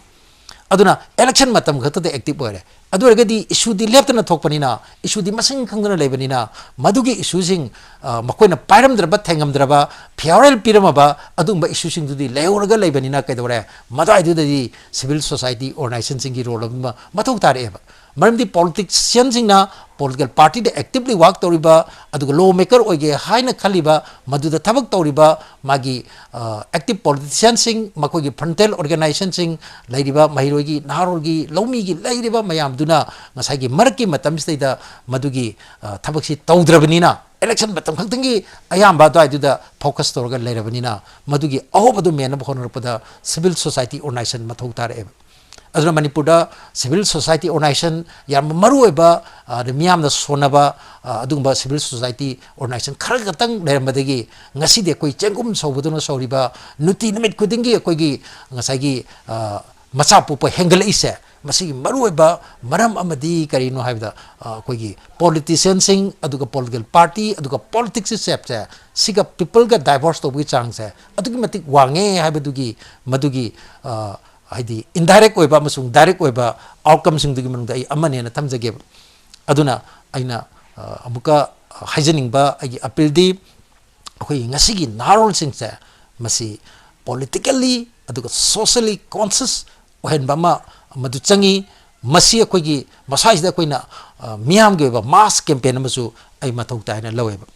ꯑꯗꯨꯅ election ꯃꯇꯝ ꯈꯛꯇꯗ active ꯑꯣꯏꯔꯦ꯫ ꯑꯗꯨ ꯑꯣꯏꯔꯒꯗꯤ issueꯗꯤ ꯂꯦꯞꯇꯅ ꯊꯣꯛꯄꯅꯤꯅ, issueꯗꯤ ꯃꯁꯤꯡ ꯈꯪꯗꯅ ꯂꯩꯕꯅꯤꯅ, ꯃꯗꯨꯒꯤ issueꯁꯤꯡ, ꯑ, ꯃꯈꯣꯏꯅ ꯄꯥꯏꯔꯝꯗ꯭ꯔꯕ, ꯊꯦꯡꯉꯝꯗ꯭ꯔꯕ, ꯐꯤꯌꯥꯔꯦꯜ ꯄꯤꯔꯝꯃꯕ ꯑꯗꯨꯒꯨꯝꯕ issueꯁꯤꯡꯗꯨꯗꯤ ꯂꯩꯍꯧꯔꯒ ꯂꯩꯕꯅꯤꯅ ꯀꯩꯗꯧꯔꯦ? ꯃꯗꯨꯋꯥꯏꯗꯨꯗꯗꯤ civil society organizationꯁꯤꯡꯒꯤ role ꯑꯃ ꯃꯊꯧ ꯇꯥꯔꯛꯑꯦꯕ꯫ ꯃꯔꯝꯗꯤ politicianꯁꯤꯡꯅ political partyꯗ actively work ꯇꯧꯔꯤꯕ, ꯑꯗꯨꯒ law maker ꯑꯣꯏꯒꯦ ꯍꯥꯏꯅ ꯈꯜꯂꯤꯕ, ꯃꯗꯨꯗ ꯊꯕꯛ ꯇꯧꯔꯤꯕ ꯃꯥꯒꯤ, ꯑ, active politicianꯁꯤꯡ, ꯃꯈꯣꯏꯒꯤ frontal organizationꯁꯤꯡ, ꯂꯩꯔꯤꯕ ꯃꯍꯩꯔꯣꯏꯒꯤ, ꯅꯍꯥꯔꯣꯜꯒꯤ, ꯂꯧꯃꯤꯒꯤ ꯂꯩꯔꯤꯕ ꯃꯌꯥꯝꯗꯨꯅ ꯉꯁꯥꯏꯒꯤ ꯃꯔꯛꯀꯤ ꯃꯇꯝꯁꯤꯗꯩꯗ ꯃꯗꯨꯒꯤ, ꯑ, ꯊꯕꯛꯁꯤ ꯇꯧꯗ꯭ꯔꯕꯅꯤꯅ, election ꯃꯇꯝ ꯈꯛꯇꯪꯒꯤ ꯑꯌꯥꯝꯕ ꯑꯗꯨꯋꯥꯏꯗꯨꯗ focus ꯇꯧꯔꯒ ꯂꯩꯔꯕꯅꯤꯅ, ꯃꯗꯨꯒꯤ ꯑꯍꯣꯕꯗꯨ ꯃꯦꯟꯅꯕ ꯍꯣꯠꯅꯔꯛꯄꯗ civil society organization ꯃꯊꯧ ꯇꯥꯔꯛꯑꯦꯕ꯫ ꯑꯗꯨꯅ ꯃꯅꯤꯄꯨꯔꯗ civil society organization ꯌꯥꯝꯅ ꯃꯔꯨ ꯑꯣꯏꯕ, ꯑ, ꯑꯗꯩ ꯃꯤꯌꯥꯝꯅ ꯁꯣꯟꯅꯕ, ꯑ, ꯑꯗꯨꯒꯨꯝꯕ civil society organization ꯈꯔ ꯈꯛꯇꯪ ꯂꯩꯔꯝꯕꯗꯒꯤ ꯉꯁꯤꯗꯤ ꯑꯩꯈꯣꯏ ꯆꯦꯡꯒꯨꯝ ꯁꯧꯕꯗꯧꯅ ꯁꯧꯔꯤꯕ, ꯅꯨꯡꯇꯤ ꯅꯨꯃꯤꯠ ꯈꯨꯗꯤꯡꯒꯤ ꯑꯩꯈꯣꯏꯒꯤ ꯉꯁꯥꯏꯒꯤ, ꯑ, ꯃꯆꯥ ꯄꯣꯛꯄ ꯍꯦꯟꯒꯠꯂꯛꯏꯁꯦ, ꯃꯁꯤꯒꯤ ꯃꯔꯨꯑꯣꯏꯕ ꯃꯔꯝ ꯑꯃꯗꯤ ꯀꯔꯤꯅꯣ ꯍꯥꯏꯕꯗ, ꯑ, ꯑꯩꯈꯣꯏꯒꯤ politicianꯁꯤꯡ, ꯑꯗꯨꯒ political party, ꯑꯗꯨꯒ politics systemꯁꯦ, ꯁꯤꯒ peopleꯒ diverge ꯇꯧꯕꯒꯤ ꯆꯥꯡꯁꯦ ꯑꯗꯨꯛꯀꯤ ꯃꯇꯤꯛ ꯋꯥꯡꯉꯦ ꯍꯥꯏꯕꯗꯨꯒꯤ, ꯃꯗꯨꯒꯤ, ꯑ, ꯍꯥꯏꯗꯤ indirect ꯑꯣꯏꯕ ꯑꯃꯁꯨꯡ direct ꯑꯣꯏꯕ outcomeꯁꯤꯡꯗꯨꯒꯤ ꯃꯅꯨꯡꯗ ꯑꯩ ꯑꯃꯅꯦꯅ ꯊꯝꯖꯒꯦꯕ꯫ ꯑꯗꯨꯅ ꯑꯩꯅ, ꯑ, ꯑꯃꯨꯛꯀ ꯍꯥꯏꯖꯅꯤꯡꯕ ꯑꯩꯒꯤ appealꯗꯤ, ꯑꯩꯈꯣꯏꯒꯤ ꯉꯁꯤꯒꯤ ꯅꯍꯥꯔꯣꯜꯁꯤꯡꯁꯦ ꯃꯁꯤ politically ꯑꯗꯨꯒ socially conscious ꯑꯣꯏꯍꯟꯕ ꯑꯃ ꯃꯗꯨ ꯆꯪꯉꯤ꯫ ꯃꯁꯤ ꯑꯩꯈꯣꯏꯒꯤ ꯃꯁꯥꯁꯤꯗ ꯑꯩꯈꯣꯏꯅ, ꯑ, ꯃꯤꯌꯥꯝꯒꯤ ꯑꯣꯏꯕ mass campaign ꯑꯃꯁꯨ ꯑꯩ ꯃꯊꯧ ꯇꯥꯏ ꯍꯥꯏꯅ ꯂꯧꯋꯦꯕ꯫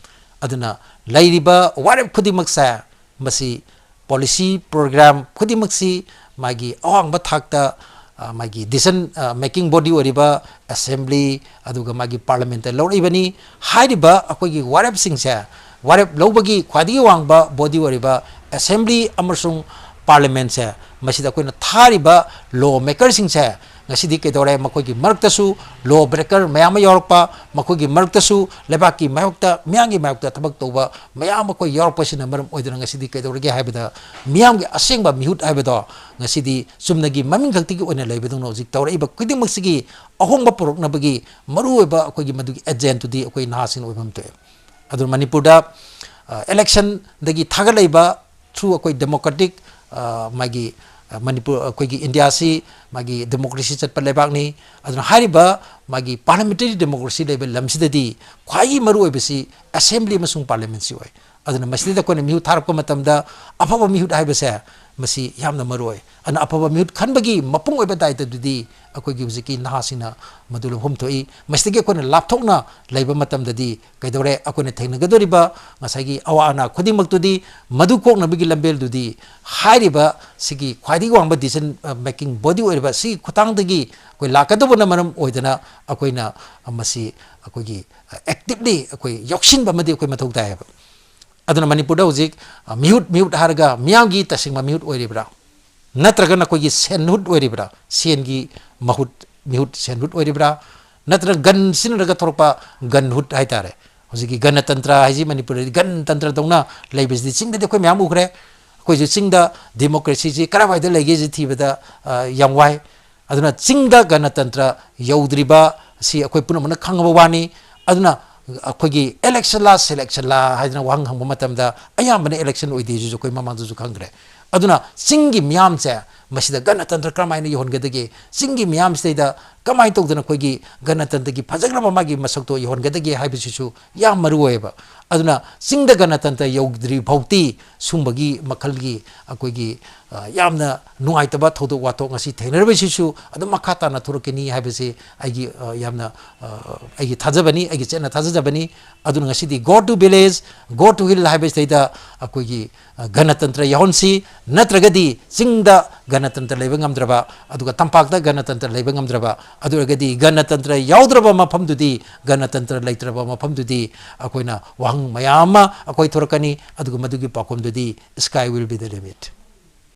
ꯑꯗꯨꯅ ꯂꯩꯔꯤꯕ ꯋꯥꯔꯦꯞ ꯈꯨꯗꯤꯡꯃꯛꯁꯦ ꯃꯁꯤ policy program ꯈꯨꯗꯤꯡꯃꯛꯁꯤ ꯃꯥꯒꯤ ꯑꯋꯥꯡꯕ ꯊꯥꯛꯇ, ꯑ, ꯃꯥꯒꯤ decision, ꯑ, making body ꯑꯣꯏꯔꯤꯕ assembly ꯑꯗꯨꯒ ꯃꯥꯒꯤ parliamentꯇ ꯂꯧꯔꯛꯏꯕꯅꯤ꯫ ꯍꯥꯏꯔꯤꯕ ꯑꯩꯈꯣꯏꯒꯤ ꯋꯥꯔꯦꯞꯁꯤꯡꯁꯦ, ꯋꯥꯔꯦꯞ ꯂꯧꯕꯒꯤ ꯈ꯭ꯋꯥꯏꯗꯒꯤ ꯋꯥꯡꯕ body ꯑꯣꯏꯔꯤꯕ assembly ꯑꯃꯁꯨꯡ parliamentꯁꯦ, ꯃꯁꯤꯗ ꯑꯩꯈꯣꯏꯅ ꯊꯥꯔꯤꯕ law makerꯁꯤꯡꯁꯦ ꯉꯁꯤꯗꯤ ꯀꯩꯗꯧꯔꯦ? ꯃꯈꯣꯏꯒꯤ ꯃꯔꯛꯇꯁꯨ law breaker ꯃꯌꯥꯝ ꯑꯃ ꯌꯥꯎꯔꯛꯄ, ꯃꯈꯣꯏꯒꯤ ꯃꯔꯛꯇꯁꯨ ꯂꯩꯕꯥꯛꯀꯤ ꯃꯥꯌꯣꯛꯇ, ꯃꯤꯌꯥꯝꯒꯤ ꯃꯥꯌꯣꯛꯇ ꯊꯕꯛ ꯇꯧꯕ ꯃꯌꯥꯝ ꯑꯩꯈꯣꯏ ꯌꯥꯎꯔꯛꯄꯁꯤꯅ ꯃꯔꯝ ꯑꯣꯏꯗꯨꯅ ꯉꯁꯤꯗꯤ ꯀꯩꯗꯧꯔꯒꯦ ꯍꯥꯏꯕꯗ, ꯃꯤꯌꯥꯝꯒꯤ ꯑꯁꯦꯡꯕ ꯃꯤꯍꯨꯠ ꯍꯥꯏꯕꯗꯣ ꯉꯁꯤꯗꯤ ꯆꯨꯝꯅꯒꯤ ꯃꯃꯤꯡ ꯈꯛꯇꯒꯤ ꯑꯣꯏꯅ ꯂꯩꯕꯗꯧꯅ ꯍꯧꯖꯤꯛ ꯇꯧꯔꯛꯏꯕ ꯈꯨꯗꯤꯡꯃꯛꯁꯤꯒꯤ ꯑꯍꯣꯡꯕ ꯄꯨꯔꯛꯅꯕꯒꯤ ꯃꯔꯨꯑꯣꯏꯕ ꯑꯩꯈꯣꯏꯒꯤ ꯃꯗꯨꯒꯤ agentꯗꯨꯗꯤ ꯑꯩꯈꯣꯏ ꯅꯍꯥꯁꯤꯡꯅ ꯑꯣꯏꯐꯝ ꯊꯣꯛꯑꯦ꯫ ꯑꯗꯨ ꯃꯅꯤꯄꯨꯔꯗ, ꯑ, electionꯗꯒꯤ ꯊꯥꯒꯠꯂꯛꯏꯕ through ꯑꯩꯈꯣꯏ democratic, ꯑ, ꯃꯥꯒꯤ, ꯑ, ꯃꯅꯤꯄꯨꯔ, ꯑꯩꯈꯣꯏꯒꯤ ꯏꯟꯗꯤꯌꯥꯁꯤ ꯃꯥꯒꯤ democracy ꯆꯠꯄ ꯂꯩꯕꯥꯛꯅꯤ꯫ ꯑꯗꯨꯅ ꯍꯥꯏꯔꯤꯕ ꯃꯥꯒꯤ parliamentary democracy ꯂꯩꯕ ꯂꯝꯁꯤꯗꯗꯤ ꯈ꯭ꯋꯥꯏꯒꯤ ꯃꯔꯨꯑꯣꯏꯕꯁꯤ assembly ꯑꯃꯁꯨꯡ parliamentꯁꯤ ꯑꯣꯏ꯫ ꯑꯗꯨꯅ ꯃꯁꯤꯗ ꯑꯩꯈꯣꯏꯅ ꯃꯤꯍꯨꯠ ꯊꯥꯔꯛꯄ ꯃꯇꯝꯗ ꯑꯐꯕ ꯃꯤꯍꯨꯠ ꯍꯥꯏꯕꯁꯦ ꯃꯁꯤ ꯌꯥꯝꯅ ꯃꯔꯨ ꯑꯣꯏ꯫ ꯑꯗꯨꯅ ꯑꯐꯕ ꯃꯤꯍꯨꯠ ꯈꯟꯕꯒꯤ ꯃꯄꯨꯡ ꯑꯣꯏꯕ ꯗꯥꯏꯇꯗꯨꯗꯤ ꯑꯩꯈꯣꯏꯒꯤ ꯍꯧꯖꯤꯛꯀꯤ ꯅꯍꯥꯁꯤꯡꯅ ꯃꯗꯨ ꯂꯧꯐꯝ ꯊꯣꯛꯏ꯫ ꯃꯁꯤꯗꯒꯤ ꯑꯩꯈꯣꯏꯅ ꯂꯥꯞꯊꯣꯛꯅ ꯂꯩꯕ ꯃꯇꯝꯗꯗꯤ ꯀꯩꯗꯧꯔꯦ? ꯑꯩꯈꯣꯏꯅ ꯊꯦꯡꯅꯒꯗꯧꯔꯤꯕ ꯉꯁꯥꯏꯒꯤ ꯑꯋꯥ ꯑꯅꯥ ꯈꯨꯗꯤꯡꯃꯛꯇꯨꯗꯤ ꯃꯗꯨ ꯀꯣꯛꯅꯕꯒꯤ ꯂꯝꯕꯦꯜꯗꯨꯗꯤ ꯍꯥꯏꯔꯤꯕ ꯁꯤꯒꯤ ꯈ꯭ꯋꯥꯏꯗꯒꯤ ꯋꯥꯡꯕ decision making body ꯑꯣꯏꯔꯤꯕ ꯁꯤꯒꯤ ꯈꯨꯠꯊꯥꯡꯗꯒꯤ ꯑꯩꯈꯣꯏ ꯂꯥꯛꯀꯗꯧꯕꯅ ꯃꯔꯝ ꯑꯣꯏꯗꯅ ꯑꯩꯈꯣꯏꯅ ꯃꯁꯤ ꯑꯩꯈꯣꯏꯒꯤ actively ꯑꯩꯈꯣꯏ ꯌꯥꯎꯁꯤꯟꯕ ꯑꯃꯗꯤ ꯑꯩꯈꯣꯏ ꯃꯊꯧ ꯇꯥꯏꯌꯦꯕ꯫ ꯑꯗꯨꯅ ꯃꯅꯤꯄꯨꯔꯗ ꯍꯧꯖꯤꯛ, ꯑ, ꯃꯤꯍꯨꯠ, ꯃꯤꯍꯨꯠ ꯍꯥꯏꯔꯒ ꯃꯤꯌꯥꯝꯒꯤ ꯇꯁꯦꯡꯕ ꯃꯤꯍꯨꯠ ꯑꯣꯏꯔꯤꯕ꯭ꯔꯥ? ꯅꯠꯇ꯭ꯔꯒ ꯅꯈꯣꯏꯒꯤ ꯁꯦꯟꯍꯨꯠ ꯑꯣꯏꯔꯤꯕ꯭ꯔꯥ? ꯁꯦꯟꯒꯤ ꯃꯍꯨꯠ, ꯃꯤꯍꯨꯠ ꯁꯦꯟꯍꯨꯠ ꯑꯣꯏꯔꯤꯕ꯭ꯔꯥ? ꯅꯠꯇ꯭ꯔꯒ gun ꯁꯤꯖꯤꯟꯅꯔꯒ ꯊꯣꯛꯂꯛꯄ gun hood ꯍꯥꯏꯇꯥꯔꯦ? ꯍꯧꯖꯤꯛꯀꯤ ꯒꯅꯇꯟꯇ꯭ꯔ ꯍꯥꯏꯁꯤ ꯃꯅꯤꯄꯨꯔꯗꯗꯤ ꯒꯅꯇꯟꯇ꯭ꯔꯗꯧꯅ ꯂꯩꯕꯁꯤꯗꯤ ꯆꯤꯡꯗꯗꯤ ꯑꯩꯈꯣꯏ ꯃꯌꯥꯝ ꯎꯈ꯭ꯔꯦ꯫ ꯑꯩꯈꯣꯏꯁꯨ ꯆꯤꯡꯗ democracyꯁꯤ ꯀꯔꯥꯏꯋꯥꯏꯗ ꯂꯩꯒꯦꯁꯤ ꯊꯤꯕꯗ, ꯑ, ꯌꯥꯝ ꯋꯥꯏ꯫ ꯑꯗꯨꯅ ꯆꯤꯡꯗ ꯒꯅꯇꯟꯇ꯭ꯔ ꯌꯧꯗ꯭ꯔꯤꯕ ꯑꯁꯤ ꯑꯩꯈꯣꯏ ꯄꯨꯝꯅꯃꯛꯅ ꯈꯪꯉꯕ ꯋꯥꯅꯤ꯫ ꯑꯗꯨꯅ ꯑꯩꯈꯣꯏꯒꯤ election ꯂꯥ selection ꯂꯥ ꯍꯥꯏꯗꯅ ꯋꯥꯍꯪ ꯍꯪꯕ ꯃꯇꯝꯗ ꯑꯌꯥꯝꯕꯅ election ꯑꯣꯏꯗꯦ, ꯁꯤꯁꯨ ꯑꯩꯈꯣꯏ ꯃꯃꯥꯡꯗꯁꯨ ꯈꯪꯈ꯭ꯔꯦ꯫ ꯑꯗꯨꯅ ꯆꯤꯡꯒꯤ ꯃꯤꯌꯥꯝꯁꯦ ꯃꯁꯤꯗ ꯒꯅꯇꯟꯇ꯭ꯔ ꯀꯔꯝꯍꯥꯏꯅ ꯌꯧꯍꯟꯒꯗꯒꯦ? ꯆꯤꯡꯒꯤ ꯃꯤꯌꯥꯝꯁꯤꯗꯩꯗ ꯀꯃꯥꯏꯅ ꯇꯧꯗꯅ ꯑꯩꯈꯣꯏꯒꯤ ꯒꯅꯇꯟꯇ꯭ꯔꯒꯤ ꯐꯖꯈ꯭ꯔꯕ ꯃꯥꯒꯤ ꯃꯁꯛꯇꯣ ꯌꯧꯍꯟꯒꯗꯒꯦ ꯍꯥꯏꯕꯁꯤꯁꯨ ꯌꯥꯝ ꯃꯔꯨ ꯑꯣꯏꯌꯦꯕ꯫ ꯑꯗꯨꯅ ꯆꯤꯡꯗ ꯒꯅꯇꯟꯇ꯭ꯔ ꯌꯧꯗ꯭ꯔꯤ ꯐꯥꯎꯇꯤ ꯁꯨꯝꯕꯒꯤ ꯃꯈꯜꯒꯤ ꯑꯩꯈꯣꯏꯒꯤ, ꯑ, ꯌꯥꯝꯅ ꯅꯨꯡꯉꯥꯏꯇꯕ ꯊꯧꯗꯣꯛ ꯋꯥꯊꯣꯛ ꯉꯁꯤ ꯊꯦꯡꯅꯔꯤꯕꯁꯤꯁꯨ ꯑꯗꯨꯝ ꯃꯈꯥ ꯇꯥꯅ ꯊꯣꯛꯂꯛꯀꯅꯤ ꯍꯥꯏꯕꯁꯤ ꯑꯩꯒꯤ, ꯑ, ꯌꯥꯝꯅ, ꯑ, ꯑꯩꯒꯤ ꯊꯥꯖꯕꯅꯤ, ꯑꯩꯒꯤ ꯆꯦꯠꯅ ꯊꯥꯖꯖꯕꯅꯤ꯫ ꯑꯗꯨꯅ ꯉꯁꯤꯗꯤ Go to Village, Go to Hill ꯍꯥꯏꯕꯁꯤꯗꯩꯗ ꯑꯩꯈꯣꯏꯒꯤ, ꯑ, ꯒꯅꯇꯟꯇ꯭ꯔ ꯌꯥꯎꯍꯟꯁꯤ, ꯅꯠꯇ꯭ꯔꯒꯗꯤ ꯆꯤꯡꯗ ꯒꯅꯇꯟꯇ꯭ꯔ ꯂꯩꯕ ꯉꯝꯗ꯭ꯔꯕ, ꯑꯗꯨꯒ ꯇꯝꯄꯥꯛꯇ ꯒꯅꯇꯟꯇ꯭ꯔ ꯂꯩꯕ ꯉꯝꯗ꯭ꯔꯕ, ꯑꯗꯨ ꯑꯣꯏꯔꯒꯗꯤ ꯒꯅꯇꯟꯇ꯭ꯔ ꯌꯥꯎꯗ꯭ꯔꯕ ꯃꯐꯝꯗꯨꯗꯤ ꯒꯅꯇꯟꯇ꯭ꯔ ꯂꯩꯇ꯭ꯔꯕ ꯃꯐꯝꯗꯨꯗꯤ ꯑꯩꯈꯣꯏꯅ ꯋꯥꯍꯪ ꯃꯌꯥꯝ ꯑꯃ ꯑꯩꯈꯣꯏ ꯊꯣꯔꯛꯀꯅꯤ, ꯑꯗꯨꯒ ꯃꯗꯨꯒꯤ ꯄꯥꯎꯈꯨꯝꯗꯨꯗꯤ sky will be the limit꯫